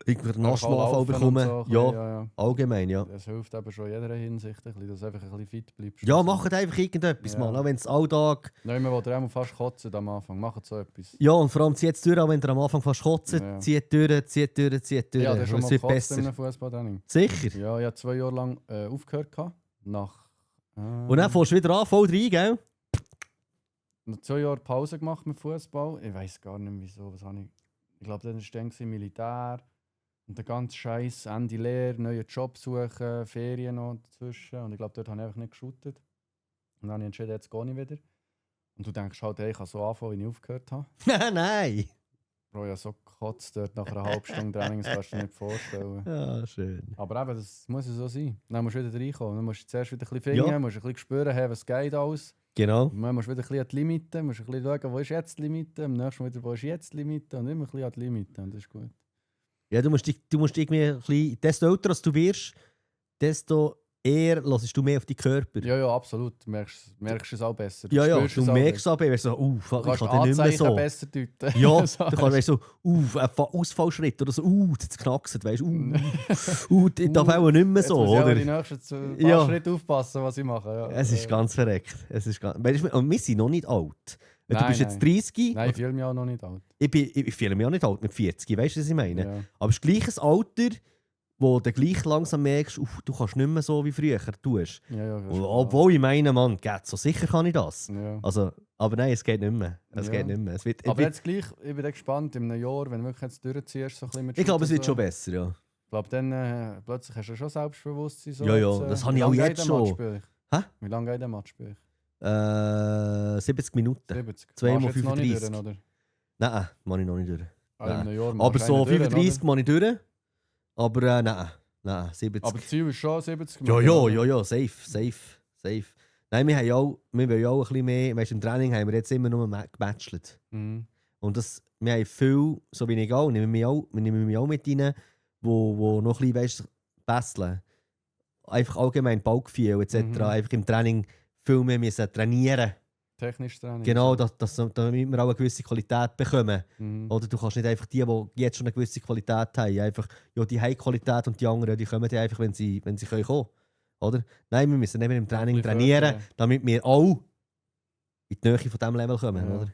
einen Nassschlaf bekommen. So, ja, allgemein, ja. Das hilft aber schon in jeder Hinsicht, dass du einfach ein bisschen fit bleibst. Ja, macht einfach irgendetwas, Mann. Auch wenn es alltag... Nein, man will fast kotzen am Anfang. Macht so etwas. Ja, und vor allem zieht es durch, auch wenn ihr am Anfang fast kotzt. Zieht durch. Ja, das ist schon mal gekotzt in einem Fußballtraining. Sicher? Ja, ich habe 2 Jahre lang aufgehört. Und dann fährst du wieder an, voll rein, gell? Noch 2 Jahre Pause gemacht mit Fußball. Ich weiß gar nicht wieso. Ich glaube, dann war es Militär. Und der ganze Scheiß, Ende Lehre, neuen Job suchen, Ferien noch dazwischen. Und ich glaube, dort habe ich einfach nicht geshootet. Und dann habe ich entschieden, jetzt gehe ich wieder. Und du denkst halt, ich kann so anfangen, wie ich aufgehört habe. Nein! Bro, ich habe so gekotzt dort nach einer halben Stunde Training, das kannst du dir nicht vorstellen. Ja, schön. Aber eben, das muss ja so sein. Dann musst du wieder reinkommen. Dann musst du zuerst wieder ein bisschen finden, musst ein bisschen spüren, hey, was geht aus. Genau. Und dann musst du wieder ein bisschen an die Limite, musst ein bisschen schauen, wo ist jetzt die Limite, am nächsten Mal wieder, wo ist jetzt die Limite und immer ein bisschen an die Limite und das ist gut. Ja, du musst irgendwie ein bisschen, desto älter du wirst, desto eher hörst du mehr auf deinen Körper. Ja, absolut. Du merkst es auch besser. Du merkst es auch besser. So, ich kann nicht mehr so. Besser deuten. Ja, du kannst so, ein Ausfallschritt oder so, jetzt knackst, weißt du, ich darf auch nicht mehr so, jetzt oder? Ich die nächsten paar Schritte aufpassen, was ich mache. Ja. Es ist ganz verreckt. Und wir sind noch nicht alt. Du bist jetzt 30. Nein, ich fühle mich auch noch nicht alt. Ich fühle mich auch nicht alt mit 40, weißt du, was ich meine? Ja. Aber es ist gleich ein Alter, wo du gleich langsam merkst, du kannst nicht mehr so wie früher tust. Ja, obwohl ich meine, Mann, geht so sicher kann ich das. Ja. Also, aber nein, es geht nicht mehr. Aber jetzt gleich, ich bin gespannt, in einem Jahr, wenn du wirklich jetzt durchziehst, so ein bisschen mit ich glaube, es wird schon besser, ja. Ich glaube, dann plötzlich hast du schon Selbstbewusstsein. So ja, das habe ich auch jetzt schon. Hä? Wie lange geht der Match bei euch? 70 Minuten. 70. 2x35. Oder? Nein, mache ich noch nicht durch. Aber so 35 mache ich durch. Aber nein, 70. Aber das Ziel ist schon 70 Minuten. Ja, safe. Nein, wir wollen ja auch ein bisschen mehr. Weißt, im Training haben wir jetzt immer nur gematchelt. Mhm. Und wir haben viel, so wie ich auch, nehmen wir mich auch mit rein, wo noch ein bisschen basteln. Einfach allgemein Bauchgefühl etc. Einfach im Training viel mehr müssen trainieren. Technisch Training. Genau, damit wir auch eine gewisse Qualität bekommen. Oder du kannst nicht einfach die jetzt schon eine gewisse Qualität haben, einfach, ja, die haben Qualität und die anderen, die kommen einfach, wenn sie kommen können. Oder? Nein, wir müssen eben im Training trainieren, damit wir auch in die Nähe von diesem Level kommen. Ja. Oder?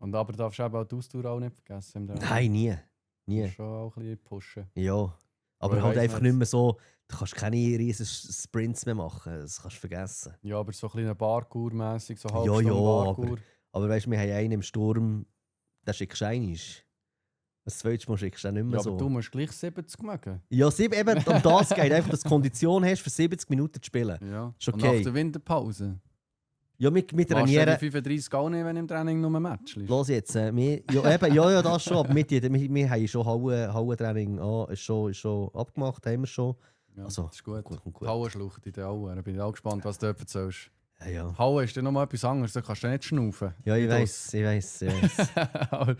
Und aber darfst du auch die Ausdauer auch nicht vergessen. Nein, nie. Du musst schon auch ein bisschen pushen. Ja, aber halt einfach nicht mehr so. Du kannst keine riesen Sprints mehr machen, das kannst du vergessen. Ja, aber so ein bisschen Parkour-mässig, so halb Parkour. Aber weißt du, wir haben einen im Sturm, der schickst du einmal. Das zweite Mal schickst du nicht mehr so. Aber du musst gleich 70 machen. Ja, eben um das geht. Einfach, dass du Condition hast, für 70 Minuten zu spielen. Ja, ist okay. Und nach der Winterpause? Ja, wir trainieren... Machst du 35 auch nicht, wenn du im Training nur ein Match liest? Los jetzt, ja, das schon. Aber wir haben schon Hauentraining ist schon abgemacht, haben wir schon. Ja, also, das ist gut. Hauenschlucht in der Aue. Da bin ich auch gespannt, was du dort erzählst. Ja. Hauen ist dann nochmal etwas anderes, da kannst du nicht schnaufen. Ja, ich weiss. Aber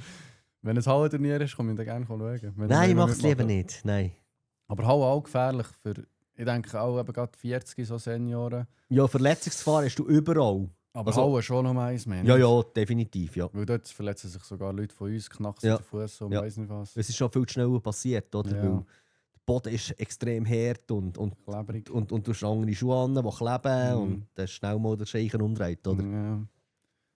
wenn es Hauen-Turnier ist, komme ich da gerne schauen. Nein, ich mache es lieber nicht. Nein. Aber Hauen auch gefährlich für, ich denke auch eben gerade 40 so Senioren. Ja, Verletzungsgefahr hast du überall. Aber Hauen schon noch eins mehr. Ja, definitiv, ja. Weil dort verletzen sich sogar Leute von uns, knacksen den Fuß und weiss nicht was. Es ist schon viel schneller passiert, oder? Ja. Weil Boden ist extrem hart und Klebrig. du hast andere Schuhe an, die kleben und dann ist schnell mal der Scheichen umdreht, oder? Ja.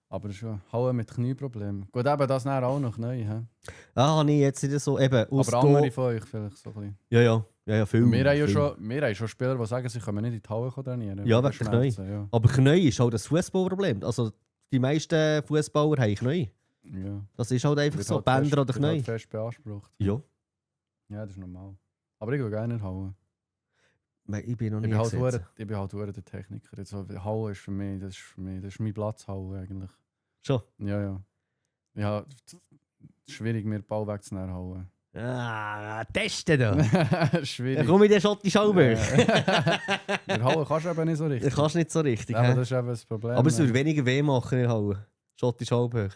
Aber schon Hauen mit Knieproblemen. Gut, eben das dann auch noch neu. He? Nee, jetzt nicht so eben Aber andere von euch vielleicht so ein bisschen. Ja, viel. Wir haben ja viel. wir haben schon Spieler, die sagen, sie können nicht in die Hauen trainieren. Ja, wegen wegen Knie. Schmerzen, ja. Aber Knie ist halt das Fußballproblem. Also die meisten Fußballer haben Knie. Ja. Das ist halt einfach Wird so, halt Bänder oder fest, wird Knie. halt fest beansprucht. Ja. Ja, das ist normal. Aber ich will gerne nicht hauen. Ich bin noch Ich nie bin halt gesetzt. verdammt der Techniker. Jetzt, hauen ist für mich, das ist mein Platz hauen eigentlich. Schon. Ja. Ja, schwierig mir den Ball wegzunehmen hauen. Testen da. Schwierig. Dann komme ich in den schottischen Schauberg. Der Hauen kannst du eben nicht so richtig. Das kannst du nicht so richtig. Aber hä? das ist eben das Problem. Aber es würde weniger weh machen in Hauen. Schottisch Schauberg.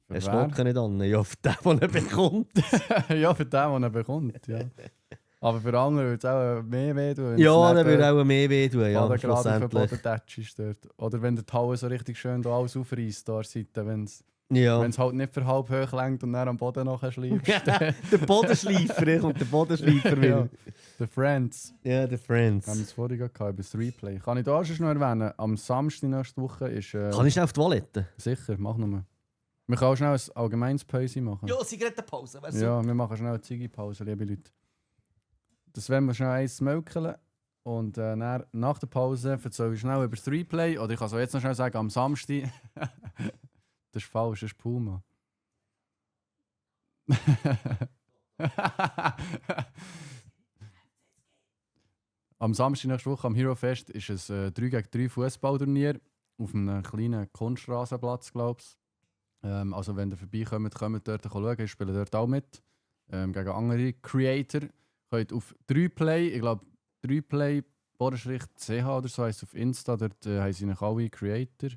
Für Er wer? schnocken nicht an. Ja, für den, der ihn bekommt. Ja, für den, den er bekommt. Ja. Aber für andere würde es auch mehr weh tun. wenn Ja, es dann nicht würde auch mehr weh tun. Oder Ja, gerade auf den schlussendlich. Boden tätschst dort. Oder wenn der Hauen so richtig schön da alles aufreißt, da an der Seite, wenn es Ja. halt nicht für halb hoch lenkt und dann am Boden nachher schläfst. Der Bodenschleifer und der Bodenschleifer Ja. wieder. The Friends. Ja, the Wir haben Friends. es vorhin gehabt, über das Replay. Kann ich da schon noch erwähnen? Am Samstag nächste Woche ist... Kann ich schnell auf die Toilette? Sicher, mach nochmal. Wir können auch schnell ein allgemeines Pause machen. Zigarettenpause. Ja, wir machen schnell eine Ziggy-Pause, liebe Leute. Das werden wir schnell eins melken. Und dann, nach der Pause erzähle ich schnell über das Replay. Oder ich kann es auch jetzt noch schnell sagen, am Samstag. Das ist falsch, das ist Puma. Am Samstag nächste Woche am Hero Fest ist ein 3-gegen-3 Fußballturnier auf einem kleinen Kunststraßenplatz, glaube ich. Also wenn ihr vorbeikommt, kommt dort schauen. Ich spiele dort auch mit. Gegen andere Creator. Könnt auf 3Play, ich glaube 3Play-CH oder so heisst es auf Insta. Dort haben sie noch alle Creator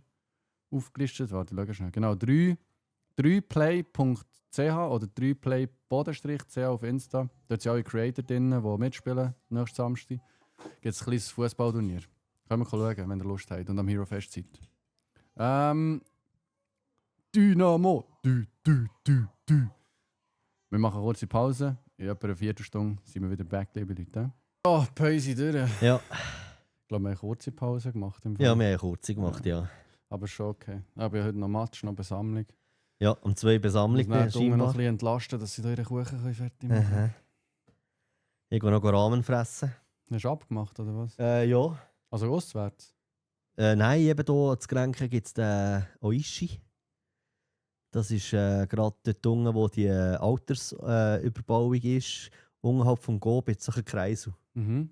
aufgelistet. Warte, schau schnell. Genau, 3play.ch oder 3play-ch auf Insta. Dort sind alle Creator drin, die mitspielen nächsten Samstag. Gibt es ein kleines Fußballturnier. Können wir schauen, wenn ihr Lust habt und am Hero Fest seid. Dynamo! Du. Wir machen eine kurze Pause. In etwa einer Viertelstunde sind wir wieder back, liebe Leute. Oh, Pause durch. Ja. Ich glaube, wir haben eine kurze Pause gemacht. Im Ja, Fall. wir haben eine kurze gemacht, ja. Aber schon okay. Aber ich habe heute noch Match, noch Besammlung. Ja, um 2 Ich Besammlung muss dann die Jungen noch ein scheinbar. bisschen entlasten, dass sie da ihren Kuchen fertig machen können. Aha. Ich gehe noch Ramen fressen. Hast du abgemacht, oder was? Ja. Also auswärts? Nein, eben hier zu Grenken gibt es den Oishi. Das ist gerade dort unten, wo die Altersüberbauung ist. Unterhalb vom Gob jetzt so ein Kreisel. Mhm.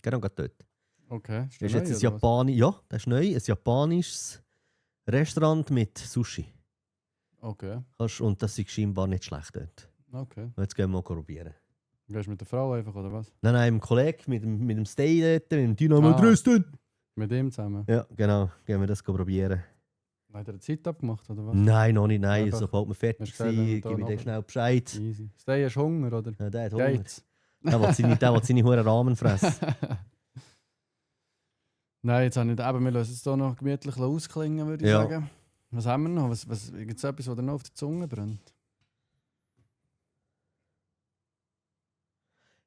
Genau gerade dort. Okay. Das ist der jetzt neu, ein oder was? Japanisch, ja, das ist neu, ein japanisches Restaurant mit Sushi. Okay. Und das ist scheinbar nicht schlecht dort. Okay. Und jetzt gehen wir mal probieren. Gehst du mit der Frau einfach, oder was? Nein, mit dem Kollegen, mit dem Stay dort, mit dem Dynamo Ah. Dresden. Mit ihm zusammen? Ja, genau, gehen wir das probieren. Hat er eine Zeit abgemacht, oder was? Nein, noch nicht, nein. Einfach- Sobald wir fertig Hast du gesagt, sind, wenn wir gebe da ich dir noch- schnell Bescheid. Easy. Stay, hast du Hunger, oder? Ja, der hat Hunger. Geht's? Der will seine Huren Rahmen fressen. Nein, jetzt habe ich eben, wir lassen es hier noch gemütlich ausklingen, würde ich Ja. sagen. Was haben wir noch? Gibt es etwas, was dir noch auf der Zunge brennt?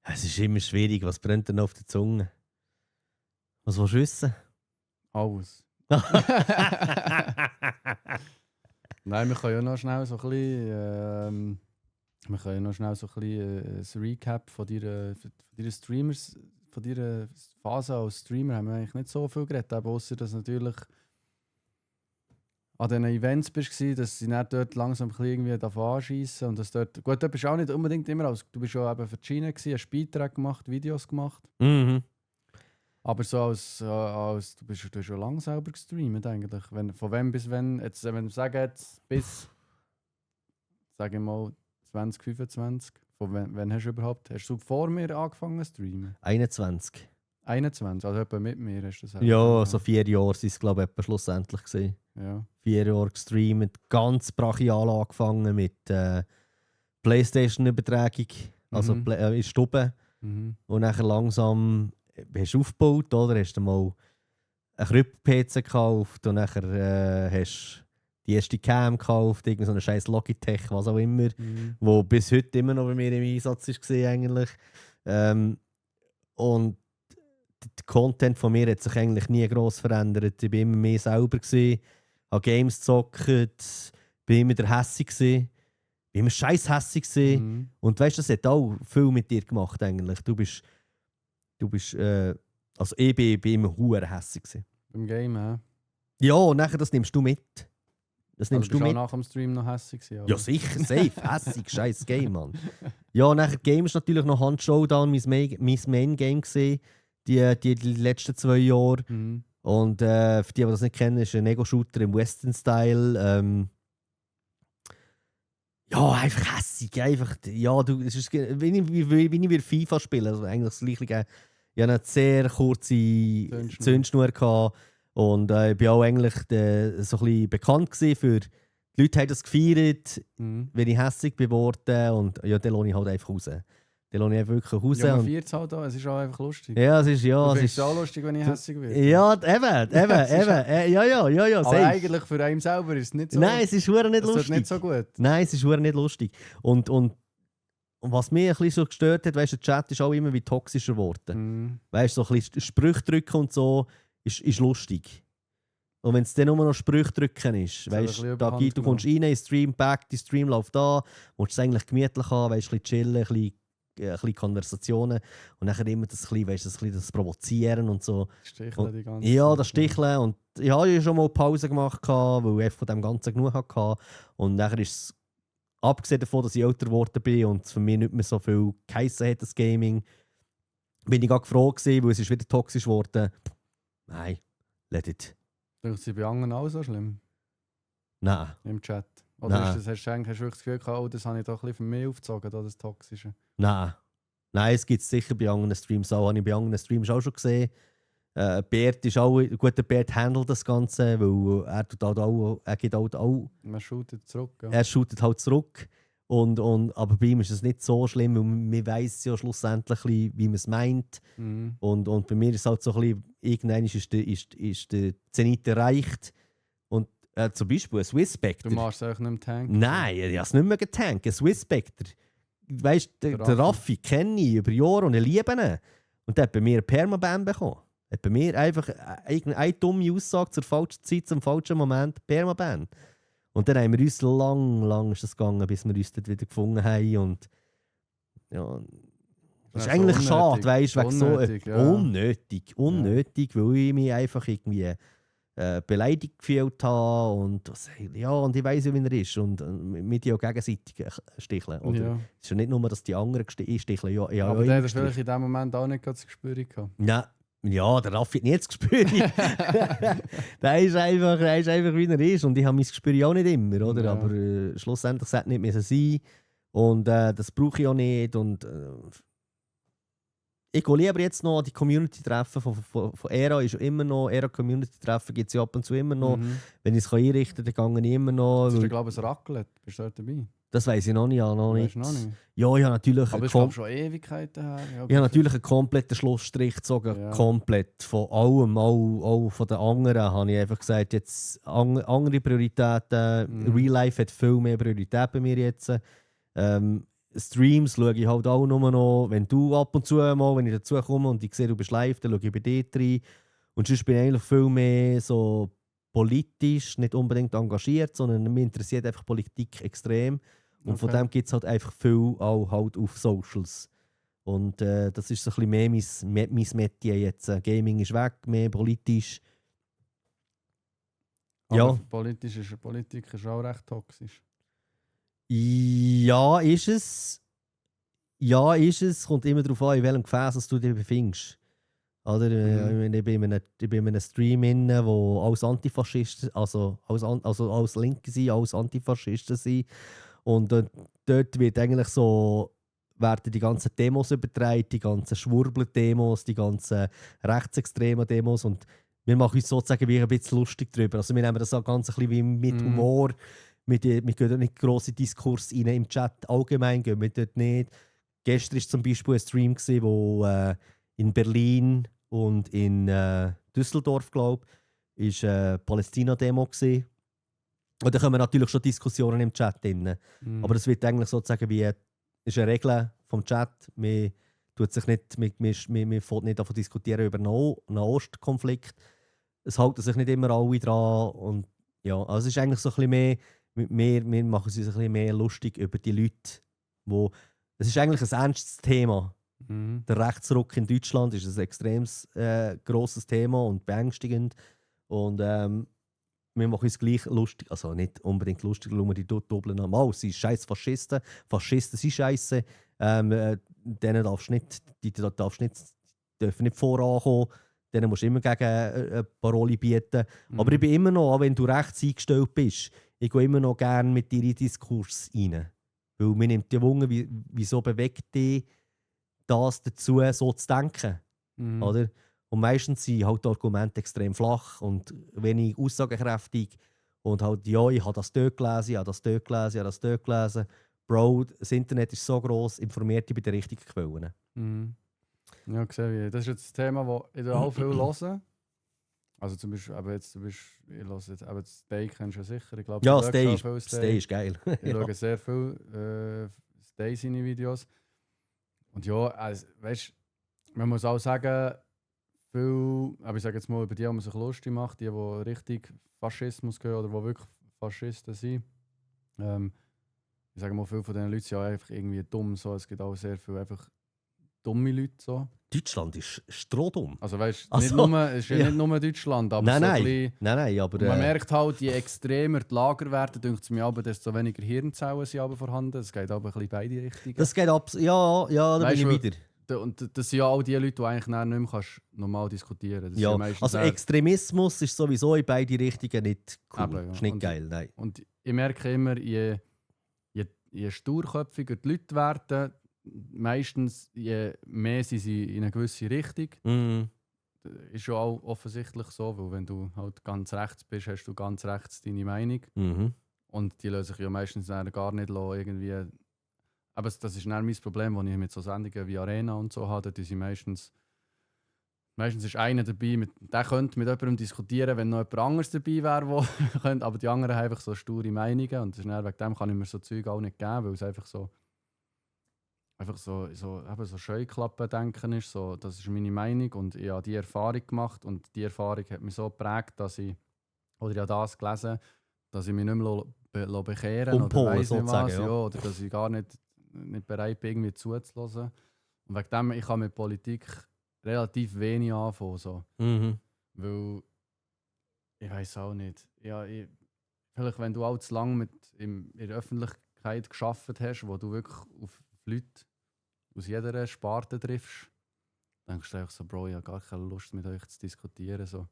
Es ist immer schwierig, was brennt denn auf der Zunge? Was willst du wissen? Alles. Nein, wir können ja noch schnell so ein bisschen, wir können ja noch schnell so ein bisschen ein Recap von deiner Streamers, von deiner Phase als Streamer haben wir eigentlich nicht so viel geredet, aber ausser dass natürlich an diesen Events bist, dass sie nicht dort langsam ein bisschen irgendwie anschiessen und dass dort, gut, du bist auch nicht unbedingt immer du bist schon eben für die Schiene gewesen, hast Beiträge gemacht, Videos gemacht, Mhm. aber so als du hast schon lange selber gestreamt eigentlich, von wann bis wann, jetzt, wenn wir sagen jetzt bis, sage ich mal 2025, von wann hast du überhaupt, hast du vor mir angefangen zu streamen? 21. 21, also etwa mit mir hast du das Ja, so 4 Jahre sind es, glaube ich, schlussendlich gewesen. Ja. 4 Jahre gestreamt, ganz brachial angefangen mit Playstation-Übertragung, also Mhm. in Stube. Mhm. Und nachher langsam hast du aufgebaut, oder? Hast du mal einen Krüpp-PC gekauft und nachher hast du die erste Cam gekauft, irgendeine so eine scheiß Logitech, was auch immer, Mhm. wo bis heute immer noch bei mir im Einsatz ist eigentlich. Und der Content von mir hat sich eigentlich nie gross verändert. Ich war immer mehr selber, habe Games gezockt, bin immer der Hässig gewesen, bin immer scheiß hässig gewesen. Und weißt du, das hat auch viel mit dir gemacht eigentlich. Du bist also ich bin immer hure hässig gewesen. Beim Game, ja. Ja, und nachher das nimmst du mit. Das nimmst Also du bist mit. auch nach dem Stream noch hässig gewesen, Ja, sicher, safe, hässig, scheiß Game, Mann. Ja, nachher Game ist natürlich noch Hand Showdown, mein Main-Game gesehen, die letzten 2 Jahre. Und für die das nicht kennen, ist ein Ego-Shooter im Western-Style. Ja, einfach hässig, einfach. Ja, es ist wie ich wieder FIFA spiele, also eigentlich das Gleiche. Ich hatte eine sehr kurze Zündschnur gehabt. Und ich bin auch eigentlich so ein bisschen bekannt gewesen für die Leute haben das gefeiert, wenn ich hässig geworden und ja, dann lasse ich halt einfach raus. Dann lasse ich einfach wirklich raus. Ja, man feiert es halt auch, es ist auch einfach lustig. Ja, es ist Du findest es auch lustig, wenn ich hässig werde. Ja, eben. Ja, aber safe. eigentlich für einen selber ist es nicht so. Nein, es ist verdammt nicht es lustig. nicht so gut. Nein, es ist verdammt nicht lustig. Und was mich ein bisschen so gestört hat, weißt du, der Chat ist auch immer wie toxischer geworden. Weißt du, so ein bisschen Sprüche drücken und so ist lustig. Und wenn es dann nur noch Sprüche drücken ist, weißt du, du kommst rein, in den Stream, back, die Stream läuft da, willst es eigentlich gemütlich haben, weißt, ein bisschen chillen, ein bisschen Konversationen und dann immer das, weißt, das Provozieren und so. Sticheln die ganze Ja, das Sticheln. Und ich habe ja schon mal Pause gemacht, weil ich von dem Ganzen genug hatte. Und nachher ist es, abgesehen davon, dass ich älter geworden bin und es für mich nicht mehr so viel geheissen hat, das Gaming, bin ich auch gefragt gewesen, weil es ist wieder toxisch geworden. Nein, let it. Ist sie bei anderen auch so schlimm? Nein. Im Chat? Oder Nein. hast du wirklich das Gefühl gehabt, oh, das habe ich doch ein bisschen für mich aufgezogen, das Toxische? Nein, es gibt es sicher bei anderen Streams auch. Habe ich bei anderen Streams auch schon gesehen. Bert ist auch, gut, der Bert handelt das Ganze, weil er tut halt auch, er geht halt auch. Man shootet zurück. Ja. Er shootet halt zurück. Aber bei ihm ist es nicht so schlimm, weil man weiss ja schlussendlich, wie man es meint. Und bei mir ist es halt so ein bisschen, irgendwann ist der Zenit erreicht. Und zum Beispiel ein Swiss Spectre. Du machst es auch nicht mehr tanken? Nein, ich habe es nicht mehr getankt. Ein Swiss Spectre. Weißt du, der Raffi kenne ich über Jahre und ich liebe ihn. Und der hat bei mir einen Permaban bekommen. Er hat bei mir einfach eine dumme Aussage zur falschen Zeit, zum falschen Moment, Permaban. Und dann haben wir uns lang ist das gegangen, bis wir uns dort wieder gefunden haben. Und ja, das ist eigentlich so schade, weißt du, unnötig, so ja. unnötig, weil ich mich einfach irgendwie beleidigt gefühlt habe und ich weiss ja, wie er ist und mit ja gegenseitig sticheln. Oder Ja. es ist ja nicht nur, dass die anderen sticheln. Ja, Aber der hat vielleicht in dem Moment auch nicht das Gespür gehabt. Nein. Ja, der Raffi hat nicht das Gespür. der ist einfach, wie er ist. Und ich habe mein Gespür auch nicht immer. Oder? Ja. Aber schlussendlich sollte es nicht mehr sein. Und das brauche ich auch nicht. Und ich gehe lieber jetzt noch an die Community-Treffen von ERA. Ist ja immer noch, ERA-Community-Treffen gibt es ja ab und zu immer noch. Wenn ich es einrichten kann, dann gehe ich immer noch. Das ist, glaube ich, ein Raclette. Bist du dort dabei? Das weiss ich noch nicht. Noch nicht. Noch nicht. Ja, ich habe natürlich... Aber ich glaube schon Ewigkeiten her. Ja, ich habe natürlich einen kompletten Schlussstrich gezogen. Ja. Komplett. Von allem, auch von den anderen, habe ich einfach gesagt, jetzt andere Prioritäten. Real Life hat viel mehr Priorität bei mir jetzt. Streams schaue ich halt auch nur noch, wenn du ab und zu mal, wenn ich dazu komme und ich sehe, du bist live, dann schaue ich bei dir rein. Und sonst bin ich eigentlich viel mehr so politisch, nicht unbedingt engagiert, sondern mich interessiert einfach Politik extrem. Und von dem gibt es halt einfach viel auch halt auf Socials. Und das ist so ein bisschen mehr mein Metier jetzt. Gaming ist weg, mehr politisch. Aber Politik ist auch recht toxisch. Ja, ist es. Kommt immer darauf an, in welchem Gefäß du dich befindest. Oder? Ich bin in einem Stream inne, wo alles Antifaschisten, also alles Linke sind, alles Antifaschisten sind. Und dort werden die ganzen Demos übertragen, die ganzen Schwurbler-Demos, die ganzen rechtsextremen Demos. Und wir machen uns sozusagen wie ein bisschen lustig darüber. Also wir nehmen das auch ganz ein bisschen wie mit Humor. Wir gehen dort nicht grosse Diskurs rein im Chat. Allgemein gehen wir dort nicht. Gestern war zum Beispiel ein Stream, wo in Berlin und in Düsseldorf, glaube ich, eine Palästina-Demo war. Und da kommen natürlich schon Diskussionen im Chat drin. Aber das wird eigentlich sozusagen wie ist eine Regel vom Chat. Wir tut sich nicht, wir fängt nicht davon diskutieren über einen Nahostkonflikt. Es halten sich nicht immer alle dran. Und ja, also es ist eigentlich so ein bisschen mehr, wir machen uns ein bisschen mehr lustig über die Leute, wo es ist eigentlich ein ernstes Thema. Mhm. Der Rechtsruck in Deutschland ist ein extrem grosses Thema und beängstigend. Und wir machen uns gleich lustig, also nicht unbedingt lustig, schauen wir die doppeln an. Oh, sie sind scheiß Faschisten. Faschisten sind scheiße. Denen darfst nicht, dürfen nicht vorankommen. Denen musst du immer gegen eine Parole bieten. Mhm. Aber ich bin immer noch, auch wenn du rechts eingestellt bist, ich gehe immer noch gerne mit dir in den Diskurs rein. Weil mir nimmt die Wunder, wieso bewegt dich das dazu, so zu denken. Mhm. Oder? Und meistens sind halt die Argumente extrem flach und wenig aussagekräftig. Und halt, ja, ich habe das dort gelesen, ich habe das dort gelesen, ich habe das dort gelesen. Bro, das Internet ist so gross, informiert dich bei den richtigen Quellen. Mhm. Ja, gesehen wie. Das ist jetzt ein Thema, das ich auch viel höre. Also zum Beispiel, aber jetzt, ich höre jetzt, aber Stay kennst du ja sicher. Ich glaube, Ja, du Stay schaust auch ist, viel Stay ist geil. Ich schaue sehr viel Stay seine Videos. Und ja, also, weißt, man muss auch sagen, viel, aber ich sage jetzt mal über die, die man sich lustig macht, die richtig Faschismus gehören oder die wirklich Faschisten sind. Ich sage mal, viele von diesen Leuten sind ja einfach irgendwie dumm. So. Es gibt auch sehr viele einfach dumme Leute. So. Deutschland ist strohdumm. Also weißt, Also, es ist ja nicht nur Deutschland, aber Nein, so ein nein. bisschen, Nein, aber... man merkt halt, je extremer die Lager werden, denkt es mir aber, desto weniger Hirnzellen sind aber vorhanden. Es geht aber ein bisschen beide Richtungen. das geht ja, da Weißt bin ich du, wieder. Und das sind ja auch die Leute, die eigentlich nicht mehr kannst normal diskutieren kannst. Ja, meistens also Extremismus ist sowieso in beide Richtungen nicht cool. Eben, ja. Ist nicht Und- geil, nein. Und ich merke immer, je sturköpfiger die Leute werden, meistens je mehr sind sie in eine gewisse Richtung. Mhm. Das ist ja auch offensichtlich so, weil wenn du halt ganz rechts bist, hast du ganz rechts deine Meinung. Mhm. Und die lassen sich ja meistens dann gar nicht irgendwie. Aber das ist dann mein Problem, das ich mit so Sendungen wie Arena und so habe. Die sind meistens ist einer dabei, der könnte mit jemandem diskutieren, wenn noch jemand anderes dabei wäre, könnte. Aber die anderen haben einfach so sture Meinungen. Und das ist dann, wegen dem kann ich mir so Zeug auch nicht geben, weil es einfach so Scheuklappen-Denken ist. So, das ist meine Meinung und ich habe die Erfahrung gemacht. Und die Erfahrung hat mich so geprägt, dass ich habe das gelesen, dass ich mich nicht mehr bekehren oder weiss nicht was, ja. oder dass ich gar nicht bereit bin, irgendwie zuzulassen. Und wegen dem, ich kann mit Politik relativ wenig anfangen. So. Mhm. Weil, ich weiß auch nicht. Ja, vielleicht, wenn du auch zu lange in der Öffentlichkeit gearbeitet hast, wo du wirklich auf Leute aus jeder Sparte triffst, denkst du einfach so, Bro, ich habe gar keine Lust, mit euch zu diskutieren. So.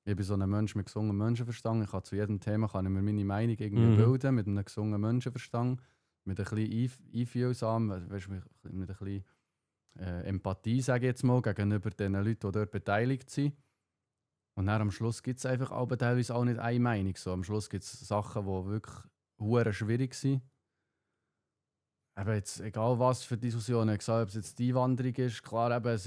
Ich bin so ein Mensch mit gesundem Menschenverstand. Ich kann zu jedem Thema kann ich mir meine Meinung irgendwie bilden, mit einem gesunden Menschenverstand, mit ein bisschen einfühlsam, weißt, mit ein bisschen Empathie, sage ich jetzt mal, gegenüber den Leuten, die dort beteiligt sind. Und dann am Schluss gibt es einfach aber teilweise auch nicht eine Meinung. So, am Schluss gibt es Sachen, die wirklich hure schwierig sind. Aber jetzt, egal was für Diskussionen, egal ob es jetzt die Einwanderung ist, klar, eben,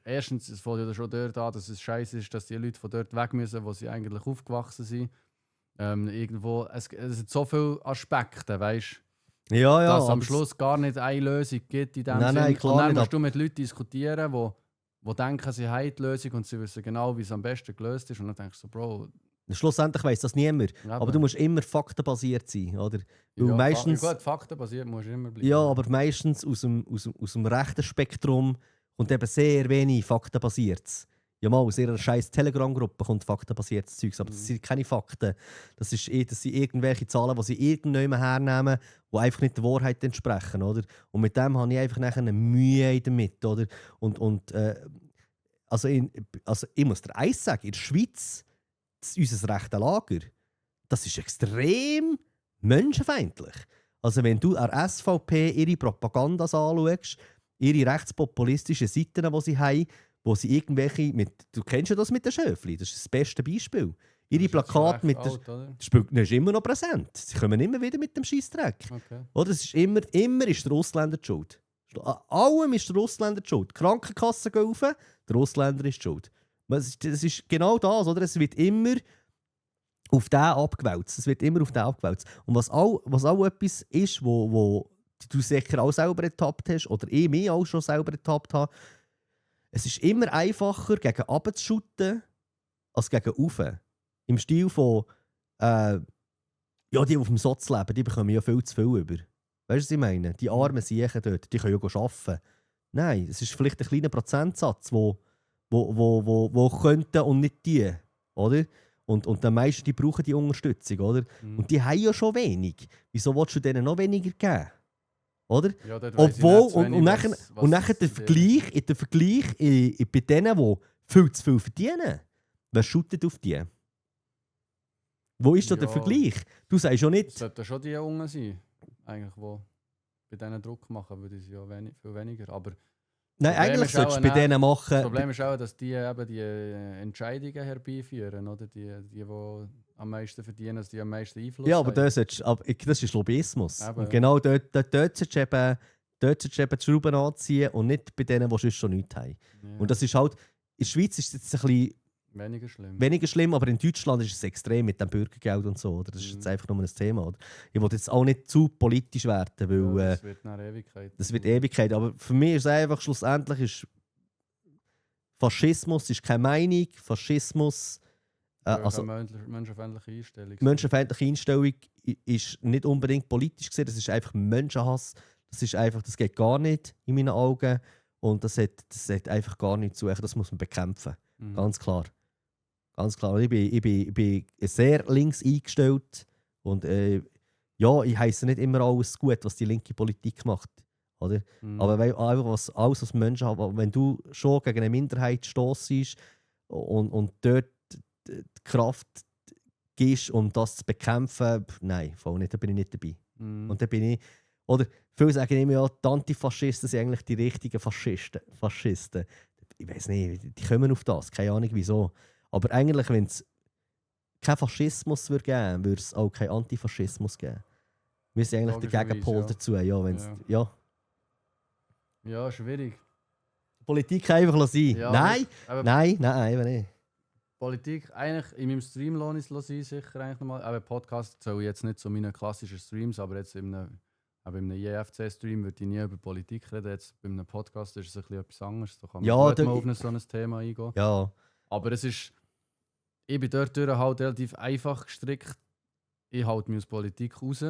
erstens, es fällt ja schon dort an, dass es scheiße ist, dass die Leute von dort weg müssen, wo sie eigentlich aufgewachsen sind. Irgendwo, es sind so viele Aspekte, weißt du? Ja, Dass es am aber Schluss gar nicht eine Lösung gibt in dem Nein, Sinn. klar und dann nicht, musst du mit Leuten diskutieren, die denken, sie haben die Lösung und sie wissen genau, wie es am besten gelöst ist. Und dann denkst du so, Bro... Schlussendlich weiss das niemand. Eben. Aber du musst immer faktenbasiert sein, oder? Weil ja, meistens, gut, faktenbasiert musst du immer bleiben. ja, aber meistens aus dem rechten Spektrum kommt eben sehr wenig faktenbasiertes. Ja, mal aus ihrer scheiß Telegram-Gruppe kommt faktenbasiertes Zeugs, aber das sind keine Fakten. Das sind irgendwelche Zahlen, die sie irgendjemand hernehmen, die einfach nicht der Wahrheit entsprechen, oder? Und mit dem habe ich einfach nachher eine Mühe damit, oder? Also ich muss dir eins sagen, in der Schweiz, unser rechte Lager, das ist extrem menschenfeindlich. Also wenn du an der SVP ihre Propagandas anschaust, ihre rechtspopulistischen Seiten, die sie haben, wo sie irgendwelche du kennst ja das mit den Schöfli, das ist das beste Beispiel. Ihre Plakate mit der... Das ist immer noch präsent. Sie kommen immer wieder mit dem Scheissdreck. Okay. Oder? Es ist immer ist der Ausländer die Schuld. An allem ist der Ausländer die Schuld. Die Krankenkassen gehen rauf, der Ausländer ist die Schuld. Das ist genau das, oder? Es wird immer auf den abgewälzt. Und was auch etwas ist, wo du sicher auch selber ertappt hast oder ich mich auch schon selber ertappt habe. Es ist immer einfacher, gegen runter zu shooten, als gegen rauf. Im Stil von, ja, die auf dem Sotz leben, die bekommen ja viel zu viel über. Weißt du, was ich meine? Die armen Siechen dort, die können ja arbeiten. Nein, es ist vielleicht ein kleiner Prozentsatz, wo könnten und nicht die, oder? Und die meisten, die brauchen die Unterstützung, oder? Und die haben ja schon wenig. Wieso willst du denen noch weniger geben? Oder? Ja, dort weiss ich Obwohl, nicht zu wenig, und nachher der Vergleich bei denen, die viel zu viel verdienen, wer shootet auf die? Wo ist da der Ja. Vergleich? Du sagst ja Es nicht... sollten schon die Jungen sein, eigentlich, die bei denen Druck machen, weil die sind ja viel weniger. Aber Nein, Problem eigentlich ist solltest du auch bei dann- denen das machen... Problem ist auch, dass die eben die Entscheidungen herbeiführen, oder? Die am meisten verdienen, dass die am meisten Einfluss Ja, aber haben. das ist Lobbyismus. Eben, Und ja. genau dort solltest du eben die Schrauben anziehen und nicht bei denen, die sonst schon nichts haben. Ja, Und das ist halt... In der Schweiz ist es jetzt ein bisschen weniger schlimm. weniger schlimm, aber in Deutschland ist es extrem mit dem Bürgergeld und so. Oder? Das ist jetzt einfach nur ein Thema. Oder? Ich will jetzt auch nicht zu politisch werden, weil Ja, das wird nach Ewigkeit. das wird Ewigkeit. Aber für mich ist es einfach schlussendlich, ist Faschismus ist keine Meinung. Faschismus, also menschenfeindliche Einstellung. menschenfeindliche Einstellung ist nicht unbedingt politisch gesehen. Das ist einfach Menschenhass. Das geht gar nicht in meinen Augen. Und das hat einfach gar nichts zu suchen. Das muss man bekämpfen. Mhm. Ganz klar. Ganz klar. Ich bin sehr links eingestellt. Und ja, ich heisse nicht immer alles gut, was die linke Politik macht. Oder? Mhm. Aber alles was Menschen haben, wenn du schon gegen eine Minderheit stossest und dort die Kraft gibst, um das zu bekämpfen, nein, voll nicht, da bin ich nicht dabei. Mhm. Und da bin ich, oder viele sagen immer, ja, die Antifaschisten sind eigentlich die richtigen Faschisten. Ich weiß nicht, die kommen auf das, keine Ahnung wieso. Aber eigentlich, wenn es keinen Faschismus geben würde, würde es auch keinen Antifaschismus geben. Wir sind eigentlich der Logischerweise, Gegenpol ja. dazu. Ja, wenn's, Ja. ja. Ja, schwierig. Politik einfach sein. Ja, Nein, aber nein, einfach nicht. Politik, eigentlich in meinem Stream lohne ich es sein, sicher eigentlich nochmal. Aber Podcast soll jetzt nicht so meine klassischen Streams, aber jetzt in einem JFC-Stream würde ich nie über Politik reden. Jetzt bei einem Podcast ist es ein bisschen etwas anderes. Da kann man Ja, gut da- mal auf so ein Thema eingehen. Ja, Aber es ist, ich bin dort durch halt relativ einfach gestrickt. Ich halte mich aus Politik raus.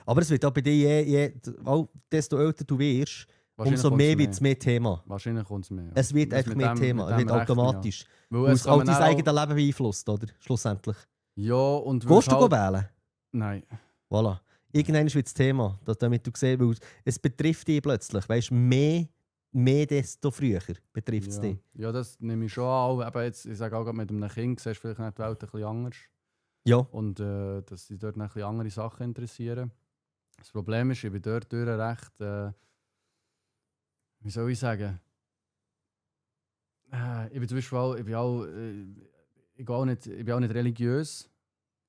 aber es wird auch bei dir, auch desto älter du wirst, umso kommt's mehr wird es mehr Thema. Wahrscheinlich kommt es mehr. Ja. Es wird Das einfach mit mehr dem- Thema, mit es dem wird rechne ich, automatisch. Ja. Weil es auch kommen dein auch- eigenes Leben beeinflusst, oder? Schlussendlich. Ja, und Gehst du halt, wählen? Nein. Voilà. Irgendwann wird das Thema, damit du siehst, weil es betrifft dich plötzlich. Weißt du, mehr desto früher betrifft es Ja. dich. Ja, das nehme ich schon an. Aber jetzt, ich sage auch gerade mit einem Kind, siehst du vielleicht nicht die Welt ein bisschen anders. Ja. Und dass sie dort noch ein bisschen andere Sachen interessieren. Das Problem ist, ich bin dort durch recht, wie soll ich sagen, ich bin zum Beispiel auch, ich bin auch nicht religiös.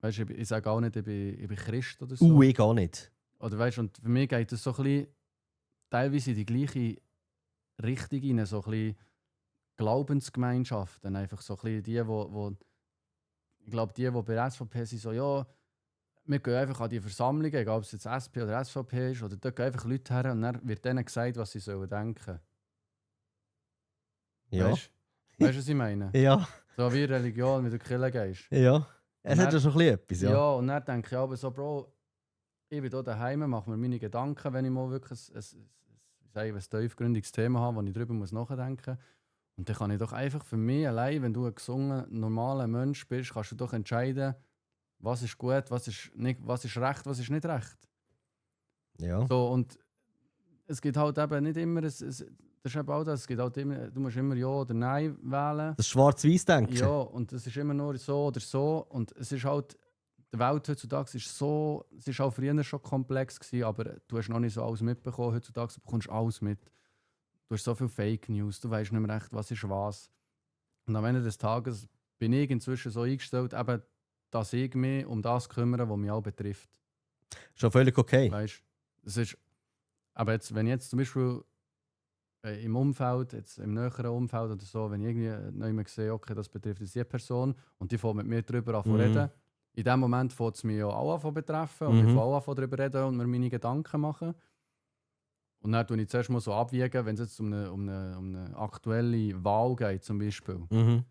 Weißt, ich sage auch nicht, ich bin Christ oder so. Ich gar nicht. Oder weißt, und für mich geht es so ein bisschen teilweise in die gleiche Richtung rein, so ein bisschen Glaubensgemeinschaften. Einfach so ein bisschen die, wo ich glaube, die bei der SVP sind, so, ja, wir gehen einfach an die Versammlungen, egal ob es jetzt SP oder SVP ist, oder dort gehen einfach Leute her und dann wird denen gesagt, was sie sollen denken. Ja. Weißt du, was ich meine? Ja. So wie Religion, wie du in die Kirche gehst. Ja. Es Und hat ja schon ein bisschen etwas, Ja. ja. Und dann denke ich aber so, Bro, ich bin hier daheim, mache mir meine Gedanken, wenn ich mal wirklich ein tiefgründiges Thema habe, wo ich darüber nachdenken muss. Und dann kann ich doch einfach für mich allein, wenn du ein gesunder, normaler Mensch bist, kannst du doch entscheiden, was ist gut, was ist recht, was ist nicht recht. Ja. So, und es gibt halt eben nicht immer, das ist eben auch das, es gibt halt immer, du musst immer Ja oder Nein wählen. Das Schwarz-Weiß-Denken. Ja, und es ist immer nur so oder so. Und es ist halt, die Welt heutzutage ist so, es ist auch früher schon komplex gewesen, aber du hast noch nicht so alles mitbekommen. Heutzutage bekommst du alles mit. Du hast so viel Fake News, du weißt nicht mehr recht, was ist was. Und am Ende des Tages bin ich inzwischen so eingestellt, eben, dass ich mich um das kümmere, was mich auch betrifft. Schon völlig okay. Weißt, es ist, aber jetzt, wenn ich jetzt zum Beispiel im Umfeld, jetzt im näheren Umfeld oder so, wenn ich irgendwie noch sehe, okay, das betrifft jetzt die Person und die fängt mit mir darüber an zu Mhm. reden, in dem Moment fängt es mich ja auch an betreffen und ich fange auch an darüber reden und mir meine Gedanken machen. Und dann tue ich zuerst mal so abwägen, wenn es jetzt um eine aktuelle Wahl geht zum Beispiel. Dann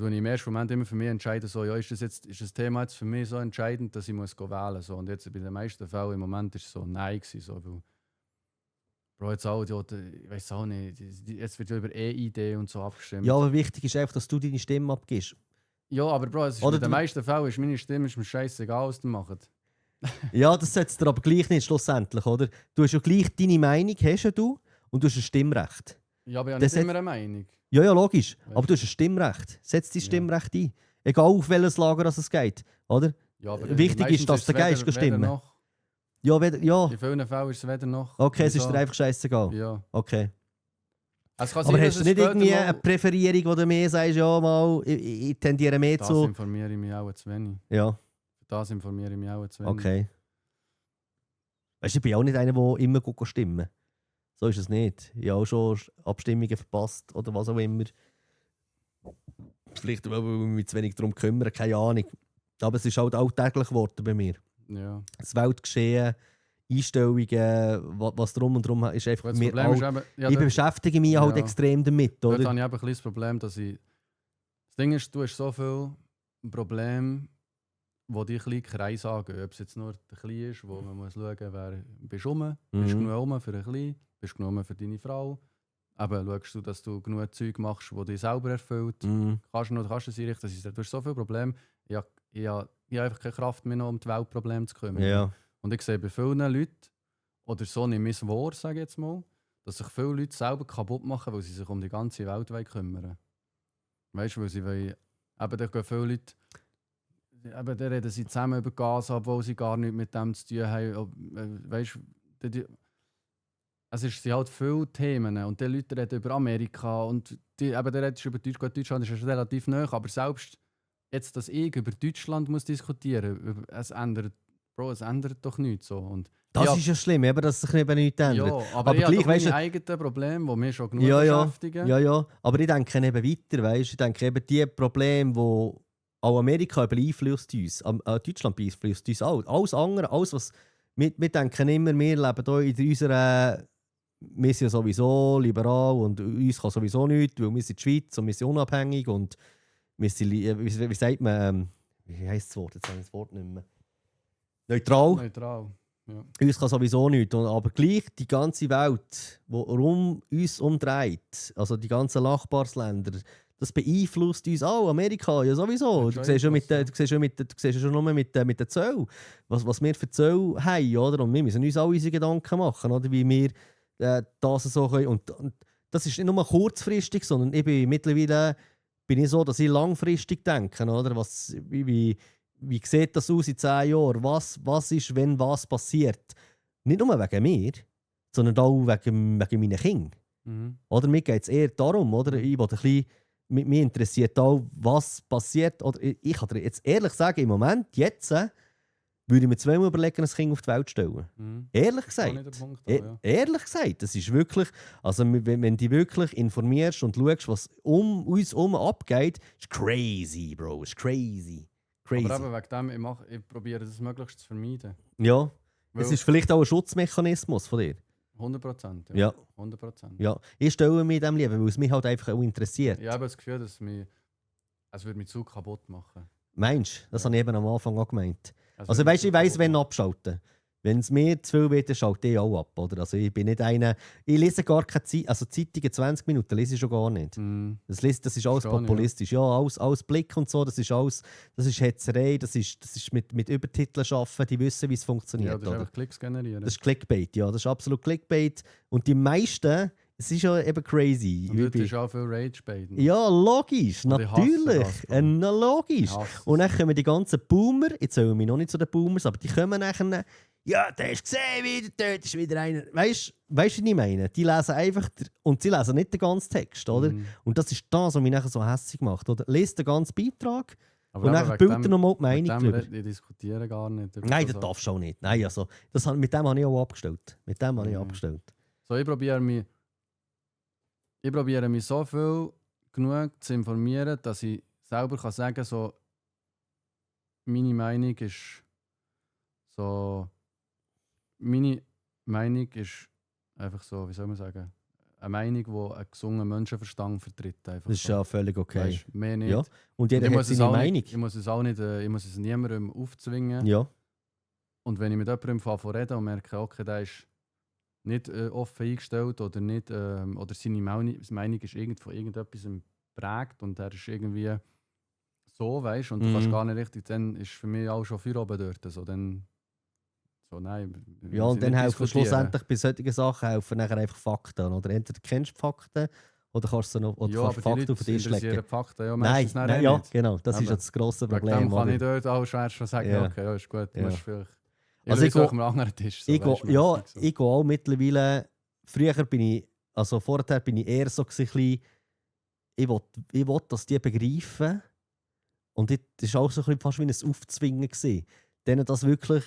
tue ich im ersten Moment immer für mich entscheiden, so, ja, ist das Thema jetzt für mich so entscheidend, dass ich muss wählen muss. So. Und jetzt bei den meisten Fällen im Moment ist es so Nein gewesen, so, weil Bro, jetzt auch, ich weiß auch nicht, jetzt wird ja über E-ID und so abgestimmt. Ja, aber wichtig ist einfach, dass du deine Stimme abgibst. Ja, aber Bro, es ist in den meisten Fällen ist meine Stimme ist mir scheißegal, was du machst. Ja, das setzt dir aber gleich nicht schlussendlich, oder? Du hast ja gleich deine Meinung, hast ja du, und du hast ein Stimmrecht. Ja, aber ich habe Das nicht immer eine Meinung. Ja, logisch. Weißt Aber du hast ein Stimmrecht. Setz dein Stimmrecht ein. Egal auf welches Lager es geht, oder? Ja, aber Wichtig meistens ist, dass der Geist weder stimmen. noch. Ja, ja. In vielen Fällen ist es weder noch. Okay, es ist so. dir einfach scheißegal. Ja. Okay. Es kann Aber sein, hast du dass nicht es irgendwie später eine mal- Präferierung, wo du mehr sagst, ja mal, ich tendiere mehr Das zu... informiere ich mich auch zu wenig. Ja, Das informiere ich mich auch zu wenig. okay. Weißt du, ich bin auch nicht einer, der immer gut stimmen. So ist es nicht. Ich habe auch schon Abstimmungen verpasst oder was auch immer. Vielleicht, weil ich mich zu wenig darum kümmere, keine Ahnung. Aber es ist halt alltäglich geworden bei mir. Ja. Das Weltgeschehen, Einstellungen, was drum und drum ist einfach Aber das mir Problem ist auch, eben, ja, ich dort- beschäftige mich halt ja. extrem damit, dort oder? habe ich eben ein bisschen das Problem, dass ich... Das Ding ist, du hast so viele Probleme, die dich ein bisschen Kreis angehen. Ob es jetzt nur der Kleine ist, wo man muss schauen, wer bist du rum, bist du genug rum für einen Kleinen, bist du genug rum für deine Frau. Eben schaust du, dass du genug Zeug machst, die dich selber erfüllt. Kannst du es einrichten. Du hast so viele Probleme. Ich habe einfach keine Kraft mehr, noch um die Weltprobleme zu kümmern. Ja. Und ich sehe bei vielen Leuten, oder so nehme ich es wahr, sage ich jetzt mal, dass sich viele Leute selber kaputt machen, weil sie sich um die ganze Welt kümmern. Weißt du, weil sie wollen, eben da gehen viele Leute, eben da reden sie zusammen über Gas, obwohl sie gar nichts mit dem zu tun haben. Weißt du, es sind halt viele Themen und die Leute reden über Amerika und da redest du über Deutschland. Deutschland ist relativ nahe, aber selbst jetzt, dass ich über Deutschland muss diskutieren, es ändert doch nichts. So. Und Das ist ja schlimm, eben, dass sich eben nichts ändert. ja, aber ich gleich, habe weißt meine du- eigenen Probleme, die mich schon genug Ja, beschäftigen. ja. Aber ich denke eben weiter, weißt du? Ich denke eben die Probleme, die auch Amerika beeinflusst uns, Deutschland beeinflusst uns auch. Alles andere, alles was... Wir denken immer, wir leben hier in unserer... Wir sind ja sowieso liberal und uns kann sowieso nichts, weil wir sind die Schweiz und wir sind unabhängig und wir sind... Wie sagt man... wie heisst das Wort? Jetzt habe ich das Wort nicht mehr. Neutral. Neutral. Ja. Uns kann sowieso nichts. Aber gleich die ganze Welt, die uns umdreht, also die ganzen Nachbarsländer, das beeinflusst uns auch. Amerika ja sowieso. Du siehst ja schon nur mit den Zöllen, was wir für Zölle haben. Oder? Und wir müssen uns auch unsere Gedanken machen, oder? Wie wir das so können. Und das ist nicht nur kurzfristig, sondern mittlerweile bin ich so, dass ich langfristig denke. Oder? Wie sieht das aus in 10 Jahren? Was ist, wenn was passiert? Nicht nur wegen mir, sondern auch wegen meinen Kindern. Oder mir geht es eher darum, oder? Ich will ein bisschen, mich interessiert auch, was passiert. Oder ich kann dir jetzt ehrlich sagen, im Moment, jetzt, würde ich mir zweimal überlegen, ein Kind auf die Welt zu stellen. Ehrlich gesagt. Nicht der Punkt, ja. Ehrlich gesagt, das ist wirklich, also wenn du wirklich informierst und schaust, was um uns herum abgeht, ist crazy, Bro, ist crazy. Crazy. Aber eben wegen dem, ich probiere das möglichst zu vermeiden. Ja, Weil es ist vielleicht auch ein Schutzmechanismus von dir. 100%. Ja. 100%. Ja, ich stelle mich dem lieber, weil es mich halt einfach auch interessiert. Ich habe das Gefühl, dass es würde mich zu kaputt machen. Meinst du? Das Ja. habe ich eben am Anfang auch gemeint. Es Also würde mich weißt du, zu ich weiss, kaputt wenn machen. abschalten. Wenn es mir zu viel wird, dann schalte ich auch ab. Oder? Also ich bin nicht einer... Ich lese gar keine Zeit... Also Zeitungen 20 Minuten lese ich schon gar nicht. Das ist alles Schon, populistisch. Ja, alles Blick und so, das ist alles... Das ist Hetzerei, das ist mit Übertiteln arbeiten, die wissen, wie es funktioniert. Ja, das ist oder? einfach Klicks generieren. Das ist Clickbait, ja. Das ist absolut Clickbait. Und die meisten... Es ist ja eben crazy. Und dort ist auch viel Rage-Bait. Ja, logisch, Und ich hasse natürlich. das, Bro. Logisch. Ich hasse es. Und dann kommen die ganzen Boomer, jetzt zählen wir noch nicht zu den Boomers, aber die kommen nachher, ja, der hast gesehen, wieder dort ist wieder einer. Weißt du, was ich meine? Die lesen einfach, und sie lesen nicht den ganzen Text, oder? Und das ist das, was mich nachher so hässlich macht, oder? Lest den ganzen Beitrag Aber und eben dann wegen bildet dem- er nochmal die wegen Meinung dem drüber. Ich diskutiere gar nicht. über Nein, das das darfst du auch nicht. Nein, also, mit dem habe ich auch abgestellt. Mit dem habe ich Mhm. abgestellt. So, ich probiere mich so viel genug zu informieren, dass ich selber kann sagen kann, so, meine Meinung ist so. Meine Meinung ist einfach so, wie soll man sagen, eine Meinung, die einen gesunden Menschenverstand vertritt. Einfach Das ist so. ja völlig okay. Weißt, mehr nicht. Ja. Und jeder Und hat seine Meinung. ich muss es auch nicht, ich muss es niemandem aufzwingen. Ja. Und wenn ich mit jemandem rede und merke, okay, der ist nicht offen eingestellt oder nicht, oder seine Meinung ist von irgendetwas geprägt und er ist irgendwie so, weißt, und du kannst gar nicht richtig, dann ist für mich auch schon viel oben dort. So, dann, so, nein, Ja, und dann helfen schlussendlich bei solchen Sachen helfen nachher einfach Fakten. Oder entweder kennst du die Fakten oder kannst du noch oder ja, kannst Fakten auf den Tisch legen. Fakten, ja, Nein, nein, ja, nicht. genau. Das ist Aber ja das grosse Wegen Problem. dem kann oder? ich dort auch schwer schon sagen, Ja. okay, ja, ist gut, du Ja. musst vielleicht... Also ich auf einem anderen Tisch. So, Ich weisst, gehe ja, mässig so. ich gehe auch mittlerweile. Früher bin ich, also vorher bin ich eher so gewesen, ich will, dass die begreifen. Und das war auch so ein bisschen fast wie ein Aufzwingen gewesen. Denen das wirklich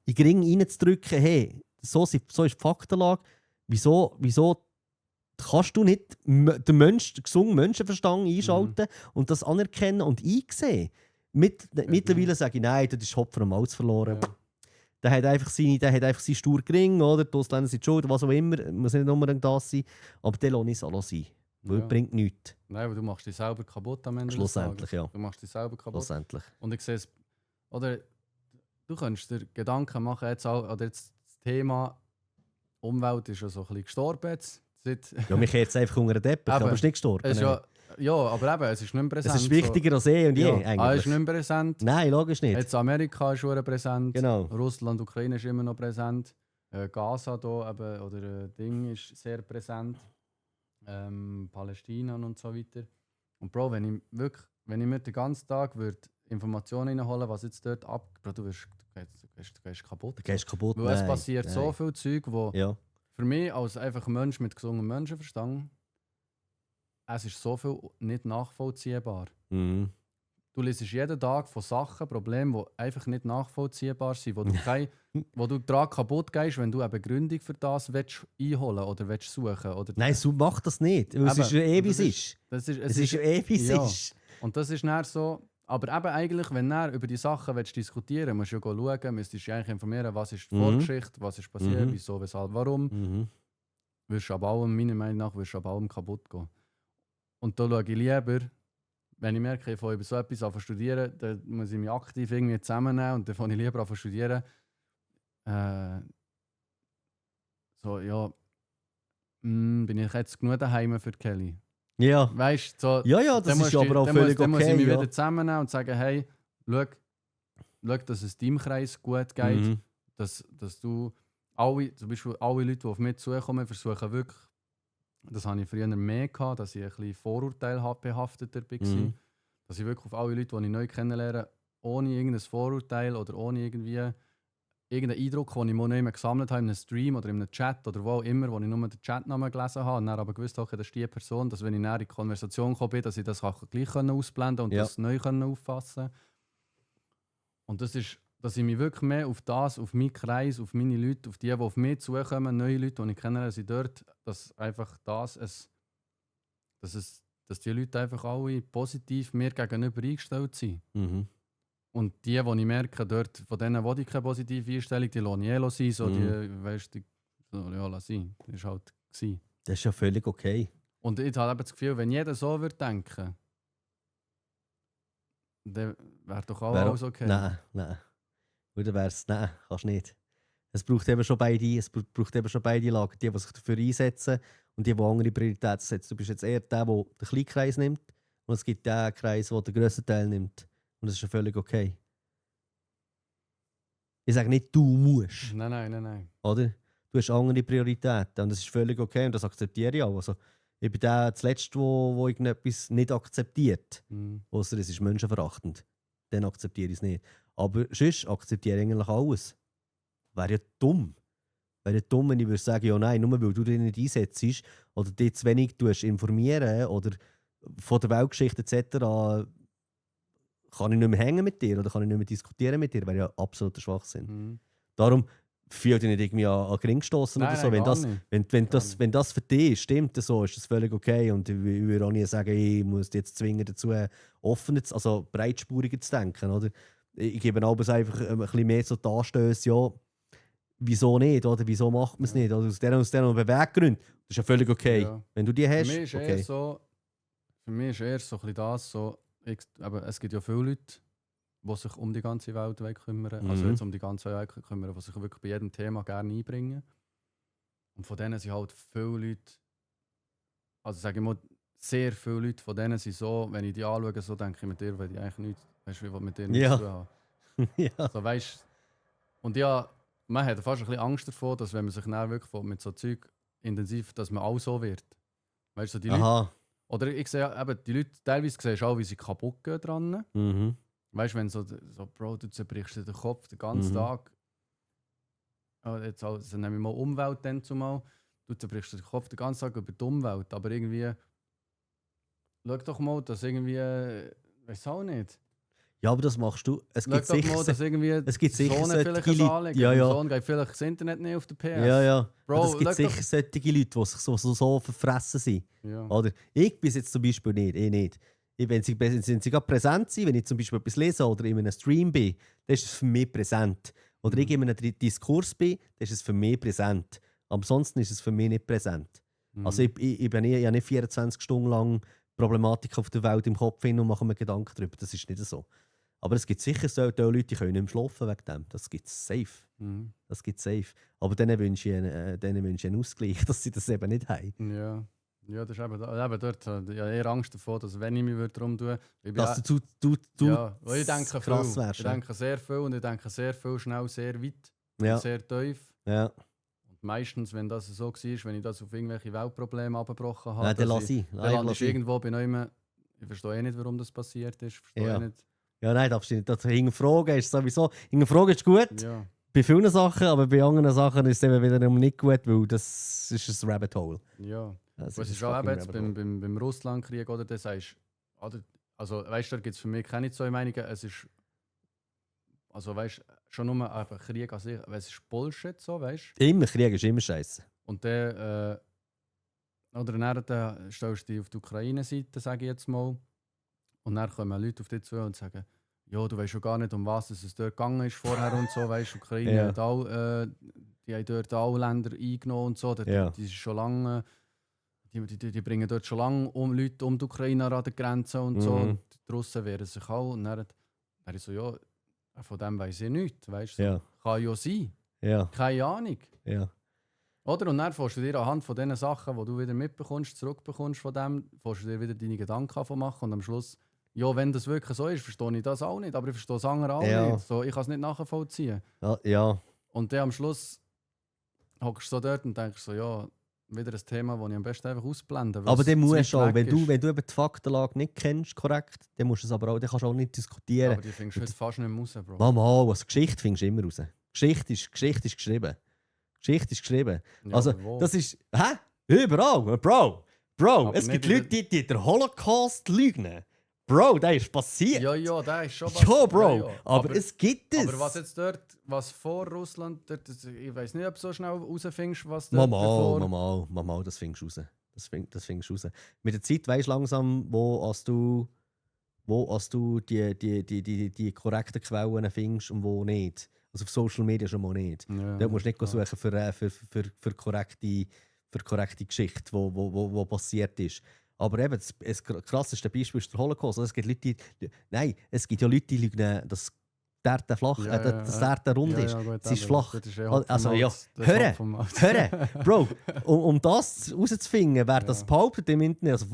in den Ring reinzudrücken, hey, so ist die Faktenlage. Wieso kannst du nicht den gesunden Menschenverstand einschalten und das anerkennen und einsehen? Mittlerweile sage ich, nein, das ist Hopfen und Malz verloren. Ja. Der hat einfach seinen stur gering, oder? Die Ausländer sind schuld, was auch immer. Muss nicht unbedingt das sein. Aber der lasse ich es auch sein. Weil Ja. bringt nichts. Nein, weil du machst dich selber kaputt am Ende des Schlussendlich, Tages. ja. Du machst dich selber kaputt. Schlussendlich. Und ich sehe es, oder du könntest dir Gedanken machen, jetzt auch, oder jetzt das Thema Umwelt ist ja so ein bisschen gestorben jetzt. Ja, mich jetzt einfach unter den Teppich, Eben. aber es ist nicht gestorben. Es ist nein. ja, aber eben, es ist nicht mehr präsent. Es ist wichtiger als eh und je, so. Ja, eigentlich. es ist nicht mehr präsent. Nein, logisch nicht. Jetzt Amerika ist schon präsent. Genau. Russland, Ukraine ist immer noch präsent. Gaza da eben, oder Ding ist sehr präsent. Palästina und so weiter. Und Bro, wenn ich mir den ganzen Tag Informationen reinholen, was jetzt dort Bro, du gehst kaputt. Du gehst kaputt. Weil es Nein, passiert nein. so viel Zeug, wo Ja. für mich als einfach Mensch mit gesundem Menschenverstand, es ist so viel nicht nachvollziehbar. Mhm. Du liest jeden Tag von Sachen, Problemen, die einfach nicht nachvollziehbar sind, wo du daran kaputt gehst, wenn du eine Begründung für das willst einholen oder willst suchen. Oder Nein, so mach das nicht. Weil es Eben, ist ja eh, wie und es ist. es Es ist ja eh, wie es ja. ist. Und das ist dann so. Aber eben eigentlich, wenn du über die Sachen willst diskutieren willst, musst du ja schauen, müsstest du dich eigentlich informieren, was ist die Vorgeschichte, was ist passiert, wieso, weshalb, warum. Mhm. Wirst ab allem, meiner Meinung nach, wirst du ab allem kaputt gehen. Und da schaue ich lieber, wenn ich merke, ich fange über so etwas an zu studieren, dann muss ich mich aktiv irgendwie zusammennehmen und dann fange ich lieber an zu studieren. So, ja, bin ich jetzt genug daheim für Kelly? Ja. Weißt du, so, Ja, das ist aber auch völlig dann muss ich okay. mich Ja. wieder zusammennehmen und sagen, hey, schau, dass es deinem Kreis gut geht, Mhm. dass du zum Beispiel alle Leute, die auf mich zukommen, versuchen wirklich, das habe ich früher mehr gehabt, dass ich ein bisschen vorurteilbehafteter war. Mhm. Dass ich wirklich auf alle Leute, die ich neu kennenlerne, ohne irgendein Vorurteil oder ohne irgendeinen Eindruck, den ich mal nicht mehr gesammelt habe, in einem Stream oder in einem Chat oder wo auch immer, wo ich nur den Chatnamen gelesen habe und dann aber gewusst habe, das ist die Person, dass wenn ich näher in die Konversation gekommen bin, dass ich das auch gleich ausblenden und Ja. das neu auffassen. Und das ist, dass ich mich wirklich mehr auf das, auf meinen Kreis, auf meine Leute, auf die auf mich zukommen, neue Leute, die ich kenne, sind dort, dass einfach dass die Leute einfach alle positiv mir gegenüber eingestellt sind. Mhm. Und die ich merke, dort, von denen will ich keine positive Einstellung, die lasse ich eh sein, so die, weißt du, so, ja, lass sein. Das war halt gewesen. Das ist ja völlig okay. Und ich habe eben das Gefühl, wenn jeder so würde denken, dann wäre doch auch alles okay. Nein. Oder wär's, nein, kannst nicht. Es braucht eben schon beide Lagen. Die sich dafür einsetzen und die andere Prioritäten setzen. Du bist jetzt eher der den Kleinkreis nimmt und es gibt den Kreis, der den grössten Teil nimmt. Und das ist ja völlig okay. Ich sage nicht, du musst. Nein. Oder? Du hast andere Prioritäten und das ist völlig okay und das akzeptiere ich auch. Also, ich bin der Letzte, wo irgendetwas nicht akzeptiert. Ausser es ist menschenverachtend. Dann akzeptiere ich es nicht. Aber sonst akzeptiere ich eigentlich alles. Wäre ja dumm. Wäre ja dumm, wenn ich würde sagen, ja nein, nur weil du dich nicht einsetzt oder dich zu wenig informieren oder von der Weltgeschichte etc. kann ich nicht mehr hängen mit dir oder kann ich nicht mehr diskutieren mit dir. Wäre ja absoluter Schwachsinn. Darum, fühl dich nicht irgendwie an Gring gestossen oder so. Nein, gar nicht. Wenn das für dich stimmt, so, ist das völlig okay. Und ich würde auch nie sagen, ich muss dich jetzt zwingen dazu, offener, also breitspuriger zu denken. Oder? Ich gebe aber einfach ein bisschen mehr so die Anstöße, ja, wieso nicht, oder wieso macht man es nicht? Oder aus diesen Beweggründen. Das ist ja völlig okay. Ja. Wenn du die hast, Für mich ist okay. für mich ist eher so ein bisschen das, so, aber es gibt ja viele Leute, die sich um die ganze Welt kümmern, also Mhm. jetzt um die ganze Welt kümmern, die sich wirklich bei jedem Thema gerne einbringen. Und von denen sind halt viele Leute, also sage ich mal, sehr viele Leute von denen sind so, wenn ich die anschaue, so denke ich mit dir, weil ich eigentlich nichts, weißt du, mit dir nichts Ja. zu tun habe. Ja. So, weißt, und ja, man hat fast ein bisschen Angst davor, dass wenn man sich dann wirklich mit so Zeug intensiv, dass man auch so wird. Weißt du, so die Leute, Aha. oder ich sehe eben, die Leute, teilweise siehst du auch, wie sie kaputt gehen dran. Mhm. Weißt du, wenn so, Bro, du zerbrichst dir den Kopf den ganzen Mhm. Tag. Jetzt also nehmen wir mal Umwelt dann zumal. Du zerbrichst dir den Kopf den ganzen Tag über die Umwelt, aber irgendwie. Schau doch mal, dass irgendwie. Weiß auch nicht. Ja, aber das machst du. Es Schau gibt doch sicher, mal, dass irgendwie es gibt sicher Sohn solche vielleicht ein Leute- Anliegen. ja, Dem ja. Sohn geht vielleicht das Internet nicht auf der PS. ja, ja. Bro, Und es gibt schau sicher solche Leute, die sich so verfressen sind. Ja. Oder? Ich bis jetzt zum Beispiel nicht. Ich nicht. Wenn sie gerade präsent sind, wenn ich zum Beispiel etwas lese oder in einem Stream bin, dann ist es für mich präsent. Oder ich in einem Diskurs bin, dann ist es für mich präsent. Ansonsten ist es für mich nicht präsent. Mhm. Also ich habe nicht 24 Stunden lang Problematik auf der Welt im Kopf hin und mache mir Gedanken darüber. Das ist nicht so. Aber es gibt sicher so Leute, die können nicht mehr schlafen wegen dem. Das gibt es safe. Mhm. Das gibt safe. Aber denen wünsche ich einen Ausgleich, dass sie das eben nicht haben. Ja. Ja, das ist eben dort. Ich habe eher Angst davor, dass wenn ich mich darum tun würde. Dass du Ja, weil ich denke krass viel. wärst. Ich denke sehr viel und ich denke sehr viel schnell, sehr weit, Ja, sehr tief. ja. Und meistens, wenn das so war, wenn ich das auf irgendwelche Weltprobleme abgebrochen habe, Ja, dann dass lass ich. dann landest du irgendwo bei neuem. Ich verstehe nicht, warum das passiert ist. Verstehe Ja. nicht. Ja, nein, darfst du nicht. Das Hinterfragen ist sowieso. Hinterfragen ist gut. Ja. Bei vielen Sachen, aber bei anderen Sachen ist es eben wiederum nicht gut, weil das ist ein Rabbit Hole. Ja. Das Was ein ist auch fucking eben jetzt Rabbit Hole. beim Russlandkrieg, oder? Das sagst, oder? Also, weißt du, da gibt es für mich keine zwei Meinungen. Es ist. Also, weißt du, schon nur einfach Krieg an sich. Es ist Bullshit, so, weißt du? Immer Krieg ist immer scheiße. Und dann. Oder dann stellst du dich auf die Ukraine-Seite, sage ich jetzt mal. Und dann kommen Leute auf dich zu und sagen: Ja, du weißt schon gar nicht, um was es dort gegangen ist vorher und so. Weißt du, Ukraine Ja. hat auch, die haben dort alle Länder eingenommen und so. Ja. Die ist schon lange. Die bringen dort schon lange Leute um die Ukraine an der Grenze und so. Mhm. Und die Russen wehren sich auch. Und dann ich so: Ja, von dem weiss ich nichts. Weißt du? Ja, Kann ja sein. ja, Keine Ahnung. ja. Oder? Und dann fährst du dir anhand von diesen Sachen, die du wieder mitbekommst, zurückbekommst von dem, fährst du dir wieder deine Gedanken davon machen. Und am Schluss, ja, wenn das wirklich so ist, verstehe ich das auch nicht. Aber ich verstehe das andere auch Ja. nicht. So, ich kann es nicht nachvollziehen. Ja, Und dann am Schluss hockst du so dort und denkst so: Ja, wieder ein Thema, das ich am besten einfach ausblende. weil aber es dann zu musst du weit auch, weg ist. wenn du eben die Faktenlage nicht kennst, korrekt, dann musst du es aber auch, dann kannst du auch nicht diskutieren. Aber die findest du heute fast nicht mehr raus, Bro. Mama, also Geschichte findest du immer raus. Geschichte ist geschrieben. Geschichte ist geschrieben. Ja, Also, aber wo? das ist. Hä? Überall, Bro! Bro, Aber es nicht gibt in Leute, die den Holocaust lügen. Bro, das ist passiert. Ja, da ist schon was. Ja, Bro, Ja, ja. aber es gibt es. Aber was jetzt dort, was vor Russland, dort, ich weiß nicht, ob du so schnell rausfindest, was dort Mama, das findest du raus. Das findest du raus. Mit der Zeit weisst du langsam, wo du die korrekten Quellen findest und wo nicht. Also auf Social Media schon mal nicht. Ja, Dort musst du nicht klar. suchen für korrekte Geschichte, wo passiert ist. Aber eben, das krasseste Beispiel ist der Holocaust. Also es gibt Leute, es gibt ja Leute, die lügen, dass die Erde flach, dass die Erde rund ist. Gut, Es ist aber flach. das ist eh Also, Hopfen ja, Malz. Das ist hören, Hopfen Malz. hören, Bro, um das herauszufinden, wer das Ja. behauptet im Internet,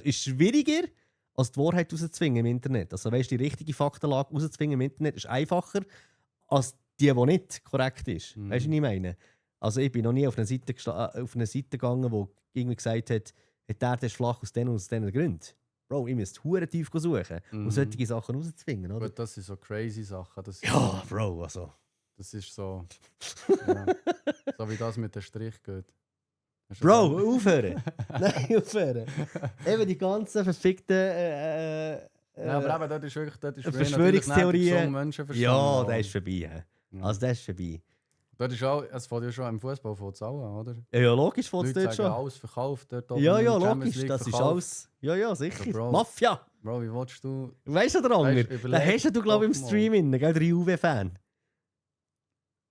ist schwieriger, als die Wahrheit herauszufinden im Internet. Also weißt, die richtige Faktenlage herauszufinden im Internet ist einfacher, als die nicht korrekt ist. Mhm. Weißt du, was ich meine? Also ich bin noch nie auf eine Seite gegangen, die irgendwie gesagt hat, die Erde ist flach aus diesen Gründen. Bro, ich müsste hure tief suchen, um Mhm. solche Sachen herauszufinden, oder? Gut, das sind so crazy Sachen. Das, Ja, Bro, also. das ist so. Ja, so wie das mit dem Strich geht. Hast du Bro, das aufhören! Nein, aufhören! Eben die ganzen verfickten. Ja, aber eben, das ist wirklich. Das ist Verschwörungstheorien. Menschenverstand. Ja, auch. der ist vorbei. hä? Ja. Also, der ist vorbei. Dort ist auch, es fängt ja schon im Fußball an, oder? Ja, logisch Die fängt es Leute dort sagen, schon. alles verkauft dort oben. Ja, in ja, der Champions logisch, League das ist verkauft. alles. Ja, ja, sicher. Ja, Bro. Mafia! Bro, wie willst du... Weißt du, der Anger? Weißt, Da überleg hast du, glaube ich, im doch mal. Stream innen, gell, der Juve-Fan.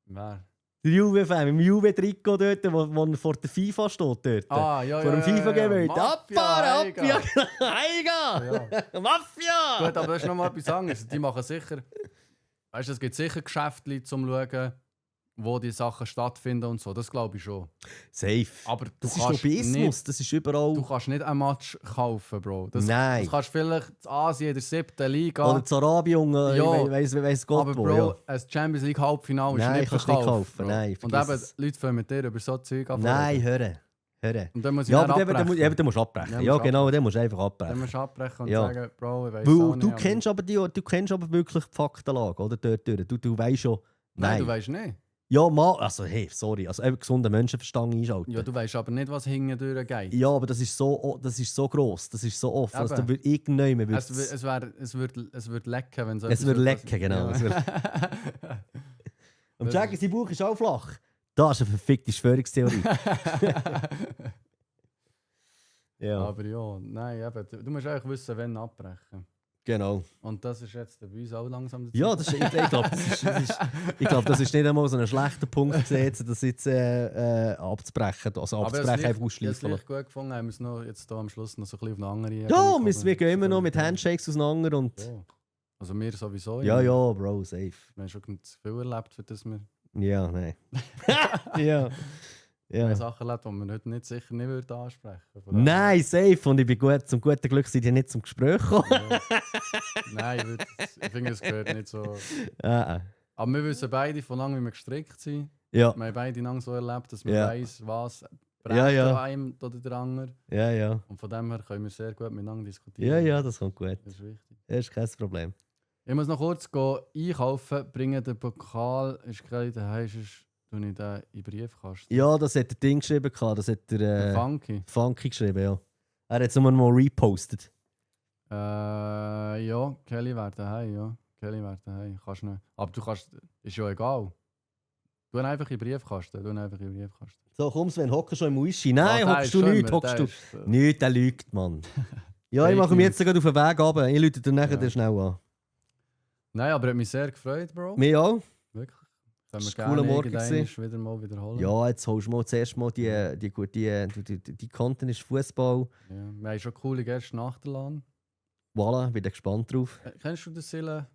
Wer? Der Juve-Fan, im Juve-Trikot dort, wo vor der FIFA steht dort. Ah, ja, Vor dem FIFA-Game. Abfahren, Mafia, abfahren! Heiga! Ja. Mafia! Gut, aber das ist noch mal etwas anderes. Die machen sicher... Weißt du, es gibt sicher Geschäfte, um zu schauen, wo die Sachen stattfinden und so. Das glaube ich schon. Safe. Aber du Das ist kannst Lobbyismus, nicht, das ist überall. du kannst nicht ein Match kaufen, Bro. Nein. Das kannst du vielleicht in Asien in der 7. Liga. Oder zu Arabien, Ja. weiss Gott aber wo. Bro, Ja. ein Champions League Halbfinale ist Nein, nicht kannst du nicht verkauft. kaufen. Bro. Nein, und vergiss eben, es. Leute fangen mit dir über so Zeug an. Nein, hören. Und dann muss ich Ja, dann aber abbrechen. dann musst du abbrechen. Ja, Ja, musst genau, abbrechen. dann musst du einfach Dann abbrechen. musst du abbrechen und Ja. sagen, Bro, ich weiss Weil auch nicht. du kennst aber wirklich die Faktenlage, oder? Dort durch. Du weißt schon. Nein, Nein. du weißt nicht. Ja, mal, also hey, sorry, also eben gesunden Menschenverstand einschalten. Ja, du weißt aber nicht, was hinten durchgeht. Ja, aber das ist so gross, das ist so oft. Also, da Eben. wird irgendjemand... Es wird lecken, wenn so Es wird etwas- lecken, genau. Ja. Es wird- Und Das Jackie, sein Bauch ist auch flach. Das ist eine verfickte Verschwörungstheorie. Ja, Aber ja, nein, eben, du musst eigentlich wissen, wann abbrechen. genau. Und das ist jetzt bei uns auch langsam der Ja, Zeitpunkt. ich glaube, das ist nicht einmal so ein schlechter Punkt gesetzt, das jetzt abzubrechen. Also Aber abzubrechen, einfach ich habe ausschleifen. es gut gefunden, haben wir es noch jetzt hier am Schluss noch so ein bisschen auf eine andere Ebene Ja, gekommen. wir gehen immer noch So, mit Handshakes auseinander und... Ja. Also wir sowieso. Ja, ja, Bro, safe. Wir haben schon zu viel erlebt, für das wir Ja, nein. Ja. Ja. Sachen erlebt, die wir heute sicher nicht würden ansprechen würden. Nein, safe. Und ich bin gut, zum guten Glück sind die nicht zum Gespräch gekommen. Ja. Nein, ich finde, es gehört nicht so. Ah, Aber wir wissen beide, von lange wie wir gestrickt sind. ja, Wir haben beide lang so erlebt, dass man Ja. weiss, was Ja, ja. an einem oder der andere. ja, ja. Und von dem her können wir sehr gut miteinander diskutieren. Ja, ja, das kommt gut. Das ist wichtig. Das ist kein Problem. Ich muss noch kurz gehen einkaufen, bringen den Pokal, ist gerade daheim, sonst tue ich den in den Briefkasten. Ja, das hat der Ding geschrieben. Das hat der Der Funky. Funky geschrieben, ja. Er hat es nur mal repostet. Ja, Kelly wäre daheim, ja. Kelly wäre daheim. Kannst nicht. Aber du kannst, ist ja egal. Tu ihn einfach in den Briefkasten. So, komm Sven, hockst du schon im Wischi? Nein, der hockst ist du schon nicht, immer- hockst der du. ist, Nicht, der lügt, Mann. Ja, ich Fake mache mich jetzt News. gerade auf den Weg runter. Ich lüte dir nachher Ja. schnell an. Nein, aber hat mich sehr gefreut, Bro. Mir auch? Wirklich. Können wir Das war ein cooler gerne Morgen irgendwann wieder mal wiederholen. Ja, jetzt holst du mal zuerst mal die Content ist Fußball. Ja. Wir haben schon coole Gäste nach der LAN. Voilà, bin gespannt drauf. Kennst du den Silvan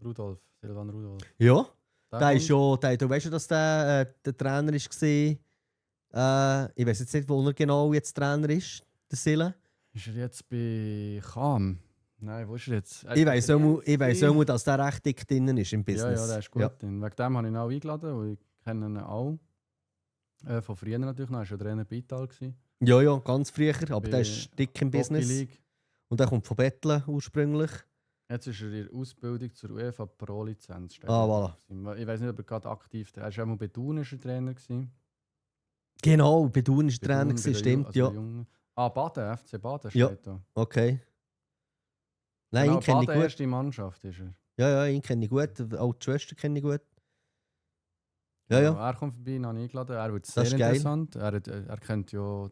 Rudolf? Ja, Der der ist kommt. ja, du weißt ja, dass der Trainer war. Ich weiß jetzt nicht, wo er genau jetzt Trainer ist, der Sille. Ist er jetzt bei Cham? Nein, wo ist er jetzt? Ich weiss auch mal, dass der recht dick drin ist im Ja, Business. ja, der ist gut. Ja. Wegen dem habe ich ihn auch eingeladen, weil ich kenne ihn auch. Von früher natürlich noch, er war ja Trainer bei Ital. Ja, ja, ganz früher, aber Bei der ist dick im Business. League. Und der kommt von Betteln ursprünglich. Jetzt ist er in der Ausbildung zur UEFA Pro-Lizenz. Ah, Ich weiß nicht, ob er gerade aktiv ist. Er war schon mal bei Thun ist er Trainer. Genau, bei Thun ist Bei Trainer, Thun, bei gewesen, den stimmt, also ja. den Jungen. Ah, Baden, FC Baden Ja. steht da. Okay. Nein, Genau, ihn kenne ich Baden, gut. erste Mannschaft ist er. Ja, ja, ihn kenne ich gut. Auch die Schwester kenne ich gut. Ja, ja. Er kommt vorbei, ihn habe ich eingeladen. Er wird Das sehr ist geil. interessant. Er kennt ja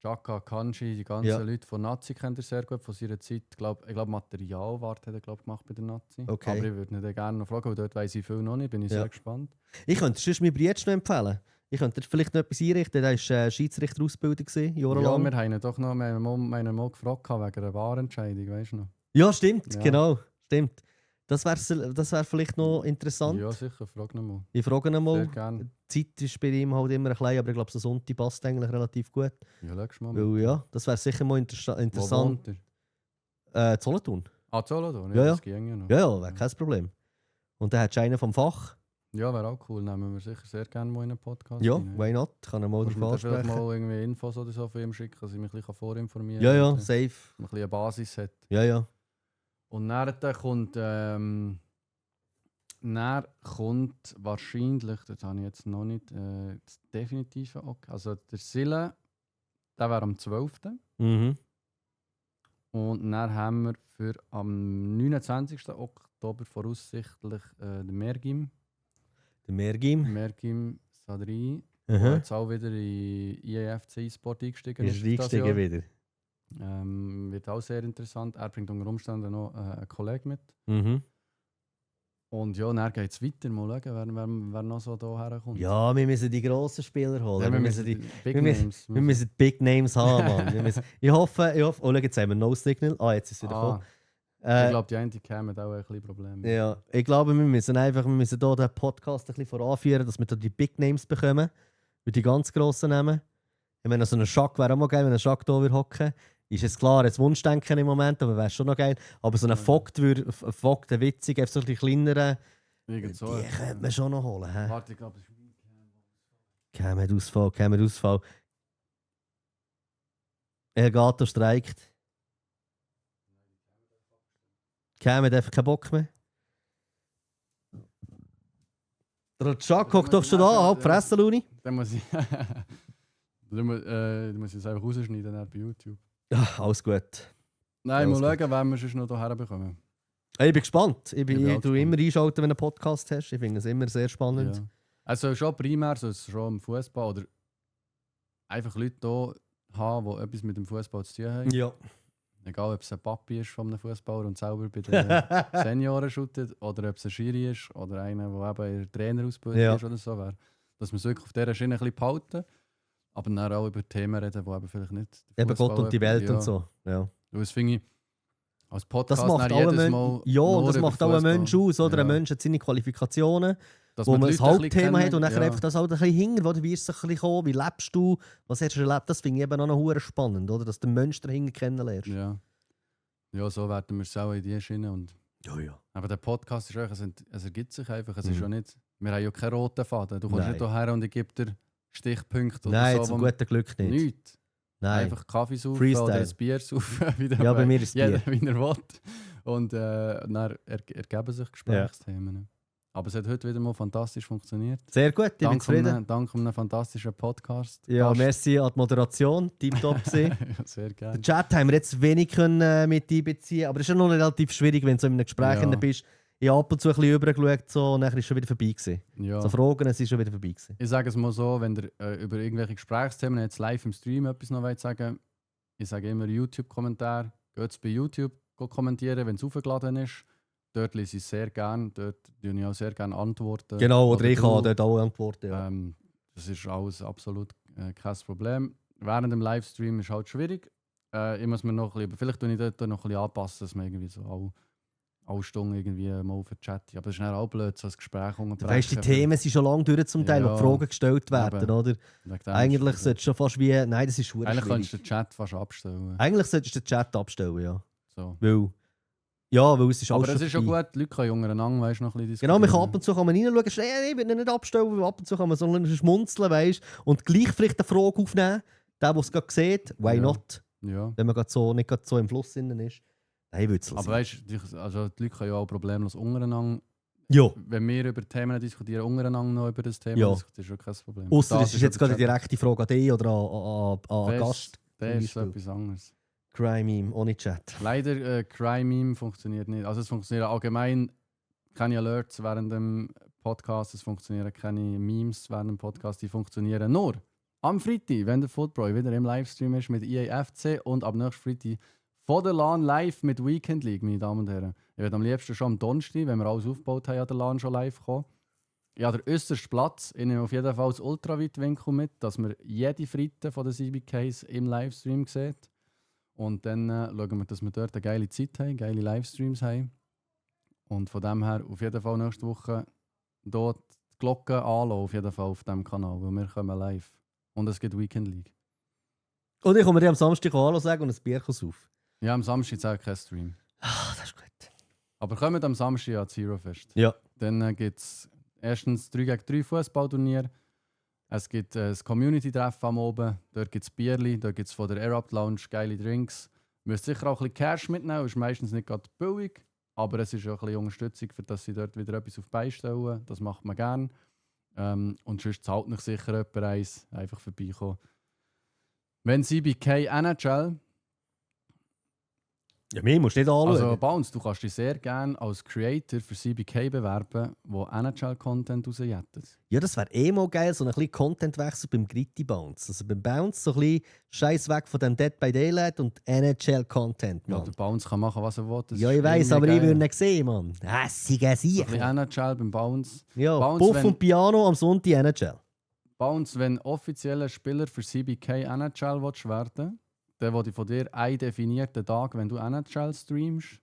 Chaka, Kanji, die ganzen Ja. Leute von Nazi kennt er sehr gut von seiner Zeit. Ich glaube Materialwart hat er gemacht bei der Nazi. Okay. Aber ich würde ihn dann gerne noch fragen, weil dort weiss ich viel noch nicht. Bin ich Ja. sehr gespannt. Ich könnte sonst meinen Bruder noch empfehlen. Ich könnte dir vielleicht noch etwas einrichten. Der war Schiedsrichterausbildung, Ja, jahrelang. wir haben ihn doch noch wir haben ihn mal gefragt wegen einer Wahrentscheidung, weißt du noch? Ja, stimmt, Ja. genau. Stimmt. Das wär vielleicht noch interessant. Ja, sicher, frag ihn mal. Ich frage ihn Sehr mal. gerne. Die Zeit ist bei ihm halt immer ein klein, aber ich glaube, so Sonntag passt eigentlich relativ gut. Ja, schau mal. Weil ja, das wäre sicher mal Wo interessant. wohnt er? Zollertun. Ah, Solothurn? Ja, ja. Das ging ja noch. Ja, ja, wäre kein Problem. Und dann hat einer vom Fach. Ja, wäre auch cool. Nehmen wir sicher sehr gerne mal in einen Podcast. Ja, rein. why not? Kann er mal Kannst du mir drauf dann vielleicht ansprechen. mal irgendwie Infos oder so von ihm schicken, dass ich mich ein bisschen vorinformieren Ja, ja, und, safe. ein bisschen eine Basis hat. Ja, ja. Und dann kommt wahrscheinlich, das habe ich jetzt noch nicht das definitive, okay. Also der Sille, der wäre am 12. Mhm. Und dann haben wir für am 29. Oktober voraussichtlich den Mergim. Der Mergim. Mergim Sadri, Aha. der jetzt auch wieder in IAFC E-Sport eingestiegen Ist eingestiegen wieder. Wird auch sehr interessant. Er bringt unter Umständen noch einen Kollegen mit. Mhm. Und ja, dann geht es weiter. Mal schauen, wer noch so hierher kommt. Ja, wir müssen die grossen Spieler holen. Ja, wir müssen die Big wir müssen- Names. wir müssen Big Names haben, Mann. Ich hoffe, oh, schau, jetzt haben wir No Signal. Ah, jetzt ist es wieder gekommen. Ich glaube, die einen kämen auch ein bisschen Probleme. Ja, ich glaube, wir müssen hier den Podcast ein bisschen voranführen, dass wir da die Big Names bekommen. Für die ganz grossen Namen. Ich meine, so ein Schack wäre auch mal geil, wenn ein Schack hier hocken. Ist jetzt klar, jetzt Wunschdenken im Moment, aber wäre schon noch geil. Aber so ein Vogt, der witzig, einfach so ein bisschen kleineren, Irgend so. die könnte man schon noch holen. Hä? Warte, ich glaube, es ist Käme Ausfall. Elgato streikt. Käme einfach keinen Bock mehr. Der Schack hockt doch schon da, halb fressen, Luni. Dann muss ich. Dann muss ich es einfach rausschneiden dann bei YouTube. Ja, alles gut. Nein, Alles mal schauen, wenn wir es noch hierher bekommen. Ich bin gespannt. Ich bin auch tu gespannt. immer einschalten, wenn du einen Podcast hast. Ich finde es immer sehr spannend. Ja. Also schon primär so schon im Fußball oder einfach Leute hier haben, die etwas mit dem Fußball zu tun haben. Ja. Egal, ob es ein Papi ist von einem Fußballer und selber bei den Senioren shootet oder ob es ein Schiri ist oder einer, der eben in der Trainerausbildung Ja. ist oder so wäre. Dass wir es wirklich auf dieser Schiene ein bisschen behalten, aber dann auch über Themen reden, die eben vielleicht nicht. der Eben Gott Fußball und die etwas- Welt und so. Ja. Weil das finde ich als Podcast Das macht dann auch jedes ein Mal Mensch, ja, nur das über macht auch ein Fußball. Mensch aus. Oder? Ja. Ein Mensch hat seine Qualifikationen, Dass wo wir man die ein Leute ein bisschen Hauptthema hat und kennen, dann einfach das halt ein bisschen hinter, wo du wirst ein bisschen kommen, wie lebst du, was hast du erlebt, das finde ich eben auch noch hure spannend, oder? Dass du den Menschen dahinter kennenlernst. Ja. Ja, so werden wir es auch in die Schiene. Und Ja, ja. aber der Podcast ist auch, es ergibt sich einfach. Es ist Mhm. ja nicht, wir haben ja keinen roten Faden. Du kommst Nein. nicht hierher und ich gebe dir Stichpunkte Nein, oder so. zum wo wir- guten Glück nicht. Nichts. Nein. Einfach Kaffee saufen Freestyle. oder ein Bier saufen. wie der Ja, bei mir ist jeder, Bier. wie er will. Und dann ergeben sich Gesprächsthemen. Aber es hat heute wieder mal fantastisch funktioniert. Sehr gut, ich bin zufrieden. Dank einem fantastischen Podcast. Ja, Gast. merci an die Moderation, tipptopp gewesen. Ja, sehr gerne. Den Chat haben wir jetzt wenig können, mit einbeziehen, aber es ist ja noch relativ schwierig, wenn du so in einem Gespräch Ja. bist. Ich habe ab und zu ein bisschen rübergeschaut so, und dann ist es schon wieder vorbei gewesen. Ja. So Fragen, es ist schon wieder vorbei gewesen. Ich sage es mal so, wenn ihr über irgendwelche Gesprächsthemen jetzt live im Stream etwas noch wollt sagen, ich sage immer YouTube-Kommentar. Geht bei YouTube kommentieren, wenn es aufgeladen ist. Dort lese ich sehr gerne, dort tue ich auch sehr gerne antworten. Genau, oder ich du. kann dort auch antworten. Ja. Das ist alles absolut kein Problem. Während dem Livestream ist halt schwierig. Ich muss mir noch ein bisschen, vielleicht tue ich dort noch ein bisschen anpassen, dass man irgendwie so alle Stunden irgendwie mal auf den Chat. Aber es ist dann auch blöd, so ein Gespräch Du unterbrechen. weißt, die Themen sind schon lange durch zum Teil, Ja. wo die Fragen gestellt werden, Eben. oder? Wegen dem Eigentlich ist- sollte es schon fast wie... Nein, das ist schwierig. Eigentlich könntest du den Chat fast abstellen. Eigentlich solltest du den Chat abstellen, ja. So. Weil es ist Aber alles es ist schon vorbei. gut, die Leute können untereinander weißt, noch ein bisschen Genau, man kann diskutieren. ab und zu reinschauen, ich will ihn nicht abstellen, weil ab und zu kann man so ein bisschen schmunzeln, weißt, und gleich vielleicht eine Frage aufnehmen, der es gerade sieht, why Ja. not, Ja. wenn man nicht gerade so im Fluss innen ist. Nein, würde es Aber weißt du, also die Leute können ja auch problemlos untereinander. Ja, Wenn wir über Themen diskutieren, untereinander noch über das Thema Ja. diskutieren, ist schon kein Problem. ausser Das es ist jetzt über gerade eine Chat. direkte Frage an dich oder an einen Das- Gast. Das ist Beispiel. etwas anderes. Crime-Meme, ohne Chat. Leider, Crime-Meme funktioniert nicht. Also es funktionieren allgemein keine Alerts während dem Podcast, es funktionieren keine Memes während dem Podcast, die funktionieren nur am Freitag, wenn der Football wieder im Livestream ist mit IAFC und ab nächsten Freitag von der LAN live mit Weekend League, meine Damen und Herren. Ich werde am liebsten schon am Donnerstag, wenn wir alles aufgebaut haben, an der LAN schon live kommen. Ich habe den äußersten Platz. Ich nehme auf jeden Fall das Ultraweitwinkel mit, dass man jede Freite von den CBKs im Livestream sieht. Und dann schauen wir, dass wir dort eine geile Zeit haben, geile Livestreams haben. Und von dem her auf jeden Fall nächste Woche dort die Glocke anlassen, auf jeden Fall auf diesem Kanal, weil wir kommen live. Und es gibt Weekend League. Und ich komme dir am Samstag Hallo sagen und ein Bier auf. Ja, am Samstag ist auch kein Stream. Ah, das ist gut. Aber kommt am Samstag ans Zero Fest. Ja. Dann gibt es erstens 3-gegen-3 Fußballturnier. Es gibt ein Community-Treffen am Oben. Dort gibt es Bierli, dort gibt es von der Air-Up Lounge geile Drinks. Ihr müsst sicher auch ein bisschen Cash mitnehmen, ist meistens nicht gerade billig. Aber es ist auch ein bisschen Unterstützung, für dass sie dort wieder etwas auf die Beine stellen. Das macht man gerne. Und sonst zahlt nicht sicher jemand eins. Einfach vorbeikommen. Wenn CBK NHL Ja, mir musst du nicht anschauen. Also Bounce, du kannst dich sehr gerne als Creator für CBK bewerben, wo NHL-Content rausjettet. Ja, das wäre mal geil, so ein bisschen Contentwechsel beim Gritty Bounce. Also beim Bounce so ein bisschen Scheiß weg von dem Dead by Daylight und NHL-Content, Ja, Mann. der Bounce kann machen, was er will. Das Ja, ist ich weiss, irgendwie aber ich geil. würde ihn sehen, Mann. Hässige So ein Sieg. bisschen NHL beim Bounce. Ja, Bounce, Puff wenn- und Piano am Sonntag NHL. Bounce, wenn offizieller Spieler für CBK NHL willst werden, dann will ich von dir einen definierten Tag, wenn du NHL streamst.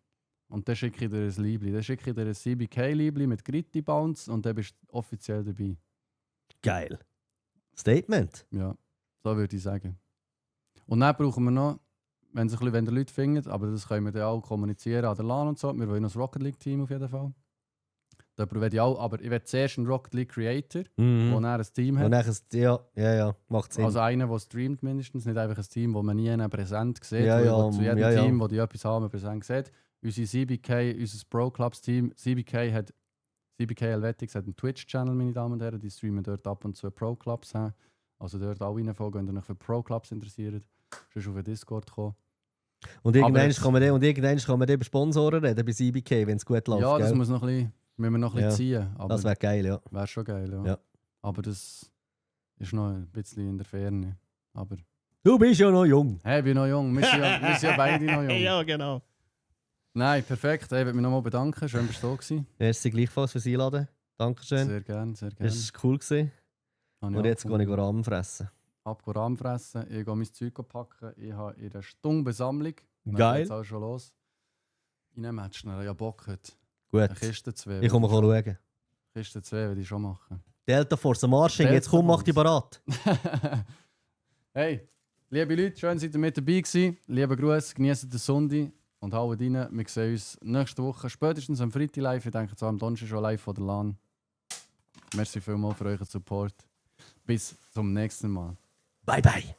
Und dann schicke ich dir ein Liebli. Dann schicke ich dir ein CBK-Liebli mit Gritty Bounce und dann bist du offiziell dabei. Geil. Statement. Ja, so würde ich sagen. Und dann brauchen wir noch, wenn die Leute finden, aber das können wir dann auch kommunizieren an der LAN und so. Wir wollen noch das Rocket League-Team auf jeden Fall. Da will ich auch, aber ich will zuerst einen Rocket League Creator, der Mhm. ein Team Und hat. nachher, ja, macht Sinn. Also einer, der streamt mindestens, nicht einfach ein Team, das man nie präsent sieht. Ja, weil ja, zu jedem ja, ja. Team, wo die etwas haben, präsent sieht. Unser CBK, unser Pro Clubs Team, CBK Helvetics hat einen Twitch-Channel, meine Damen und Herren. Die streamen dort ab und zu Pro Clubs. Also dort auch reinfolgen, wenn ihr euch für Pro Clubs interessiert. Sonst auf den Discord kommen. Und irgendwann jetzt- kann man dann über Sponsoren reden bei CBK, wenn es gut läuft. Ja, das gell? muss noch ein bisschen, müssen wir noch ein bisschen ziehen. Aber Das wäre geil, ja. wäre schon geil, ja. Ja. Aber das ist noch ein bisschen in der Ferne. Aber Du bist ja noch jung. hey, ich bin noch jung. Wir sind ja beide noch jung. genau. Nein, perfekt. Ich will mich nochmal bedanken. Schön, dass du da warst. Merci gleichfalls fürs Einladen. Dankeschön. Sehr gerne, sehr gerne. Es war cool. Gewesen. Habe Und auch jetzt gehe ich gefunden. Rahmen fressen. Rahmen fressen. Ich gehe mein Zeug packen. Ich habe in einer Stunde Besammlung. Geil. Jetzt auch schon los. In einem Match. Ich habe Bock heute. Gut. Eine Kiste 2. Ich komme schauen. Kiste 2 würde ich schon machen. Delta Force Marching, Delta jetzt komm, mach dich parat. Hey, liebe Leute, schön, seid ihr mit dabei gewesen. Liebe Grüße, genießt den Sonntag und haut rein. Wir sehen uns nächste Woche, spätestens am Freitag live. Ich denke, zwar am Donnerstag schon live von der LAN. Merci vielmals für euren Support. Bis zum nächsten Mal. Bye, bye.